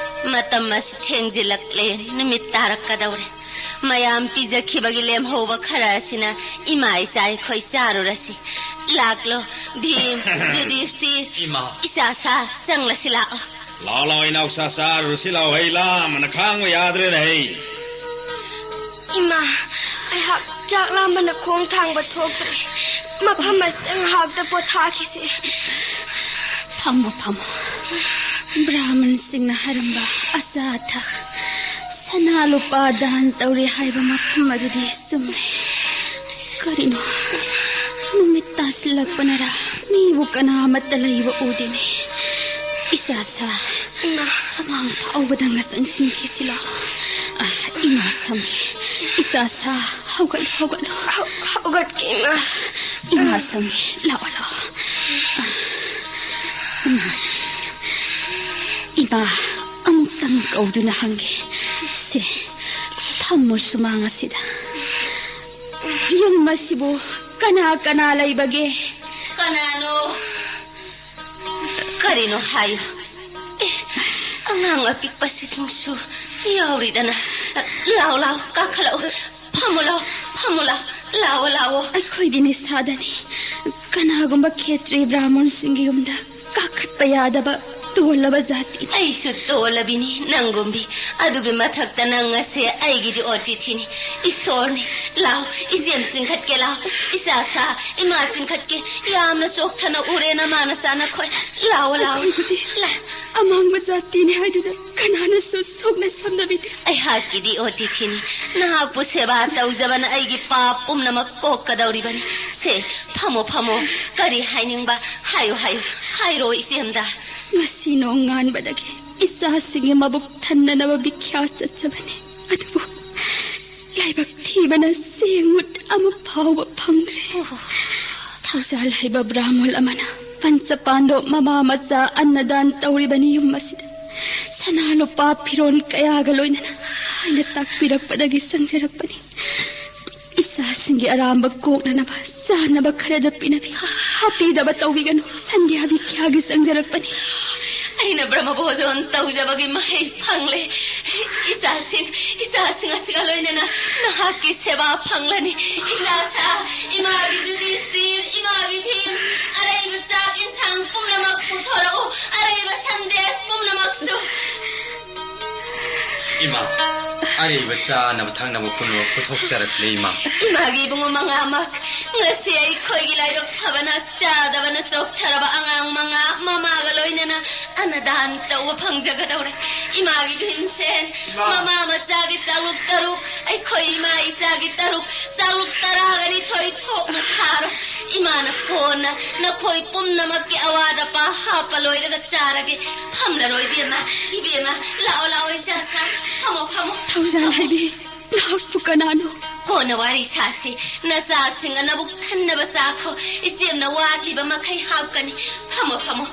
ꯃꯇꯝ ꯑꯁꯤ ꯊꯦꯡꯖꯤꯜꯂꯛꯂꯦ, ꯅꯨꯃꯤꯠ ꯇꯥꯔꯛꯀꯗꯧꯔꯦ꯫ ꯃꯌꯥꯝ ꯄꯤꯖꯈꯤꯕꯒꯤ ꯂꯦꯝꯍꯧꯕ ꯈꯔ ꯑꯁꯤꯅ ꯏꯃꯥ ꯏꯆꯥ ꯑꯩꯈꯣꯏ ꯆꯥꯔꯨꯔꯁꯤ꯫ ꯂꯥꯛꯂꯣ, ꯚꯤꯝ, ꯖꯨꯗꯤꯁꯇꯤꯔ, ꯏꯃꯥ꯫ ꯏꯆꯥꯁꯥ, ꯆꯪꯂꯁꯤ ꯂꯥꯛꯑꯣ꯫ ꯂꯥꯎ ꯂꯥꯎ ꯏꯅꯥꯎꯆꯥ, ꯆꯥꯔꯨꯔꯁꯤ ꯂꯥꯎ, ꯍꯩ ꯂꯥꯝꯕꯅ ꯈꯥꯡꯕ ꯌꯥꯗ꯭ꯔꯦꯅꯦ ꯍꯩ꯫ ꯏꯃꯥ, ꯑꯩꯍꯥꯛ ꯆꯥꯛ ꯂꯥꯝꯕꯅ ꯈꯣꯡ ꯊꯥꯡꯕ ꯊꯣꯛꯇ꯭ꯔꯦ꯫ ꯃꯐꯝ ꯑꯁꯤꯗ ꯉꯥꯏꯍꯥꯛꯇ ꯄꯣꯊꯥꯈꯤꯁꯤ꯫ ꯐꯝꯃꯣ, ꯐꯝꯃꯣ꯫ ꯕ꯭ꯔꯥꯍꯃꯟꯁꯤꯡꯅ ꯍꯥꯏꯔꯝꯕ ꯑꯆꯥ ꯑꯊꯛ, ꯁꯅꯥ ꯂꯨꯄꯥ ꯗꯥꯟ ꯇꯧꯔꯦ ꯍꯥꯏꯕ ꯃꯐꯝ ꯑꯗꯨꯗꯤ ꯆꯨꯝꯂꯦ꯫ ꯀꯔꯤꯅꯣ, ꯅꯨꯃꯤꯠ ꯇꯥꯁꯤꯜꯂꯛꯄꯅꯔ ꯃꯤꯕꯨ ꯀꯅꯥ ꯑꯃꯠꯇ ꯂꯩꯕ ꯎꯗꯦꯅꯦ꯫ ꯏꯆꯥ ꯁꯥ, ꯏꯃꯥ꯫ ꯁꯨꯃꯥꯡ ꯐꯥꯎꯕꯗ ꯉꯁꯪ ꯁꯤꯟꯈꯤꯁꯤ ꯂꯥꯎ꯫ ꯑ, ꯏꯃꯥ ꯁꯝꯒꯦ꯫ ꯏꯆꯥ ꯁꯥ, ꯍꯧꯒꯠꯂꯣ, ꯍꯧꯒꯠꯂꯣ꯫ ꯍꯧ-, ꯍꯧꯒꯠꯀꯦ, ꯏꯃꯥ꯫ ꯏꯃꯥ ꯁꯝꯒꯦ, ꯂꯥꯛꯑꯣ, ꯂꯥꯛꯑꯣ꯫ ꯑ, ꯎꯝ꯫ ꯏꯃꯥ, ꯑꯃꯨꯛꯇꯪ ꯀꯧꯗꯨꯅ ꯍꯪꯒꯦ꯫ ꯁꯦ, ꯐꯝꯃꯨ ꯁꯨꯃꯥꯡ ꯑꯁꯤꯗ꯫ ꯌꯨꯝ ꯑꯁꯤꯕꯨ ꯀꯅꯥ ꯀꯅꯥ ꯂꯩꯕꯒꯦ? ꯀꯅꯥꯅꯣ? ꯀꯔꯤꯅꯣ ꯍꯥꯏꯌꯨ꯫ ꯑꯦ, ꯑꯉꯥꯡ ꯑꯄꯤꯛꯄꯁꯤꯡꯁꯨ ꯌꯥꯎꯔꯤꯗꯅ꯫ ꯂꯥꯎ, ꯂꯥꯎ, ꯀꯥꯈꯠꯂꯛꯎ꯫ ꯐꯝꯃꯨ ꯂꯥꯎ, ꯐꯝꯃꯨ ꯂꯥꯎ꯫ ꯂꯥꯎꯑꯣ, ꯂꯥꯎꯑꯣ꯫ ꯑꯩꯈꯣꯏꯗꯤ ꯅꯤꯁꯥꯗꯅꯤ꯫ ꯀꯅꯥꯒꯨꯝꯕ ꯈꯦꯇ꯭ꯔꯤ ꯕ꯭ꯔꯥꯍꯃꯣꯟꯁꯤꯡꯒꯤ ꯌꯨꯝꯗ ꯀꯥꯈꯠꯄ ꯌꯥꯗꯕ ꯇꯣꯜꯂꯕ ꯖꯥꯇꯤꯅꯤ꯫ ꯑꯩꯁꯨ ꯇꯣꯜꯂꯕꯤꯅꯤ ꯅꯪꯒꯨꯝꯕꯤ꯫ ꯑꯗꯨꯒꯤ ꯃꯊꯛꯇ ꯅꯪ ꯑꯁꯦ ꯑꯩꯒꯤꯗꯤ ꯑꯣꯇꯤꯊꯤꯅꯤ꯫ ꯏꯁꯣꯔꯅꯤ꯫ ꯂꯥꯎ, ꯏꯆꯦꯝ ꯆꯤꯡꯈꯠꯀꯦ ꯂꯥꯎ꯫ ꯏꯆꯥ ꯁꯥ, ꯏꯃꯥ ꯆꯤꯡꯈꯠꯀꯦ꯫ ꯌꯥꯝꯅ ꯆꯣꯛꯊꯅ ꯎꯔꯦ ꯅꯃꯥ ꯅꯆꯥ ꯅꯈꯣꯏ꯫ ꯂꯥꯎꯑꯣ, ꯂꯥꯎꯑꯣ꯫ ꯑꯩꯈꯣꯏꯕꯨꯗꯤ ꯂꯥꯎ꯫ ꯑꯃꯥꯡꯕ ꯖꯥꯇꯤꯅꯤ ꯍꯥꯏꯗꯨꯅ ꯀꯅꯥꯅꯁꯨ ꯁꯣꯛꯅ ꯁꯝꯅꯕꯤꯗꯦ꯫ ꯑꯩꯍꯥꯛꯀꯤꯗꯤ ꯑꯣꯇꯤꯊꯤꯅꯤ꯫ ꯅꯍꯥꯛꯄꯨ ꯁꯦꯕꯥ ꯇꯧꯖꯕꯅ ꯑꯩꯒꯤ ꯄꯥꯞ ꯄꯨꯝꯅꯃꯛ ꯀꯣꯛꯀꯗꯧꯔꯤꯕꯅꯤ꯫ ꯁꯦ, ꯐꯝꯃꯣ, ꯐꯝꯃꯣ꯫ ꯀꯔꯤ ꯍꯥꯏꯅꯤꯡꯕ? ꯍꯥꯏꯌꯨ, ꯍꯥꯏꯌꯨ꯫ ꯍꯥꯏꯔꯣ, ꯏꯆꯦꯝꯗ꯫ ꯉꯁꯤ ꯅꯣꯡꯉꯥꯟꯕꯗꯒꯤ ꯏꯆꯥꯁꯤꯡꯒꯤ ꯃꯕꯨꯛ ꯊꯟꯅꯅꯕ ꯕꯤꯈ꯭ꯌꯥ ꯆꯠꯆꯕꯅꯤ꯫ ꯑꯗꯨꯕꯨ ꯂꯥꯏꯕꯛ ꯊꯤꯕꯅ ꯆꯦꯡ ꯃꯨꯠ ꯑꯃ ꯐꯥꯎꯕ ꯐꯪꯗ꯭ꯔꯦ꯫ ꯑꯣꯍꯣ꯫ ꯊꯧꯖꯥꯜ ꯍꯩꯕ ꯕ꯭ꯔꯥꯍꯃꯣꯜ ꯑꯃꯅ ꯄꯟꯆꯄꯥꯟꯗꯣ ꯃꯃꯥ ꯃꯆꯥ ꯑꯟꯅꯗꯥꯟ ꯇꯧꯔꯤꯕꯅꯤ ꯌꯨꯝ ꯑꯁꯤꯗ꯫ ꯁꯅꯥ ꯂꯨꯄꯥ ꯐꯤꯔꯣꯜ ꯀꯌꯥꯒ ꯂꯣꯏꯅꯅ ꯍꯥꯏꯅ ꯇꯥꯛꯄꯤꯔꯛꯄꯗꯒꯤ ꯆꯪꯖꯔꯛꯄꯅꯤ꯫ ꯏꯆꯥꯁꯤꯡꯒꯤ ꯑꯔꯥꯝꯕ ꯀꯣꯛꯅꯅꯕ ꯆꯥꯅꯕ ꯈꯔꯗ ꯄꯤꯅꯕꯤ꯫ ꯍꯥꯄꯤꯗꯕ ꯇꯧꯕꯤꯒꯅꯨ꯫ ꯁꯟꯙ꯭ꯌꯥ ꯕꯤꯈ꯭ꯌꯥꯒꯤ ꯆꯪꯖꯔꯛꯄꯅꯤ꯫ ꯑꯩꯅ ꯕ꯭ꯔꯍ꯭ꯃ ꯚꯣꯖꯣꯟ ꯇꯧꯖꯕꯒꯤ ꯃꯍꯩ ꯐꯪꯂꯦ꯫ ꯏꯆꯥꯁꯤꯡ, ꯏꯆꯥꯁꯤꯡ ꯑꯁꯤꯒ ꯂꯣꯏꯅꯅ ꯅꯍꯥꯛꯀꯤ ꯁꯦꯕꯥ ꯐꯪꯂꯅꯤ꯫ ꯏꯆꯥ ꯁꯥ, ꯏꯃꯥꯒꯤ ꯖꯨꯗꯤꯁꯇꯤꯔ, ꯏꯃꯥꯒꯤ ꯚꯤꯝ, ꯑꯔꯩꯕ ꯆꯥꯛ ꯏꯟꯁꯥꯡ ꯄꯨꯝꯅꯃꯛ ꯄꯨꯊꯣꯔꯛꯎ꯫ ꯑꯔꯩꯕ ꯁꯟꯗꯦꯁ ꯄꯨꯝꯅꯃꯛꯁꯨ꯫ ꯏꯃꯥ, ꯑꯔꯩꯕ ꯆꯥꯅꯕ ꯊꯛꯅꯕ ꯄꯨꯝꯅꯃꯛ ꯄꯨꯊꯣꯛꯆꯔꯛꯂꯦ, ꯏꯃꯥ꯫ ꯏꯃꯥꯒꯤ ꯏꯕꯨꯡꯉꯣ ꯃꯉꯥꯃꯛ, ꯉꯁꯤ ꯑꯩꯈꯣꯏꯒꯤ ꯂꯥꯏꯕꯛ ꯐꯕꯅ ꯆꯥꯗꯕꯅ ꯆꯣꯛꯊꯔꯕ ꯑꯉꯥꯡ ꯃꯉꯥ ꯃꯃꯥꯒ ꯂꯣꯏꯅꯅ ꯑꯅꯗꯥꯟ ꯇꯧꯕ ꯐꯪꯖꯒꯗꯧꯔꯦ꯫ ꯏꯃꯥꯒꯤ ꯚꯤꯝꯁꯦꯟ, ꯏꯃꯥ꯫ ꯃꯃꯥ ꯏꯆꯥꯒꯤ ꯆꯥꯛꯂꯨꯛ ꯇꯔꯨꯛ, ꯑꯩꯈꯣꯏ ꯏꯃꯥ ꯏꯆꯥꯒꯤ ꯇꯔꯨꯛ, ꯆꯥꯛꯂꯨꯛ ꯇꯔꯥꯒ ꯅꯤꯊꯣꯏ ꯊꯣꯛꯅ ꯊꯥꯔꯣ꯫ ꯏꯃꯥꯅ ꯀꯣꯟꯅ ꯅꯈꯣꯏ ꯄꯨꯝꯅꯃꯛꯀꯤ ꯑꯋꯥꯠ ꯑꯄꯥ ꯍꯥꯞꯄ ꯂꯣꯏꯔꯒ ꯆꯥꯔꯒꯦ꯫ ꯐꯝꯂꯔꯣꯏ ꯏꯕꯦꯝꯃ, ꯏꯕꯦꯝꯃ, ꯂꯥꯛꯑꯣ, ꯂꯥꯛꯑꯣ, ꯏꯆꯥ ꯁꯥ, ꯐꯝꯃꯣ, ꯐꯝꯃꯣ꯫ ꯊꯧꯖꯥꯜ ꯍꯥꯏꯕꯤ, ꯅꯍꯥꯛꯄꯨ ꯀꯅꯥꯅꯣ? ꯀꯣꯟꯅ ꯋꯥꯔꯤ ꯁꯥꯁꯤ꯫ ꯅꯆꯥꯁꯤꯡ ꯑꯅꯕꯨꯛ ꯊꯟꯅꯕ ꯆꯥꯈꯣ꯫ ꯏꯆꯦꯝꯅ ꯋꯥꯠꯂꯤꯕ ꯃꯈꯩ ꯍꯥꯞꯀꯅꯤ꯫ ꯐꯝꯃꯣ, ꯐꯝꯃꯣ꯫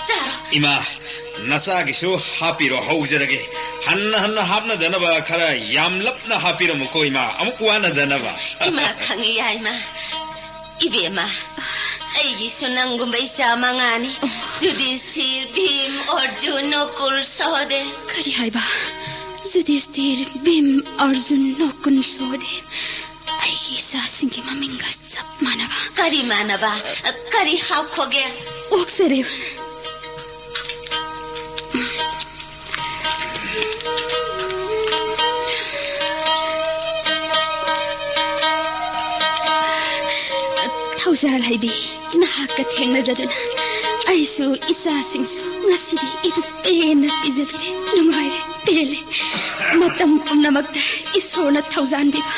ꯆꯥꯔꯣ꯫ ꯏꯃꯥ, ꯅꯆꯥꯒꯤꯁꯨ ꯍꯥꯞꯄꯤꯔꯣ ꯍꯧꯖꯔꯒꯦ꯫ ꯍꯟꯅ ꯍꯟꯅ ꯍꯥꯞꯅꯗꯅꯕ ꯈꯔ ꯌꯥꯝꯂꯞꯅ ꯍꯥꯞꯄꯤꯔꯝꯃꯨꯀꯣ, ꯏꯃꯥ꯫ ꯑꯃꯨꯛ ꯋꯥꯅꯗꯅꯕ꯫ ꯏꯃꯥ ꯈꯪꯉꯤ, ꯌꯥꯏꯃ꯫ ꯏꯕꯦꯝꯃ, ꯑꯩꯒꯤꯁꯨ ꯅꯪꯒꯨꯝꯕ ꯏꯆꯥ ꯃꯉꯥꯅꯤ꯫ ꯌꯨꯙꯤꯁꯊꯤꯔ, ꯚꯤꯝ, ꯑꯔꯖꯨꯟ, ꯅꯀꯨꯜ, ꯁꯍꯗꯦꯕ꯫ ꯀꯔꯤ ꯍꯥꯏꯕ? ꯌꯨꯙꯤꯁꯊꯤꯔ, ꯚꯤꯝ, ꯑꯔꯖꯨꯟ, ꯅꯀꯨꯜ, ꯁꯍꯗꯦꯕ꯫ ꯑꯩꯒꯤ ꯏꯆꯥꯁꯤꯡꯒꯤ ꯃꯃꯤꯡꯒ ꯆꯞ ꯃꯥꯟꯅꯕ꯫ ꯀꯔꯤ ꯃꯥꯟꯅꯕ? ꯀꯔꯤ ꯍꯥꯞꯈꯣꯒꯦ? ꯑꯣꯛꯆꯔꯦ꯫ ꯊꯧꯖꯥꯜ ꯍꯩꯕꯤ, ꯅꯍꯥꯛꯀ ꯊꯦꯡꯅꯖꯗꯨꯅ ꯑꯩꯁꯨ ꯏꯆꯥꯁꯤꯡꯁꯨ ꯉꯁꯤꯗꯤ ꯏꯕꯨꯛ ꯄꯦꯟꯅ ꯄꯤꯖꯕꯤꯔꯦ꯫ ꯅꯨꯡꯉꯥꯏꯔꯦ, ꯄꯦꯜꯂꯦ꯫ ꯃꯇꯝ ꯄꯨꯝꯅꯃꯛꯇ ꯏꯁꯣꯔꯅ ꯊꯧꯖꯥꯟꯕꯤꯕ,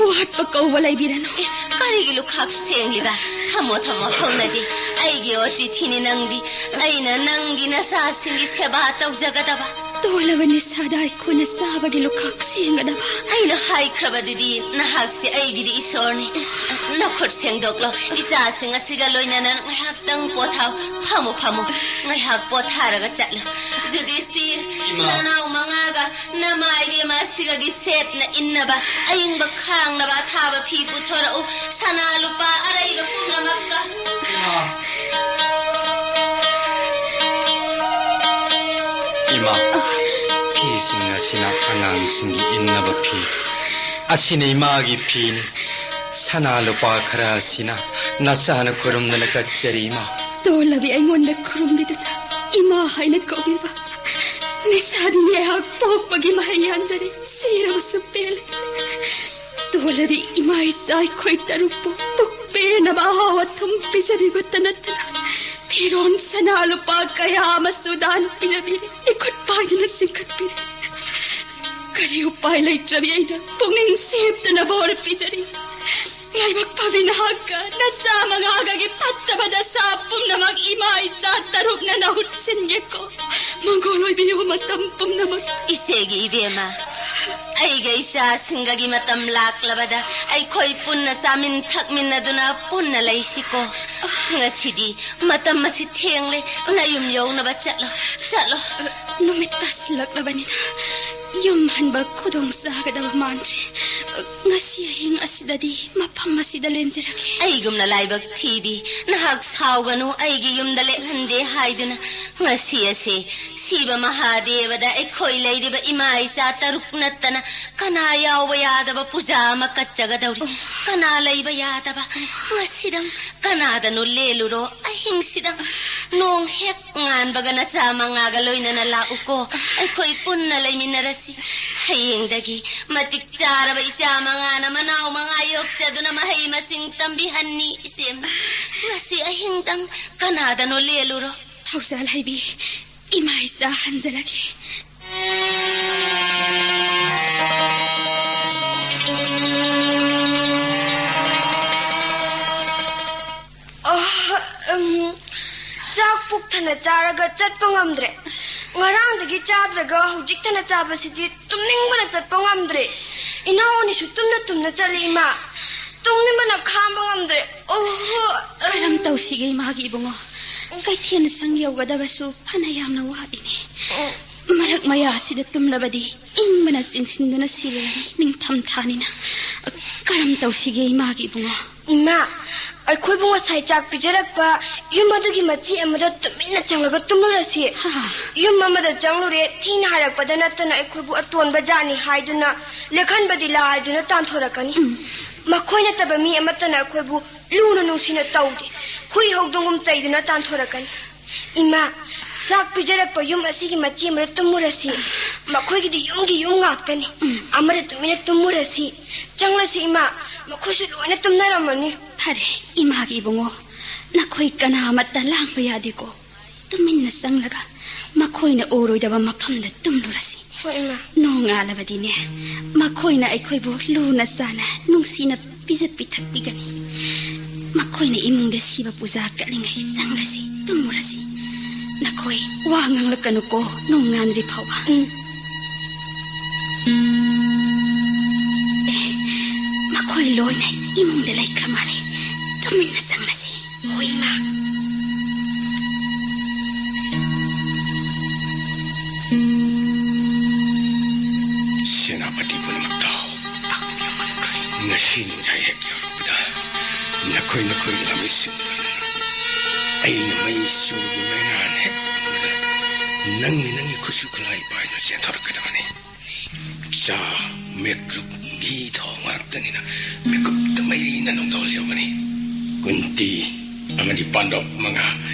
ꯋꯥꯠꯄ ꯀꯧꯕ ꯂꯩꯕꯤꯔꯅꯨ꯫ ꯑꯦ, ꯀꯔꯤꯒꯤ ꯂꯨꯈꯥꯛ ꯁꯦꯡꯂꯤꯕ? ꯊꯝꯃꯣ, ꯊꯝꯃꯣ, ꯍꯧꯅꯗꯦ꯫ ꯑꯩꯒꯤ ꯑꯣꯇꯤꯊꯤꯅꯤ ꯅꯪꯗꯤ꯫ ꯑꯩꯅ ꯅꯪꯒꯤ ꯅꯆꯥꯁꯤꯡꯒꯤ ꯁꯦꯕꯥ ꯇꯧꯖꯒꯗꯕ꯫ ꯇꯣꯜꯂꯕ ꯅꯤꯁꯥꯗ ꯑꯩꯈꯣꯏꯅ ꯆꯥꯕꯒꯤ ꯂꯨꯈꯥꯛ ꯁꯦꯡꯒꯗꯕ꯫ ꯑꯩꯅ ꯍꯥꯏꯈ꯭ꯔꯕꯗꯨꯗꯤ, ꯅꯍꯥꯛꯁꯦ ꯑꯩꯒꯤꯗꯤ ꯏꯁꯣꯔꯅꯤ꯫ ꯅꯈꯨꯠ ꯁꯦꯡꯗꯣꯛꯂꯣ꯫ ꯏꯆꯥꯁꯤꯡ ꯑꯁꯤꯒ ꯂꯣꯏꯅꯅ ꯉꯥꯏꯍꯥꯛꯇꯪ ꯄꯣꯊꯥꯎ꯫ ꯐꯝꯃꯨ, ꯐꯝꯃꯨ꯫ ꯉꯥꯏꯍꯥꯛ ꯄꯣꯊꯥꯔꯒ ꯆꯠꯂꯨ꯫ ꯌꯨꯙꯤꯁꯊꯤꯔ, ꯏꯃꯥ꯫ ꯅꯅꯥꯎ ꯃꯉꯥꯒ ꯅꯃꯥ ꯏꯕꯦꯝꯃ ꯑꯁꯤꯒꯗꯤ ꯁꯦꯠꯅ ꯏꯟꯅꯕ ꯑꯏꯪꯕ ꯈꯥꯡꯅꯕ ꯑꯊꯥꯕ ꯐꯤ ꯄꯨꯊꯣꯔꯛꯎ꯫ ꯁꯅꯥ ꯂꯨꯄꯥ ꯑꯔꯩꯕ ꯄꯨꯝꯅꯃꯛꯀ꯫ ꯏꯃꯥ, ꯐꯤꯁꯤꯡ ꯑꯁꯤꯅ ꯑꯉꯥꯡꯁꯤꯡꯒꯤ ꯏꯟꯅꯕ ꯐꯤ꯫ ꯑꯁꯤꯅ ꯏꯃꯥꯒꯤ ꯐꯤꯅꯤ꯫ ꯁꯅꯥ ꯂꯨꯄꯥ ꯈꯔ ꯑꯁꯤꯅ ꯅꯆꯥꯅ ꯈꯨꯔꯨꯝꯗꯅ ꯀꯠꯆꯔꯤ, ꯏꯃꯥ꯫ ꯇꯣꯜꯂꯕꯤ ꯑꯩꯉꯣꯟꯗ ꯈꯨꯔꯨꯝꯕꯤꯗꯨꯅ ꯏꯃꯥ ꯍꯥꯏꯅ ꯀꯧꯕꯤꯕ꯫ ꯅꯤꯁꯥꯗꯤ ꯉꯥꯏꯍꯥꯛ ꯄꯣꯛꯄꯒꯤ ꯃꯍꯩ ꯌꯥꯟꯖꯔꯦ, ꯁꯤꯔꯕꯁꯨ ꯄꯦꯜꯂꯦ꯫ ꯇꯣꯜꯂꯕꯤ ꯏꯃꯥ ꯏꯆꯥ ꯑꯩꯈꯣꯏ ꯇꯔꯨꯛꯄꯨ ꯄꯨꯛ ꯄꯦꯟꯅꯕ ꯑꯍꯥꯎ ꯑꯊꯨꯝ ꯄꯤꯖꯕꯤꯕꯇ ꯅꯠꯇꯅ ꯐꯤꯔꯣꯟ ꯁꯅꯥ ꯂꯨꯄꯥ ꯀꯌꯥ ꯑꯃꯁꯨ ꯗꯥꯟ ꯄꯤꯔꯕꯤ, ꯏꯈꯨꯠ ꯄꯥꯏꯗꯨꯅ ꯆꯤꯡꯈꯠꯄꯤꯔꯦ꯫ ꯀꯔꯤ ꯎꯄꯥꯏ ꯂꯩꯇ꯭ꯔꯕꯤ ꯑꯩꯅ ꯄꯨꯛꯅꯤꯡ ꯁꯦꯞꯇꯅ ꯕꯣꯔ ꯄꯤꯖꯔꯤ꯫ ꯂꯥꯏꯕꯛ ꯐꯕꯤ ꯅꯍꯥꯛꯀ ꯅꯆꯥ ꯃꯉꯥꯒꯒꯤ ꯐꯠꯇꯕ ꯗꯁꯥ ꯄꯨꯝꯅꯃꯛ ꯏꯃꯥ ꯏꯆꯥ ꯇꯔꯨꯛꯅ ꯅꯍꯨꯠ ꯁꯤꯟꯒꯦꯀꯣ꯫ ꯃꯪꯒꯣꯜ ꯑꯣꯏꯕꯤꯌꯨ ꯃꯇꯝ ꯄꯨꯝꯅꯃꯛ꯫ ꯏꯆꯦꯒꯤ ꯏꯕꯦꯝꯃ, ꯑꯩꯒ ꯏꯆꯥꯁꯤꯡꯒꯒꯤ ꯃꯇꯝ ꯂꯥꯛꯂꯕꯗ ꯑꯩꯈꯣꯏ ꯄꯨꯟꯅ ꯆꯥꯃꯤꯟ ꯊꯛꯃꯤꯟꯅꯗꯨꯅ ꯄꯨꯟꯅ ꯂꯩꯁꯤꯀꯣ꯫ ꯉꯁꯤꯗꯤ ꯃꯇꯝ ꯑꯁꯤ ꯊꯦꯡꯂꯦ, ꯅꯌꯨꯝ ꯌꯧꯅꯕ ꯆꯠꯂꯣ, ꯆꯠꯂꯣ꯫ ꯅꯨꯃꯤꯠ ꯇꯥꯁꯤꯜꯂꯛꯂꯕꯅꯤꯅ ꯌꯨꯝ ꯍꯟꯕ ꯈꯨꯗꯣꯡ ꯆꯥꯒꯗꯕ ꯃꯥꯟꯗ꯭ꯔꯦ꯫ ꯉꯁꯤ ꯑꯍꯤꯡ ꯑꯁꯤꯗꯗꯤ ꯃꯐꯝ ꯑꯁꯤꯗ ꯂꯦꯟꯖꯔꯒꯦ꯫ ꯑꯩꯒꯨꯝꯅ ꯂꯥꯏꯕꯛ ꯊꯤꯕꯤ, ꯅꯍꯥꯛ ꯁꯥꯎꯒꯅꯨ, ꯑꯩꯒꯤ ꯌꯨꯝꯗ ꯂꯦꯛꯍꯟꯗꯦ ꯍꯥꯏꯗꯨꯅ꯫ ꯉꯁꯤ ꯑꯁꯦ ꯁꯤꯕ ꯃꯍꯥꯗꯦꯕꯗ ꯑꯩꯈꯣꯏ ꯂꯩꯔꯤꯕ ꯏꯃꯥ ꯏꯆꯥ ꯇꯔꯨꯛ ꯅꯠꯇꯅ ꯀꯅꯥ ꯌꯥꯎꯕ ꯌꯥꯗꯕ ꯄꯨꯖꯥ ꯑꯃ ꯀꯠꯆꯒꯗꯧꯔꯤ꯫ ꯀꯅꯥ ꯂꯩꯕ ꯌꯥꯗꯕ? ꯉꯁꯤꯗꯪ ꯀꯅꯥꯗꯅꯣ ꯂꯦꯜꯂꯨꯔꯣ꯫ ꯑꯍꯤꯡꯁꯤꯗꯪ ꯅꯣꯡ ꯍꯦꯛ ꯉꯥꯟꯕꯒ ꯅꯆꯥ ꯃꯉꯥꯒ ꯂꯣꯏꯅꯅ ꯂꯥꯛꯎꯀꯣ꯫ ꯑꯩꯈꯣꯏ ꯄꯨꯟꯅ ꯂꯩꯃꯤꯟꯅꯔꯁꯤ꯫ ꯍꯌꯦꯡꯗꯒꯤ ꯃꯇꯤꯛ ꯆꯥꯔꯕ ꯏꯆꯥ ꯃꯉꯥꯅ ꯃꯅꯥꯎ ꯃꯉꯥ ꯌꯣꯛꯆꯗꯨꯅ ꯃꯍꯩ ꯃꯁꯤꯡ ꯇꯝꯕꯤꯍꯟꯅꯤ, ꯏꯆꯦꯝ꯫ ꯉꯁꯤ ꯑꯍꯤꯡꯗꯪ ꯀꯅꯥꯗꯅꯣ ꯂꯦꯜꯂꯨꯔꯣ꯫ ꯊꯧꯖꯥꯜ ꯍꯩꯕꯤ, ꯏꯃꯥ ꯏꯆꯥ ꯍꯟꯖꯔꯒꯦ꯫ ꯑ, ꯎꯝ, ꯆꯥꯛ ꯄꯨꯛ ꯊꯟꯅ ꯆꯥꯔꯒ ꯆꯠꯄ ꯉꯝꯗ꯭ꯔꯦ꯫ ꯉꯔꯥꯡꯗꯒꯤ ꯆꯥꯗ꯭ꯔꯒ ꯍꯧꯖꯤꯛ ꯊꯟꯅ ꯆꯥꯕꯁꯤꯗꯤ ꯇꯨꯝꯅꯤꯡꯕꯅ ꯆꯠꯄ ꯉꯝꯗ꯭ꯔꯦ꯫ ꯏꯅꯥꯎ ꯑꯅꯤꯁꯨ ꯇꯨꯝꯅ ꯇꯨꯝꯅ ꯆꯠꯂꯤ, ꯏꯃꯥ꯫ ꯇꯨꯝꯅꯤꯡꯕꯅ ꯈꯥꯡꯕ ꯉꯝꯗ꯭ꯔꯦ꯫ ꯑꯣ, ꯀꯔꯝ ꯇꯧꯁꯤꯒꯦ ꯏꯃꯥꯒꯤ ꯏꯕꯨꯡꯉꯣ? ꯀꯩꯊꯦꯜ ꯁꯪ ꯌꯧꯒꯗꯕꯁꯨ ꯐꯅ ꯌꯥꯝꯅ ꯋꯥꯠꯂꯤꯅꯦ꯫ ꯃꯔꯛ ꯃꯌꯥ ꯑꯁꯤꯗ ꯇꯨꯝꯂꯕꯗꯤ ꯏꯪꯕꯅ ꯆꯤꯡꯁꯤꯟꯗꯨꯅ ꯁꯤꯔꯅꯤ, ꯅꯤꯡꯊꯝ ꯊꯥꯅꯤꯅ꯫ ꯀꯔꯝ ꯇꯧꯁꯤꯒꯦ ꯏꯃꯥꯒꯤ ꯏꯕꯨꯡꯉꯣ? ꯏꯃꯥ, ꯑꯩꯈꯣꯏꯕꯨ ꯉꯁꯥꯏ ꯆꯥꯛ ꯄꯤꯖꯔꯛꯄ ꯌꯨꯝ ꯑꯗꯨꯒꯤ ꯃꯆꯤ ꯑꯃꯗ ꯇꯨꯃꯤꯟꯅ ꯆꯪꯂꯒ ꯇꯨꯝꯂꯨꯔꯁꯤ꯫ ꯍꯥ? ꯌꯨꯝ ꯑꯃꯗ ꯆꯪꯂꯨꯔꯦ, ꯊꯤꯅ ꯍꯥꯏꯔꯛꯄꯗ ꯅꯠꯇꯅ ꯑꯩꯈꯣꯏꯕꯨ ꯑꯇꯣꯟꯕ ꯖꯥꯠꯅꯤ ꯍꯥꯏꯗꯨꯅ ꯂꯦꯛꯍꯟꯕꯗꯤ ꯂꯥꯏꯗꯨꯅ ꯇꯥꯟꯊꯣꯔꯛꯀꯅꯤ꯫ ꯎꯝ꯫ ꯃꯈꯣꯏ ꯅꯠꯇꯕ ꯃꯤ ꯑꯃꯠꯇꯅ ꯑꯩꯈꯣꯏꯕꯨ ꯂꯨꯅ ꯅꯨꯡꯁꯤꯅ ꯇꯧꯗꯦ꯫ ꯍꯨꯏ ꯍꯧꯗꯣꯡꯒꯨꯝ ꯆꯩꯗꯨꯅ ꯇꯥꯟꯊꯣꯔꯛꯀꯅꯤ꯫ ꯏꯃꯥ, ꯆꯥꯛ ꯄꯤꯖꯔꯛꯄ ꯌꯨꯝ ꯑꯁꯤꯒꯤ ꯃꯆꯤ ꯑꯃꯗ ꯇꯨꯝꯃꯨꯔꯁꯤ꯫ ꯃꯈꯣꯏꯒꯤꯗꯤ ꯌꯨꯝꯒꯤ ꯌꯨꯝ ꯉꯥꯛꯇꯅꯤ꯫ ꯎꯝ꯫ ꯑꯃꯗ ꯇꯨꯃꯤꯟꯅ ꯇꯨꯝꯃꯨꯔꯁꯤ꯫ ꯆꯪꯂꯁꯤ ꯏꯃꯥ, ꯃꯈꯣꯏꯁꯨ ꯂꯣꯏꯅ ꯇꯨꯝꯅꯔꯝꯃꯅꯤ꯫ ꯐꯔꯦ, ꯏꯃꯥꯒꯤ ꯏꯕꯨꯡꯉꯣ, ꯅꯈꯣꯏ ꯀꯅꯥꯃꯠꯇ ꯂꯥꯡꯕ ꯌꯥꯗꯦꯀꯣ꯫ ꯇꯨꯃꯤꯟꯅ ꯆꯪꯂꯒ ꯃꯈꯣꯏꯅ ꯎꯔꯣꯏꯗꯕ ꯃꯐꯝꯗ ꯇꯨꯝꯂꯨꯔꯁꯤ꯫ ꯍꯣꯏ, ꯏꯃꯥ꯫ ꯅꯣꯡꯉꯥꯜꯂꯕꯗꯤꯅꯦ, ꯃꯈꯣꯏꯅ ꯑꯩꯈꯣꯏꯕꯨ ꯂꯨꯅ ꯆꯥꯟꯅ ꯅꯨꯡꯁꯤꯅ ꯄꯤꯖ ꯄꯤꯊꯛꯄꯤꯒꯅꯤ꯫ ꯃꯈꯣꯏꯅ ꯏꯃꯨꯡꯗ ꯁꯤꯕ ꯄꯨꯖꯥ ꯀꯠꯂꯤꯉꯩ ꯆꯪꯂꯁꯤ, ꯇꯨꯝꯃꯨꯔꯁꯤ꯫ ꯅꯈꯣꯏ ꯋꯥ ꯉꯥꯡꯂꯛꯀꯅꯨꯀꯣ, ꯅꯣꯡꯉꯥꯟꯗ꯭ꯔꯤ ꯐꯥꯎꯕ꯫ ꯎꯝ꯫ ꯑꯦ, ꯃꯈꯣꯏ ꯂꯣꯏꯅ ꯏꯃꯨꯡꯗ ꯂꯩꯈ꯭ꯔ ꯃꯥꯜꯂꯦ꯫ ꯇꯨꯃꯤꯟꯅ ꯆꯪꯂꯁꯤ꯫ ꯍꯣꯏ, ꯏꯃꯥ꯫ ꯁꯦꯅꯥꯄꯇꯤ ꯄꯨꯝꯅꯃꯛ ꯇꯥꯎ꯫ ꯉꯁꯤ ꯅꯣꯡꯌꯥꯏ ꯍꯦꯛ ꯌꯧꯔꯛꯄꯗ ꯅꯈꯣꯏ ꯅꯈꯣꯏꯒꯤ ꯂꯥꯃꯤꯁꯤꯡ ꯂꯣꯏꯅꯅ ꯑꯩꯅ ꯃꯩ ꯆꯨꯒꯤ ꯃꯩꯉꯥꯜ ꯍꯦꯛ ꯎꯕꯗ ꯅꯪꯒꯤ ꯅꯪꯒꯤ ꯈꯨꯠꯁꯨ ꯈꯨꯠꯂꯥꯏ ꯄꯥꯏꯗꯨꯅ ꯆꯦꯟꯊꯣꯔꯛꯀꯗꯕꯅꯤ꯫ ꯆꯥ, ꯃꯦꯀ꯭ꯔꯨꯞ, ꯘꯤ ꯊꯥꯎ ꯉꯥꯛꯇꯅꯤꯅ ꯃꯤꯀꯨꯞꯇ ꯃꯩꯔꯤꯅ ꯅꯣꯡꯗꯣꯜ ꯌꯧꯒꯅꯤ꯫ ꯀꯨꯟꯇꯤ ꯑꯃꯗꯤ ꯄꯥꯟꯗꯕ ꯃꯉꯥ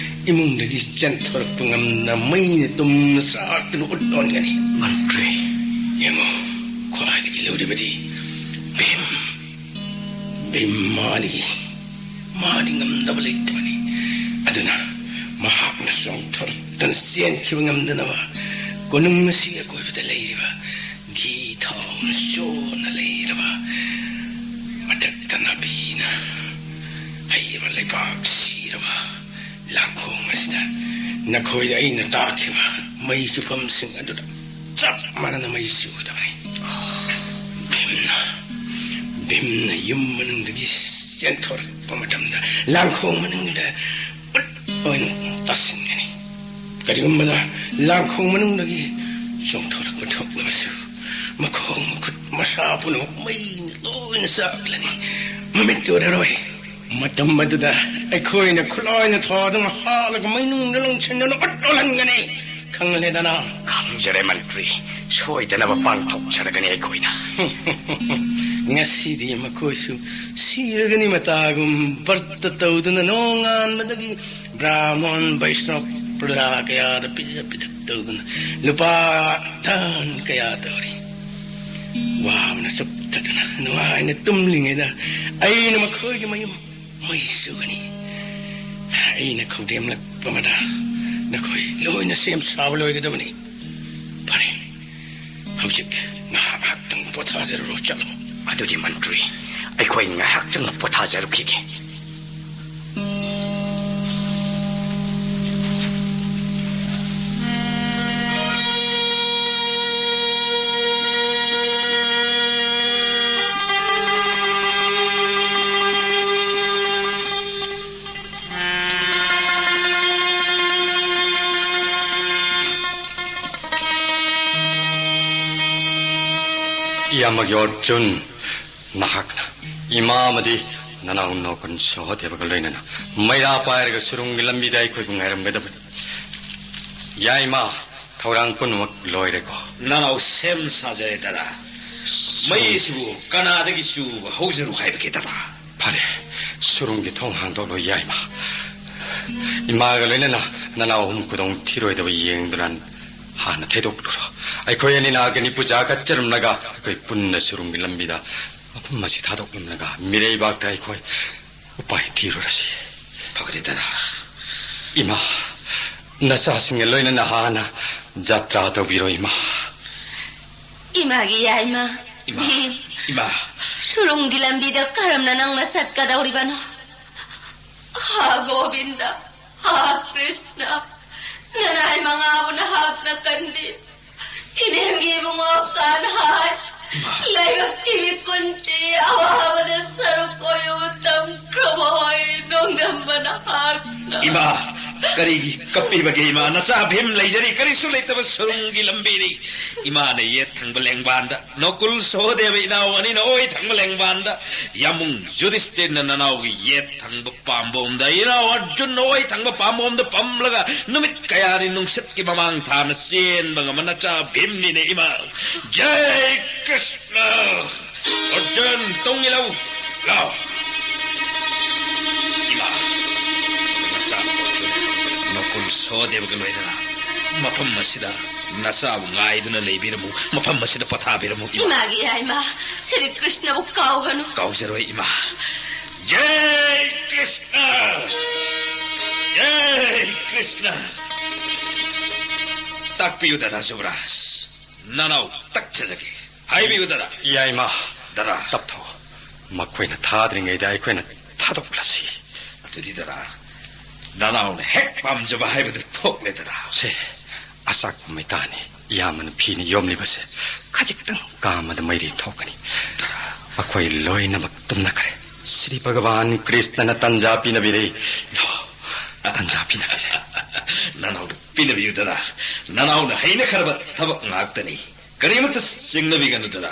ꯏꯃꯨꯡꯗꯒꯤ ꯆꯦꯟꯊꯣꯔꯛꯄ ꯉꯝꯗꯅ ꯃꯩꯅ ꯇꯨꯝꯅ ꯆꯥꯛꯇꯨꯅ ꯎꯠ ꯑꯣꯟꯒꯅꯤ꯫ ꯃꯟꯇ꯭ꯔꯤ꯫ ꯌꯦꯡꯉꯨ, ꯈ꯭ꯋꯥꯏꯗꯒꯤ ꯂꯨꯔꯤꯕꯗꯤ ꯚꯤꯝ꯫ ꯚꯤꯝ ꯃꯥꯗꯤ, ꯃꯥꯗꯤ ꯉꯝꯗꯕ ꯂꯩꯇꯕꯅꯤ꯫ ꯑꯗꯨꯅ ꯃꯍꯥꯛꯅ ꯆꯣꯡꯊꯣꯔꯛꯇꯨꯅ ꯆꯦꯟꯈꯤꯕ ꯉꯝꯗꯅꯕ ꯀꯣꯅꯨꯡ ꯑꯁꯤꯒꯤ ꯑꯀꯣꯏꯕꯗ ꯂꯩꯔꯤꯕ ꯘꯤ ꯊꯥꯎꯅ ꯆꯣꯟꯅ ꯂꯩꯔꯕ, ꯃꯊꯛꯇ ꯅꯥꯄꯤꯅ ꯍꯩꯔꯕ ꯂꯩꯕꯥꯛ ꯁꯤꯔꯕ ꯂꯥꯡꯈꯣꯡ ꯑꯁꯤꯗ ꯅꯈꯣꯏꯗ ꯑꯩꯅ ꯇꯥꯛꯈꯤꯕ ꯃꯩ ꯆꯨꯐꯝꯁꯤꯡ ꯑꯗꯨꯗ ꯆꯞ ꯃꯥꯟꯅꯅ ꯃꯩ ꯆꯨꯒꯗꯕꯅꯤ꯫ ꯚꯤꯝꯅ, ꯚꯤꯝꯅ ꯌꯨꯝ ꯃꯅꯨꯡꯗꯒꯤ ꯆꯦꯟꯊꯣꯔꯛꯄ ꯃꯇꯝꯗ ꯂꯥꯡꯈꯣꯡ ꯃꯅꯨꯡꯗ ꯎꯠ ꯑꯣꯏꯅ ꯇꯥꯁꯤꯟꯒꯅꯤ꯫ ꯀꯔꯤꯒꯨꯝꯕꯗ ꯂꯥꯡꯈꯣꯡ ꯃꯅꯨꯡꯗꯒꯤ ꯆꯣꯡꯊꯣꯔꯛꯄ ꯊꯣꯛꯂꯕꯁꯨ ꯃꯈꯣꯡ ꯃꯈꯨꯠ ꯃꯁꯥ ꯄꯨꯝꯅꯃꯛ ꯃꯩꯅ ꯂꯣꯏꯅ ꯆꯥꯛꯂꯅꯤ꯫ ꯃꯃꯤꯠ ꯎꯔꯔꯣꯏ꯫ ꯃꯇꯝ ꯑꯗꯨꯗ ꯑꯩꯈꯣꯏꯅ ꯈꯨꯠꯂꯥꯏꯅ ꯊꯥꯗꯨꯅ ꯍꯥꯠꯂꯒ ꯃꯩꯅꯨꯡꯗ ꯂꯪꯁꯤꯟꯗꯨꯅ ꯎꯠ ꯑꯣꯜꯍꯟꯒꯅꯤ꯫ ꯈꯪꯂꯦꯗꯅ? ꯈꯪꯖꯔꯦ ꯃꯟꯇ꯭ꯔꯤ꯫ ꯁꯣꯏꯗꯅꯕ ꯄꯥꯡꯊꯣꯛꯆꯔꯒꯅꯤ ꯑꯩꯈꯣꯏꯅ꯫ ꯉꯁꯤꯗꯤ ꯃꯈꯣꯏꯁꯨ ꯁꯤꯔꯒꯅꯤ ꯃꯇꯥꯒꯨꯝ ꯕ꯭ꯔꯠꯇ ꯇꯧꯗꯨꯅ ꯅꯣꯡꯉꯥꯟꯕꯗꯒꯤ ꯕ꯭ꯔꯥꯍꯃꯟ ꯕꯩꯁꯅꯕ ꯄ꯭ꯔꯖꯥ ꯀꯌꯥꯗ ꯄꯤꯖ ꯄꯤꯊꯛ ꯇꯧꯗꯨꯅ ꯂꯨꯄꯥ ꯙꯟ ꯀꯌꯥ ꯇꯧꯔꯤ꯫ ꯋꯥꯕꯅ ꯆꯨꯞꯊꯗꯨꯅ ꯅꯨꯡꯉꯥꯏꯅ ꯇꯨꯝꯂꯤꯉꯩꯗ ꯑꯩꯅ ꯃꯈꯣꯏꯒꯤ ꯃꯌꯨꯝ ꯃꯩ ꯆꯨꯒꯅꯤ꯫ ꯑꯩꯅ ꯈꯧꯗꯦꯝꯂꯛꯄ ꯑꯃꯗ ꯅꯈꯣꯏ ꯂꯣꯏꯅ ꯁꯦꯝ ꯁꯥꯕ ꯂꯣꯏꯒꯗꯕꯅꯤ꯫ ꯐꯔꯦ, ꯍꯧꯖꯤꯛ ꯉꯥꯏꯍꯥꯛ ꯉꯥꯏꯍꯥꯛꯇꯪ ꯄꯣꯊꯥꯖꯔꯨꯔꯣ, ꯆꯠꯂꯣ꯫ ꯑꯗꯨꯗꯤ ꯃꯟꯇ꯭ꯔꯤ, ꯑꯩꯈꯣꯏ ꯉꯥꯏꯍꯥꯛꯇꯪ ꯄꯣꯊꯥꯖꯔꯨꯈꯤꯒꯦ꯫ ꯏꯌꯥꯝꯕꯒꯤ ꯑꯔꯖꯨꯟ, ꯅꯍꯥꯛꯅ ꯏꯃꯥ ꯑꯃꯗꯤ ꯅꯅꯥꯎ ꯅꯣꯀꯨꯟ ꯁꯍꯗꯦꯕꯒ ꯂꯣꯏꯅꯅ ꯃꯩꯔꯥ ꯄꯥꯏꯔꯒ ꯁꯨꯔꯨꯡꯒꯤ ꯂꯝꯕꯤꯗ ꯑꯩꯈꯣꯏꯕꯨ ꯉꯥꯏꯔꯝꯒꯗꯕꯅꯤ꯫ ꯌꯥꯏꯃ, ꯊꯧꯔꯥꯡ ꯄꯨꯝꯅꯃꯛ ꯂꯣꯏꯔꯦꯀꯣ? ꯅꯅꯥꯎ ꯁꯦꯝ ꯁꯥꯖꯔꯦ, ꯗꯗꯥ꯫ ꯁꯨ- ꯃꯩ ꯑꯁꯤꯕꯨ ꯀꯅꯥꯗꯒꯤ ꯆꯨꯕ ꯍꯧꯖꯔꯨ ꯍꯥꯏꯕꯒꯦ, ꯗꯗꯥ? ꯐꯔꯦ, ꯁꯨꯔꯨꯡꯒꯤ ꯊꯣꯡ ꯍꯥꯡꯗꯣꯛꯂꯣ, ꯌꯥꯏꯃ꯫ ꯏꯃꯥꯒ ꯂꯣꯏꯅꯅ ꯅꯅꯥꯎ ꯑꯍꯨꯝ ꯈꯨꯗꯣꯡ ꯊꯤꯔꯣꯏꯗꯕ ꯌꯦꯡꯗꯨꯅ ꯍꯥꯟꯅ ꯊꯩꯗꯣꯛꯂꯨꯔꯣ꯫ ꯑꯩꯈꯣꯏ ꯑꯅꯤꯅ ꯑꯒꯅꯤ ꯄꯨꯖꯥ ꯀꯠꯆꯔꯝꯂꯒ ꯑꯩꯈꯣꯏ ꯄꯨꯟꯅ ꯁꯨꯔꯨꯡꯒꯤ ꯂꯝꯕꯤꯗ ꯃꯐꯝ ꯑꯁꯤ ꯊꯥꯗꯣꯛꯂꯝꯂꯒ ꯃꯤꯔꯩꯕꯥꯛꯇ ꯑꯩꯈꯣꯏ ꯎꯄꯥꯏ ꯊꯤꯔꯨꯔꯁꯤ꯫ ꯐꯒꯅꯤ, ꯗꯗꯥ꯫ ꯏꯃꯥ, ꯅꯆꯥꯁꯤꯡꯒ ꯂꯣꯏꯅꯅ ꯍꯥꯟꯅ ꯖꯥꯇ꯭ꯔꯥ ꯇꯧꯕꯤꯔꯣ, ꯏꯃꯥ꯫ ꯏꯃꯥꯒꯤ ꯌꯥꯏꯃ꯫ ꯏꯃꯥ, ꯏꯃꯥ꯫ ꯁꯨꯔꯨꯡꯒꯤ ꯂꯝꯕꯤꯗ ꯀꯔꯝꯅ ꯅꯪꯅ ꯆꯠꯀꯗꯧꯔꯤꯕꯅꯣ? ꯍꯥ ꯒꯣꯕꯤꯟꯗ, ꯍꯥ ꯀ꯭ꯔꯤꯁꯅ, ꯅꯅꯥꯏ ꯃꯉꯥꯕꯨ ꯅꯍꯥꯛꯅ ꯀꯟꯕꯤ꯫ ꯏꯅꯦꯝꯒꯤ ꯏꯕꯨꯡꯉꯣ ꯀꯥꯟꯍꯥꯏ, ꯏꯃꯥ꯫ ꯂꯥꯏꯕꯛꯀꯤ ꯃꯤꯀꯨꯟꯇꯤ ꯑꯋꯥꯕꯗ ꯁꯔꯨꯛ ꯑꯣꯏꯌꯨ ꯇꯝꯈ꯭ꯔꯕꯣꯏ ꯅꯣꯡꯗꯝꯕ ꯅꯍꯥꯛꯅ꯫ ꯏꯃꯥ, ꯀꯔꯤꯒꯤ ꯀꯞꯄꯤꯕꯒꯦ ꯏꯃꯥ? ꯅꯆꯥ ꯚꯤꯝ ꯂꯩꯖꯔꯤ, ꯀꯔꯤꯁꯨ ꯂꯩꯇꯕ ꯁꯨꯔꯨꯡꯒꯤ ꯂꯝꯕꯤꯅꯤ꯫ ꯏꯃꯥꯅ ꯌꯦꯠ ꯊꯪꯕ ꯂꯦꯡꯕꯥꯟꯗ, ꯅꯀꯨꯜ ꯁꯍꯗꯦꯕ ꯏꯅꯥꯎ ꯑꯅꯤꯅ ꯑꯣꯏ ꯊꯪꯕ ꯂꯦꯡꯕꯥꯟꯗ, ꯌꯥꯃꯨꯡ ꯖꯨꯗꯤꯁꯇꯤꯔꯅ ꯅꯅꯥꯎꯒꯤ ꯌꯦꯠ ꯊꯪꯕ ꯄꯥꯝꯕꯣꯝꯗ, ꯏꯅꯥꯎ ꯑꯔꯖꯨꯟꯅ ꯑꯣꯏ ꯊꯪꯕ ꯄꯥꯝꯕꯣꯝꯗ ꯄꯝꯂꯒ ꯅꯨꯃꯤꯠ ꯀꯌꯥꯅꯤ ꯅꯨꯡꯁꯤꯠꯀꯤ ꯃꯃꯥꯡ ꯊꯥꯅ ꯆꯦꯟꯕ ꯉꯝꯕ ꯅꯆꯥ ꯚꯤꯝꯅꯤꯅꯦ ꯏꯃꯥ꯫ ꯖꯩ ꯀ꯭ꯔꯤꯁꯅ! ꯑꯔꯖꯨꯟ, ꯇꯨꯡ ꯏꯜꯂꯨ꯫ ꯂꯥꯎ꯫ ꯏꯃꯥ, ꯅꯆꯥ ꯑꯔꯖꯨꯟ, ꯅꯀꯨꯜ ꯁꯍꯗꯦꯕꯒ ꯂꯣꯏꯅꯅ ꯃꯐꯝ ꯑꯁꯤꯗ ꯅꯆꯥꯕꯨ ꯉꯥꯏꯗꯨꯅ ꯂꯩꯕꯤꯔꯝꯃꯨ, ꯃꯐꯝ ꯑꯁꯤꯗ ꯄꯣꯊꯥꯕꯤꯔꯝꯃꯨ, ꯏꯃꯥ꯫ ꯏꯃꯥꯒꯤ ꯌꯥꯏꯃ, ꯁ꯭ꯔꯤ ꯀ꯭ꯔꯤꯁꯅꯕꯨ ꯀꯥꯎꯒꯅꯨ꯫ ꯀꯥꯎꯖꯔꯣꯏ, ꯏꯃꯥ꯫ ꯖꯩ ꯀ꯭ꯔꯤꯁꯅ! ꯖꯩ ꯀ꯭ꯔꯤꯁꯅ! ꯇꯥꯛꯄꯤꯌꯨ, ꯗꯗꯥ ꯖꯨꯕꯔꯥꯖ꯫ ꯅꯅꯥꯎ ꯇꯛꯊꯖꯒꯦ꯫ ꯍꯥꯏꯕꯤꯌꯨ, ꯗꯗꯥ꯫ ꯌꯥꯏꯃ꯫ ꯗꯗꯥ꯫ ꯇꯞꯊꯧ꯫ ꯃꯈꯣꯏꯅ ꯊꯥꯗ꯭ꯔꯤꯉꯩꯗ ꯑꯩꯈꯣꯏꯅ ꯊꯥꯗꯣꯛꯂꯁꯤ꯫ ꯑꯗꯨꯗꯤ, ꯗꯗꯥ, ꯅꯅꯥꯎꯅ ꯍꯦꯛ ꯄꯥꯝꯖꯕ ꯍꯥꯏꯕꯗꯨ ꯊꯣꯛꯂꯦ, ꯗꯗꯥ꯫ ꯁꯦ, ꯑꯆꯥꯛꯄ ꯃꯩꯇꯥꯅꯤ꯫ ꯏꯌꯥꯝꯕꯅ ꯐꯤꯅ ꯌꯣꯝꯂꯤꯕꯁꯦ ꯈꯖꯤꯛꯇꯪ ꯀꯥꯝꯃꯗ ꯃꯩꯔꯤ ꯊꯣꯛꯀꯅꯤ꯫ ꯗꯗꯥ꯫ ꯑꯩꯈꯣꯏ ꯂꯣꯏꯅꯃꯛ ꯇꯨꯝꯅꯈ꯭ꯔꯦ꯫ ꯁ꯭ꯔꯤ ꯚꯒꯋꯥꯟ ꯀ꯭ꯔꯤꯁꯅꯅ ꯇꯟꯖꯥ ꯄꯤꯅꯕꯤꯔꯦ꯫ ꯇꯟꯖꯥ ꯄꯤꯅꯕꯤꯔꯦ꯫ ꯅꯅꯥꯎꯅ ꯄꯤꯅꯕꯤꯌꯨ, ꯗꯗꯥ꯫ ꯅꯅꯥꯎꯅ ꯍꯩꯅꯈ꯭ꯔꯕ ꯊꯕꯛ ꯉꯥꯛꯇꯅꯤ꯫ ꯀꯔꯤꯃꯠꯇ ꯆꯤꯡꯅꯕꯤꯒꯅꯨ, ꯗꯗꯥ꯫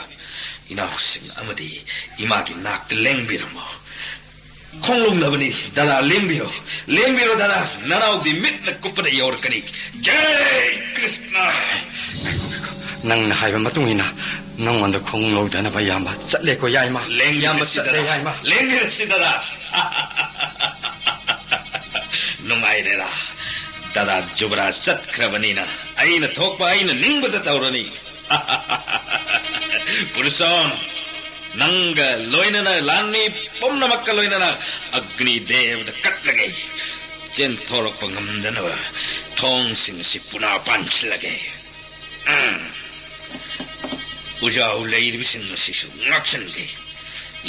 ꯏꯅꯥꯎꯁꯤꯡ ꯑꯃꯗꯤ ꯏꯃꯥꯒꯤ ꯅꯥꯛꯇ ꯂꯦꯡꯕꯤꯔꯝꯃꯣ꯫ ꯈꯣꯡꯂꯣꯡꯅꯕꯅꯤ, ꯗꯗꯥ, ꯂꯦꯡꯕꯤꯔꯣ꯫ ꯂꯦꯡꯕꯤꯔꯣ, ꯗꯗꯥ꯫ ꯅꯅꯥꯎꯗꯤ ꯃꯤꯠꯅ ꯀꯨꯞꯄꯗ ꯌꯧꯔꯛꯀꯅꯤ꯫ ꯖꯩ ꯀ꯭ꯔꯤꯁꯅ! ꯅꯪꯅ ꯍꯥꯏꯕ ꯃꯇꯨꯡ ꯏꯟꯅ ꯅꯉꯣꯟꯗ ꯈꯣꯡꯂꯧꯗꯅꯕ ꯏꯌꯥꯝꯕ ꯆꯠꯂꯦꯀꯣ, ꯌꯥꯏꯃ꯫ ꯂꯦꯡꯕꯤꯔꯁꯤ, ꯏꯌꯥꯝꯕ ꯆꯠꯂꯦ, ꯗꯗꯥ꯫ ꯏꯌꯥꯝꯕ꯫ ꯂꯦꯡꯕꯤꯔꯁꯤ, ꯗꯗꯥ꯫ ꯅꯨꯡꯉꯥꯏꯔꯦꯔꯥ? ꯗꯗꯥ ꯖꯨꯕꯔꯥꯖ ꯆꯠꯈ꯭ꯔꯕꯅꯤꯅ ꯑꯩꯅ ꯊꯣꯛꯄ, ꯑꯩꯅ ꯅꯤꯡꯕꯗ ꯇꯧꯔꯅꯤ꯫ ꯄꯨꯔꯨꯁꯣꯟ, ꯅꯪꯒ ꯂꯣꯏꯅꯅ ꯂꯥꯟꯃꯤ ꯄꯨꯝꯅꯃꯛꯀ ꯂꯣꯏꯅꯅ ꯑꯒ꯭ꯅꯤ ꯗꯦꯕꯗ ꯀꯠꯂꯒꯦ꯫ ꯆꯦꯟꯊꯣꯔꯛꯄ ꯉꯝꯗꯅꯕ ꯊꯣꯡꯁꯤꯡ ꯑꯁꯤ ꯄꯨꯅꯥ ꯄꯥꯟꯁꯤꯜꯂꯒꯦ꯫ ꯎꯝ꯫ ꯎꯖꯥꯎ ꯂꯩꯔꯤꯕꯁꯤꯡ ꯑꯁꯤꯁꯨ ꯉꯥꯛꯁꯤꯟꯒꯦ꯫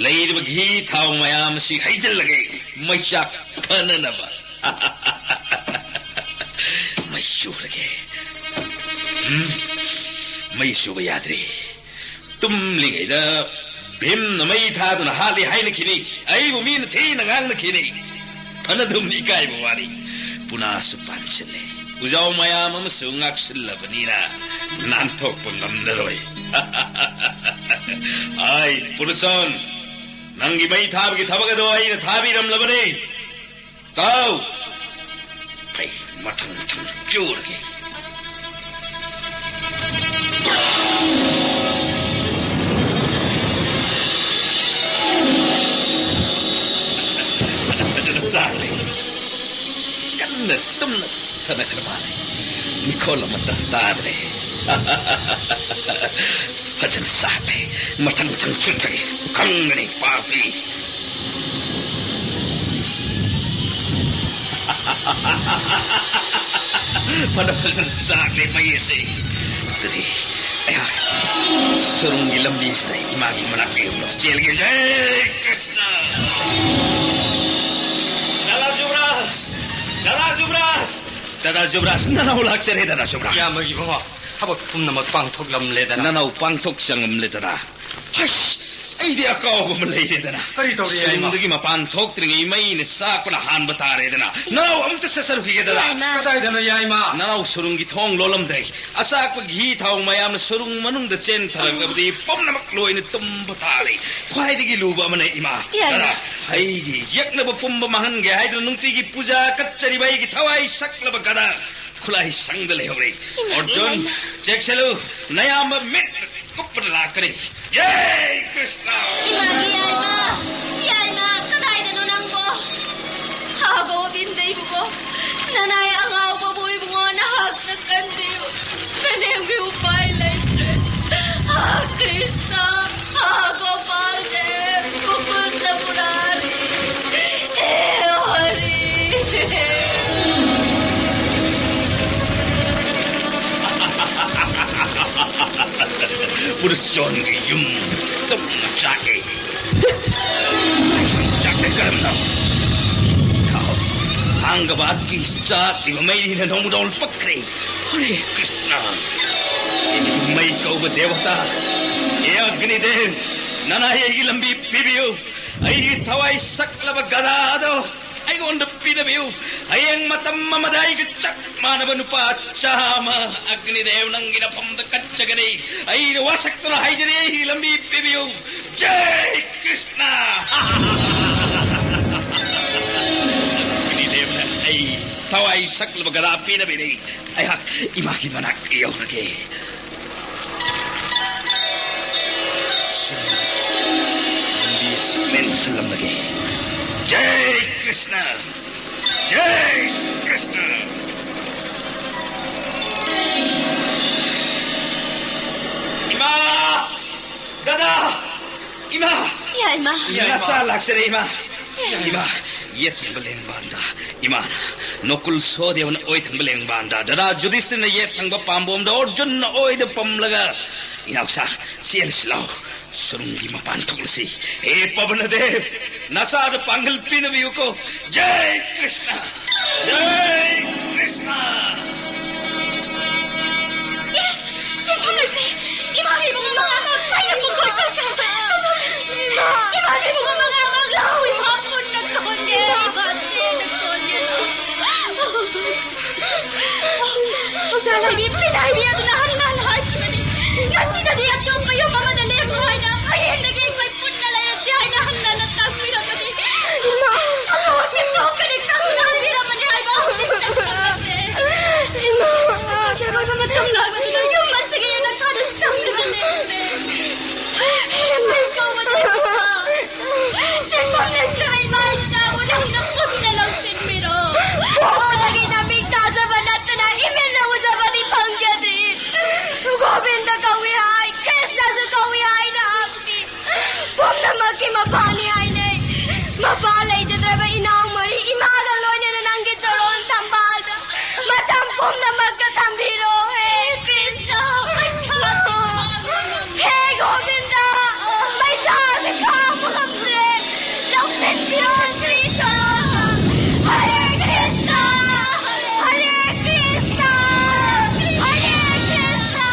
ꯂꯩꯔꯤꯕ ꯘꯤ ꯊꯥꯎ ꯃꯌꯥꯝ ꯑꯁꯤ ꯍꯩꯖꯤꯜꯂꯒꯦ, ꯃꯩꯆꯥꯛ ꯐꯅꯅꯕ꯫ ꯃꯩ ꯆꯨꯔꯒꯦ꯫ ꯎꯝ? ꯃꯩ ꯆꯨꯕ ꯌꯥꯗ꯭ꯔꯦ꯫ ꯇꯨꯝꯂꯤꯉꯩꯗ ꯚꯤꯝꯅ ꯃꯩ ꯊꯥꯗꯨꯅ ꯍꯥꯠꯂꯤ ꯍꯥꯏꯅꯈꯤꯅꯤ꯫ ꯑꯩꯕꯨ ꯃꯤꯅ ꯊꯤꯅ ꯉꯥꯡꯅꯈꯤꯅꯤ꯫ ꯐꯅꯗꯨꯝ ꯏꯀꯥꯏꯕ ꯋꯥꯅꯤ꯫ ꯄꯨꯅꯥꯁꯨ ꯄꯥꯟꯁꯤꯜꯂꯦ꯫ ꯎꯖꯥꯎ ꯃꯌꯥꯝ ꯑꯃꯁꯨ ꯉꯥꯛꯁꯤꯜꯂꯕꯅꯤꯅ ꯅꯥꯟꯊꯣꯛꯄ ꯉꯝꯂꯔꯣꯏ꯫ ꯑꯥꯏ, ꯄꯨꯔꯨꯁꯣꯟ, ꯅꯪꯒꯤ ꯃꯩ ꯊꯥꯕꯒꯤ ꯊꯕꯛ ꯑꯗꯣ ꯑꯩꯅ ꯊꯥꯕꯤꯔꯝꯂꯕꯅꯤ꯫ ꯇꯥꯎ! ꯐꯩ, ꯃꯊꯪ ꯃꯊꯪ ꯆꯨꯔꯒꯦ꯫ ꯐꯖꯅ ꯆꯥꯛꯂꯦ꯫ ꯀꯟꯅ ꯇꯨꯝꯅ ꯊꯅꯈ꯭ꯔ ꯃꯥꯜꯂꯦ꯫ ꯃꯤꯈꯣꯜ ꯑꯃꯠꯇ ꯇꯥꯗ꯭ꯔꯦ꯫ ꯐꯖꯅ ꯆꯥꯛꯂꯦ꯫ ꯃꯊꯪ ꯃꯊꯪ ꯆꯨꯊꯒꯦ꯫ ꯈꯪꯒꯅꯤ ꯄꯥꯄꯤ꯫ ꯐꯅ ꯐꯖꯅ ꯆꯥꯛꯂꯦ ꯃꯩ ꯑꯁꯤ꯫ ꯑꯗꯨꯗꯤ ꯑꯩꯍꯥꯛ ꯁꯨꯔꯨꯡꯒꯤ ꯂꯝꯕꯤꯁꯤꯗ ꯏꯃꯥꯒꯤ ꯃꯅꯥꯛ ꯌꯧꯅꯕ ꯆꯦꯜꯂꯒꯦ꯫ ꯖꯩ ꯀ꯭ꯔꯤꯁꯅ! ꯗꯥꯗꯥ ꯖꯨꯕ꯭ꯔꯥꯖ! ꯗꯥꯗꯥ ꯖꯨꯕ꯭ꯔꯥꯖ! ꯗꯥꯗꯥ ꯖꯨꯕ꯭ꯔꯥꯖ, ꯅꯅꯥꯎ ꯂꯥꯛꯆꯔꯦ, ꯗꯥꯗꯥ ꯖꯨꯕ꯭ꯔꯥꯖ꯫ ꯏꯌꯥꯝꯕꯒꯤ ꯏꯕꯨꯡꯉꯣ, ꯊꯕꯛ ꯄꯨꯝꯅꯃꯛ ꯄꯥꯡꯊꯣꯛꯂꯝꯂꯦꯗꯅ꯫ ꯅꯅꯥꯎ ꯄꯥꯡꯊꯣꯛ ꯆꯪꯉꯝꯂꯦꯗꯅ꯫ ꯍꯩꯁ! ꯑꯩꯗꯤ ꯑꯀꯥꯎꯕ ꯑꯃ ꯂꯩꯔꯦꯗꯅ꯫ ꯀꯔꯤ ꯇꯧꯔꯦ, ꯌꯥꯏꯃ? ꯁꯨꯔꯨꯡꯗꯒꯤ ꯃꯄꯥꯟ ꯊꯣꯛꯇ꯭ꯔꯤꯉꯩ ꯃꯩꯅ ꯆꯥꯛꯄꯅ ꯍꯥꯟꯕ ꯇꯥꯔꯦꯗꯅ꯫ ꯅꯅꯥꯎ ꯑꯝꯇ ꯆꯠꯆꯔꯨꯈꯤꯒꯦꯗꯅ꯫ ꯌꯥꯏꯃ꯫ ꯀꯗꯥꯏꯗꯅꯣ, ꯌꯥꯏꯃ? ꯅꯅꯥꯎ ꯁꯨꯔꯨꯡꯒꯤ ꯊꯣꯡ ꯂꯣꯜꯂꯝꯗ꯭ꯔꯦ꯫ ꯑꯆꯥꯛꯄ ꯘꯤ ꯊꯥꯎ ꯃꯌꯥꯝꯅ ꯁꯨꯔꯨꯡ ꯃꯅꯨꯡꯗ ꯆꯦꯟꯊꯔꯛꯂꯕꯗꯤ ꯄꯨꯝꯅꯃꯛ ꯂꯣꯏꯅ ꯇꯨꯝꯕ ꯇꯥꯔꯦ꯫ ꯈ꯭ꯋꯥꯏꯗꯒꯤ ꯂꯨꯕ ꯑꯃꯅ ꯏꯃꯥ꯫ ꯌꯥꯏꯃ꯫ ꯇꯔꯥ, ꯑꯩꯒꯤ ꯌꯦꯛꯅꯕ ꯄꯨꯝꯕ ꯃꯥꯡꯍꯟꯒꯦ ꯍꯥꯏꯗꯨꯅ ꯅꯨꯡꯇꯤꯒꯤ ꯄꯨꯖꯥ ꯀꯠꯆꯔꯤꯕ ꯑꯩꯒꯤ ꯊꯋꯥꯏ ꯁꯛꯂꯕ ꯒꯗꯥ ꯈꯨꯠꯂꯥꯏ ꯁꯪꯗ ꯂꯩꯍꯧꯔꯦ꯫ ꯏꯃꯥ, ꯑꯔꯖꯨꯟ, ꯏꯃꯥ, ꯏꯃꯥ꯫ ꯆꯦꯛꯁꯤꯜꯂꯨ, ꯅꯌꯥꯝꯕ ꯃꯤꯠ ꯀꯨꯞꯄꯗ ꯂꯥꯛꯀꯅꯤ꯫ ꯖꯩ ꯀ꯭ꯔꯤꯁꯅ! ꯏꯃꯥꯒꯤ ꯌꯥꯏꯃ! ꯌꯥꯏꯃ, ꯀꯗꯥꯏꯗꯅꯣ ꯅꯪꯕꯣ? ꯍꯥꯒꯣ ꯕꯤꯟꯗ ꯏꯕꯨꯡꯉꯣ, ꯅꯅꯥꯏ ꯑꯉꯥꯎꯕꯕꯨ ꯏꯕꯨꯡꯉꯣ ꯅꯍꯥꯛꯅ ꯀꯟꯕꯤꯌꯨ꯫ ꯅꯅꯦꯝꯒꯤ ꯎꯄꯥꯏ ꯂꯩꯇ꯭ꯔꯦ꯫ ꯍꯥ ꯀ꯭ꯔꯤꯁꯅ! ꯍꯥ ꯒꯣꯄꯥꯜ ꯗꯦꯕ! ꯃꯨꯀꯨꯟꯗ ꯃꯨꯔꯥꯔꯤ! ꯍꯦ ꯍꯔꯤ! ꯄꯨꯔꯨꯁꯣꯟꯒꯤ ꯌꯨꯝ ꯇꯨꯝꯅ ꯆꯥꯛꯑꯦ꯫ ꯆꯥꯛꯅ ꯀꯔꯝꯅ? ꯊꯥꯎ꯫ ꯊꯥꯡꯒꯕꯥꯠꯀꯤ ꯆꯥꯛꯂꯤꯕ ꯃꯩꯅ ꯅꯣꯡꯃ ꯅꯣꯡꯃ ꯄꯛꯈ꯭ꯔꯦ꯫ ꯍꯔꯦ ꯀ꯭ꯔꯤꯁꯅ꯫ ꯃꯩ ꯀꯧꯕ ꯗꯦꯕꯇꯥ, ꯍꯦ ꯑꯒ꯭ꯅꯤꯗꯦꯕ, ꯅꯅꯥꯏ ꯑꯩꯒꯤ ꯂꯝꯕꯤ ꯄꯤꯕꯤꯌꯨ꯫ ꯑꯩꯒꯤ ꯊꯋꯥꯏ ꯁꯛꯂꯕ ꯒꯗꯥ ꯑꯗꯣ ꯑꯩꯉꯣꯟꯗ ꯄꯤꯅꯕꯤꯌꯨ꯫ ꯍꯌꯦꯡ ꯃꯇꯝ ꯑꯃꯗ ꯑꯩꯒ ꯆꯞ ꯃꯥꯟꯅꯕ ꯅꯨꯄꯥ ꯆꯥꯝꯃ ꯑꯒ꯭ꯅꯤꯗꯦꯕ ꯅꯪꯒꯤ ꯅꯐꯝꯗ ꯀꯠꯆꯒꯅꯤ꯫ ꯑꯩꯅ ꯋꯥꯁꯛꯇꯨꯅ ꯍꯥꯏꯖꯔꯤ, ꯑꯩꯒꯤ ꯂꯝꯕꯤ ꯄꯤꯕꯤꯌꯨ꯫ ꯖꯩ ꯀ꯭ꯔꯤꯁꯅ! ꯑꯒ꯭ꯅꯤꯗꯦꯕꯅ ꯑꯩ ꯊꯋꯥꯏ ꯁꯛꯂꯕ ꯒꯗꯥ ꯄꯤꯅꯕꯤꯔꯤ꯫ ꯑꯩꯍꯥꯛ ꯏꯃꯥꯒꯤ ꯃꯅꯥꯛ ꯌꯧꯔꯒꯦ꯫ ꯂꯝꯕꯤ ꯑꯁꯤ ꯃꯦꯟꯁꯤꯜꯂꯝꯂꯒꯦ꯫ ꯖꯩ ꯀ꯭ꯔꯤꯁꯅ! ꯖꯩ ꯀ꯭ꯔꯤꯁꯅ! ꯏꯃꯥ! ꯗꯗꯥ! ꯏꯃꯥ! ꯌꯥꯏꯃ꯫ ꯅꯆꯥ ꯂꯥꯛꯆꯔꯦ, ꯏꯃꯥ꯫ ꯏꯃꯥ, ꯌꯦꯠꯊꯪꯕ ꯂꯦꯡꯕꯥꯟꯗ ꯏꯃꯥꯅ ꯅꯀꯨꯜ ꯁꯍꯗꯦꯕꯅ ꯑꯣꯏ ꯊꯪꯕ ꯂꯦꯡꯕꯥꯟꯗ, ꯗꯗꯥ ꯌꯨꯙꯤꯁꯊꯤꯔꯅ ꯌꯦꯠ ꯊꯪꯕ ꯄꯥꯝꯕꯣꯝꯗ, ꯑꯔꯖꯨꯟꯅ ꯑꯣꯏꯗ ꯄꯝꯂꯒ, "ꯏꯅꯥꯎꯁꯥ, ꯆꯦꯜꯂꯁꯤ ꯂꯥꯎ, ꯁꯨꯔꯨꯡꯒꯤ ꯃꯄꯥꯟ ꯊꯣꯛꯂꯁꯤ꯫ ꯍꯦ ꯄꯕꯅꯗꯦꯕ, ꯅꯆꯥꯗ ꯄꯥꯡꯒꯜ ꯄꯤꯅꯕꯤꯌꯨꯀꯣ꯫ ꯖꯩ ꯀ꯭ꯔꯤꯁꯅ! ꯖꯩ ꯀ꯭ꯔꯤꯁꯅ!" ꯏꯁ, ꯁꯤꯟꯐꯝ ꯂꯩꯇꯦ꯫ ꯏꯃꯥꯒꯤ ꯏꯕꯨꯡ ꯃꯉꯥꯃꯛ ꯑꯩꯅ ꯄꯨꯈꯣꯏ ꯀꯣꯏꯈ꯭ꯔꯦ꯫ ꯏꯃꯥꯒꯤ ꯏꯕꯨꯡ ꯃꯉꯥꯃꯛ ꯂꯧ, ꯏꯃꯥ ꯄꯨꯟꯅ ꯀꯣꯟꯒꯦ꯫ ꯏꯃꯥ ꯄꯨꯟꯅ ꯀꯣꯟꯒꯦ꯫ ꯊꯧꯖꯥꯜ ꯍꯥꯏꯕꯤ, ꯄꯤꯅꯥꯏꯕꯤ ꯑꯗꯨꯅ ꯍꯟꯅ ꯍꯟꯅ ꯍꯥꯏꯈꯤꯕꯅꯤ, "ꯉꯁꯤꯗꯗꯤ ꯑꯇꯣꯞꯄ ꯌꯨꯝ ꯑꯃꯗ ꯂꯦꯛꯂꯨ" ꯍꯥꯏꯅ꯫ ꯍꯌꯦꯡꯗꯒꯤ ꯑꯩꯈꯣꯏ ꯄꯨꯟꯅ ꯂꯩꯔꯁꯤ ꯍꯥꯏꯅ ꯍꯟꯅ ꯍꯟꯅ ꯇꯥꯛꯄꯤꯔꯕꯅꯤ꯫ ꯏꯃꯥ! ꯊꯥꯗꯣꯛꯑꯁꯤ ꯇꯣꯛꯀꯅꯤ ꯈꯪꯗꯨꯅ ꯍꯥꯏꯕꯤꯔꯝꯕꯅꯤ ꯍꯥꯏꯕ ꯍꯧꯖꯤꯛꯇ ꯈꯪꯂꯝꯃꯦ꯫ ꯏꯃꯥ! ꯑꯩꯈꯣꯏ ꯂꯣꯏꯅ ꯃꯇꯝ ꯂꯥꯡꯕꯗꯨꯅ ꯌꯨꯝ ꯑꯁꯤꯒꯤ ꯌꯦꯅꯈꯥꯗ ꯆꯪꯗꯨꯅ ꯂꯩꯔꯝꯃꯦ꯫ ꯍꯦꯟꯅ ꯀꯧꯕꯗ ꯁꯤꯟꯐꯝ ꯂꯩꯇ꯭ꯔꯕ ꯏꯃꯥ ꯏꯆꯥꯕꯨ ꯅꯪꯅ ꯄꯨꯟꯅ ꯂꯧꯁꯤꯟꯕꯤꯔꯣ꯫ ꯄꯣꯛꯄꯗꯒꯤ ꯅꯃꯤꯠ ꯇꯥꯖꯕ ꯅꯠꯇꯅ ꯏꯃꯤꯠꯅ ꯎꯖꯕꯗꯤ ꯐꯪꯖꯗ꯭ꯔꯤ꯫ ꯒꯣꯕꯤꯟꯗ ꯀꯧꯏ ꯍꯥꯏ, ꯀ꯭ꯔꯤꯁꯅꯁꯨ ꯀꯧꯏ ꯍꯥꯏꯅ ꯍꯥꯞꯄꯤ꯫ ꯄꯨꯝꯅꯃꯛꯀꯤ ꯃꯄꯥꯅꯤ ꯍꯥꯏꯅꯩ꯫ ꯃꯄꯥ ꯂꯩꯖꯗ꯭ꯔꯕ ꯏꯅꯥꯎ ꯃꯔꯤ ꯏꯃꯥꯒ ꯂꯣꯏꯅꯅ ꯅꯪꯒꯤ ꯆꯔꯣꯟ ꯊꯝꯕꯥꯜꯗ ꯃꯇꯝ ꯄꯨꯝꯅꯃꯛꯇ ꯊꯝꯕꯤꯔꯣ꯫ ꯍꯦ ꯀ꯭ꯔꯤꯁꯅ, ꯄꯩꯁꯥ ꯍꯦ ꯒꯣꯕꯤꯟꯗ, ꯄꯩꯁꯥꯁꯦ ꯈꯥꯡꯕ ꯉꯝꯗ꯭ꯔꯦ꯫ ꯂꯧꯁꯤꯟꯕꯤꯔꯣ ꯁ꯭ꯔꯤ ꯆꯔꯣꯟꯗ꯫ ꯍꯔꯦ ꯀ꯭ꯔꯤꯁꯅ, ꯍꯔꯦ ꯀ꯭ꯔꯤꯁꯅ, ꯍꯔꯦ ꯀ꯭ꯔꯤꯁꯅ꯫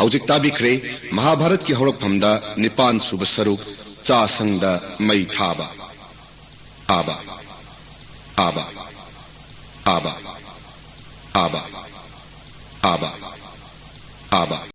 ꯍꯧꯖꯤꯛ ꯇꯥꯕꯤꯈ꯭ꯔꯦ ꯃꯍꯥꯚꯥꯔꯠꯀꯤ ꯍꯧꯔꯛꯐꯝꯗ ꯅꯤꯄꯥꯟ ꯁꯨꯕ ꯁꯔꯨꯛ, ꯆꯥꯁꯪꯗ ꯃꯩ ꯊꯥꯕ꯫ ꯊꯥꯕ꯫ ꯊꯥꯕ꯫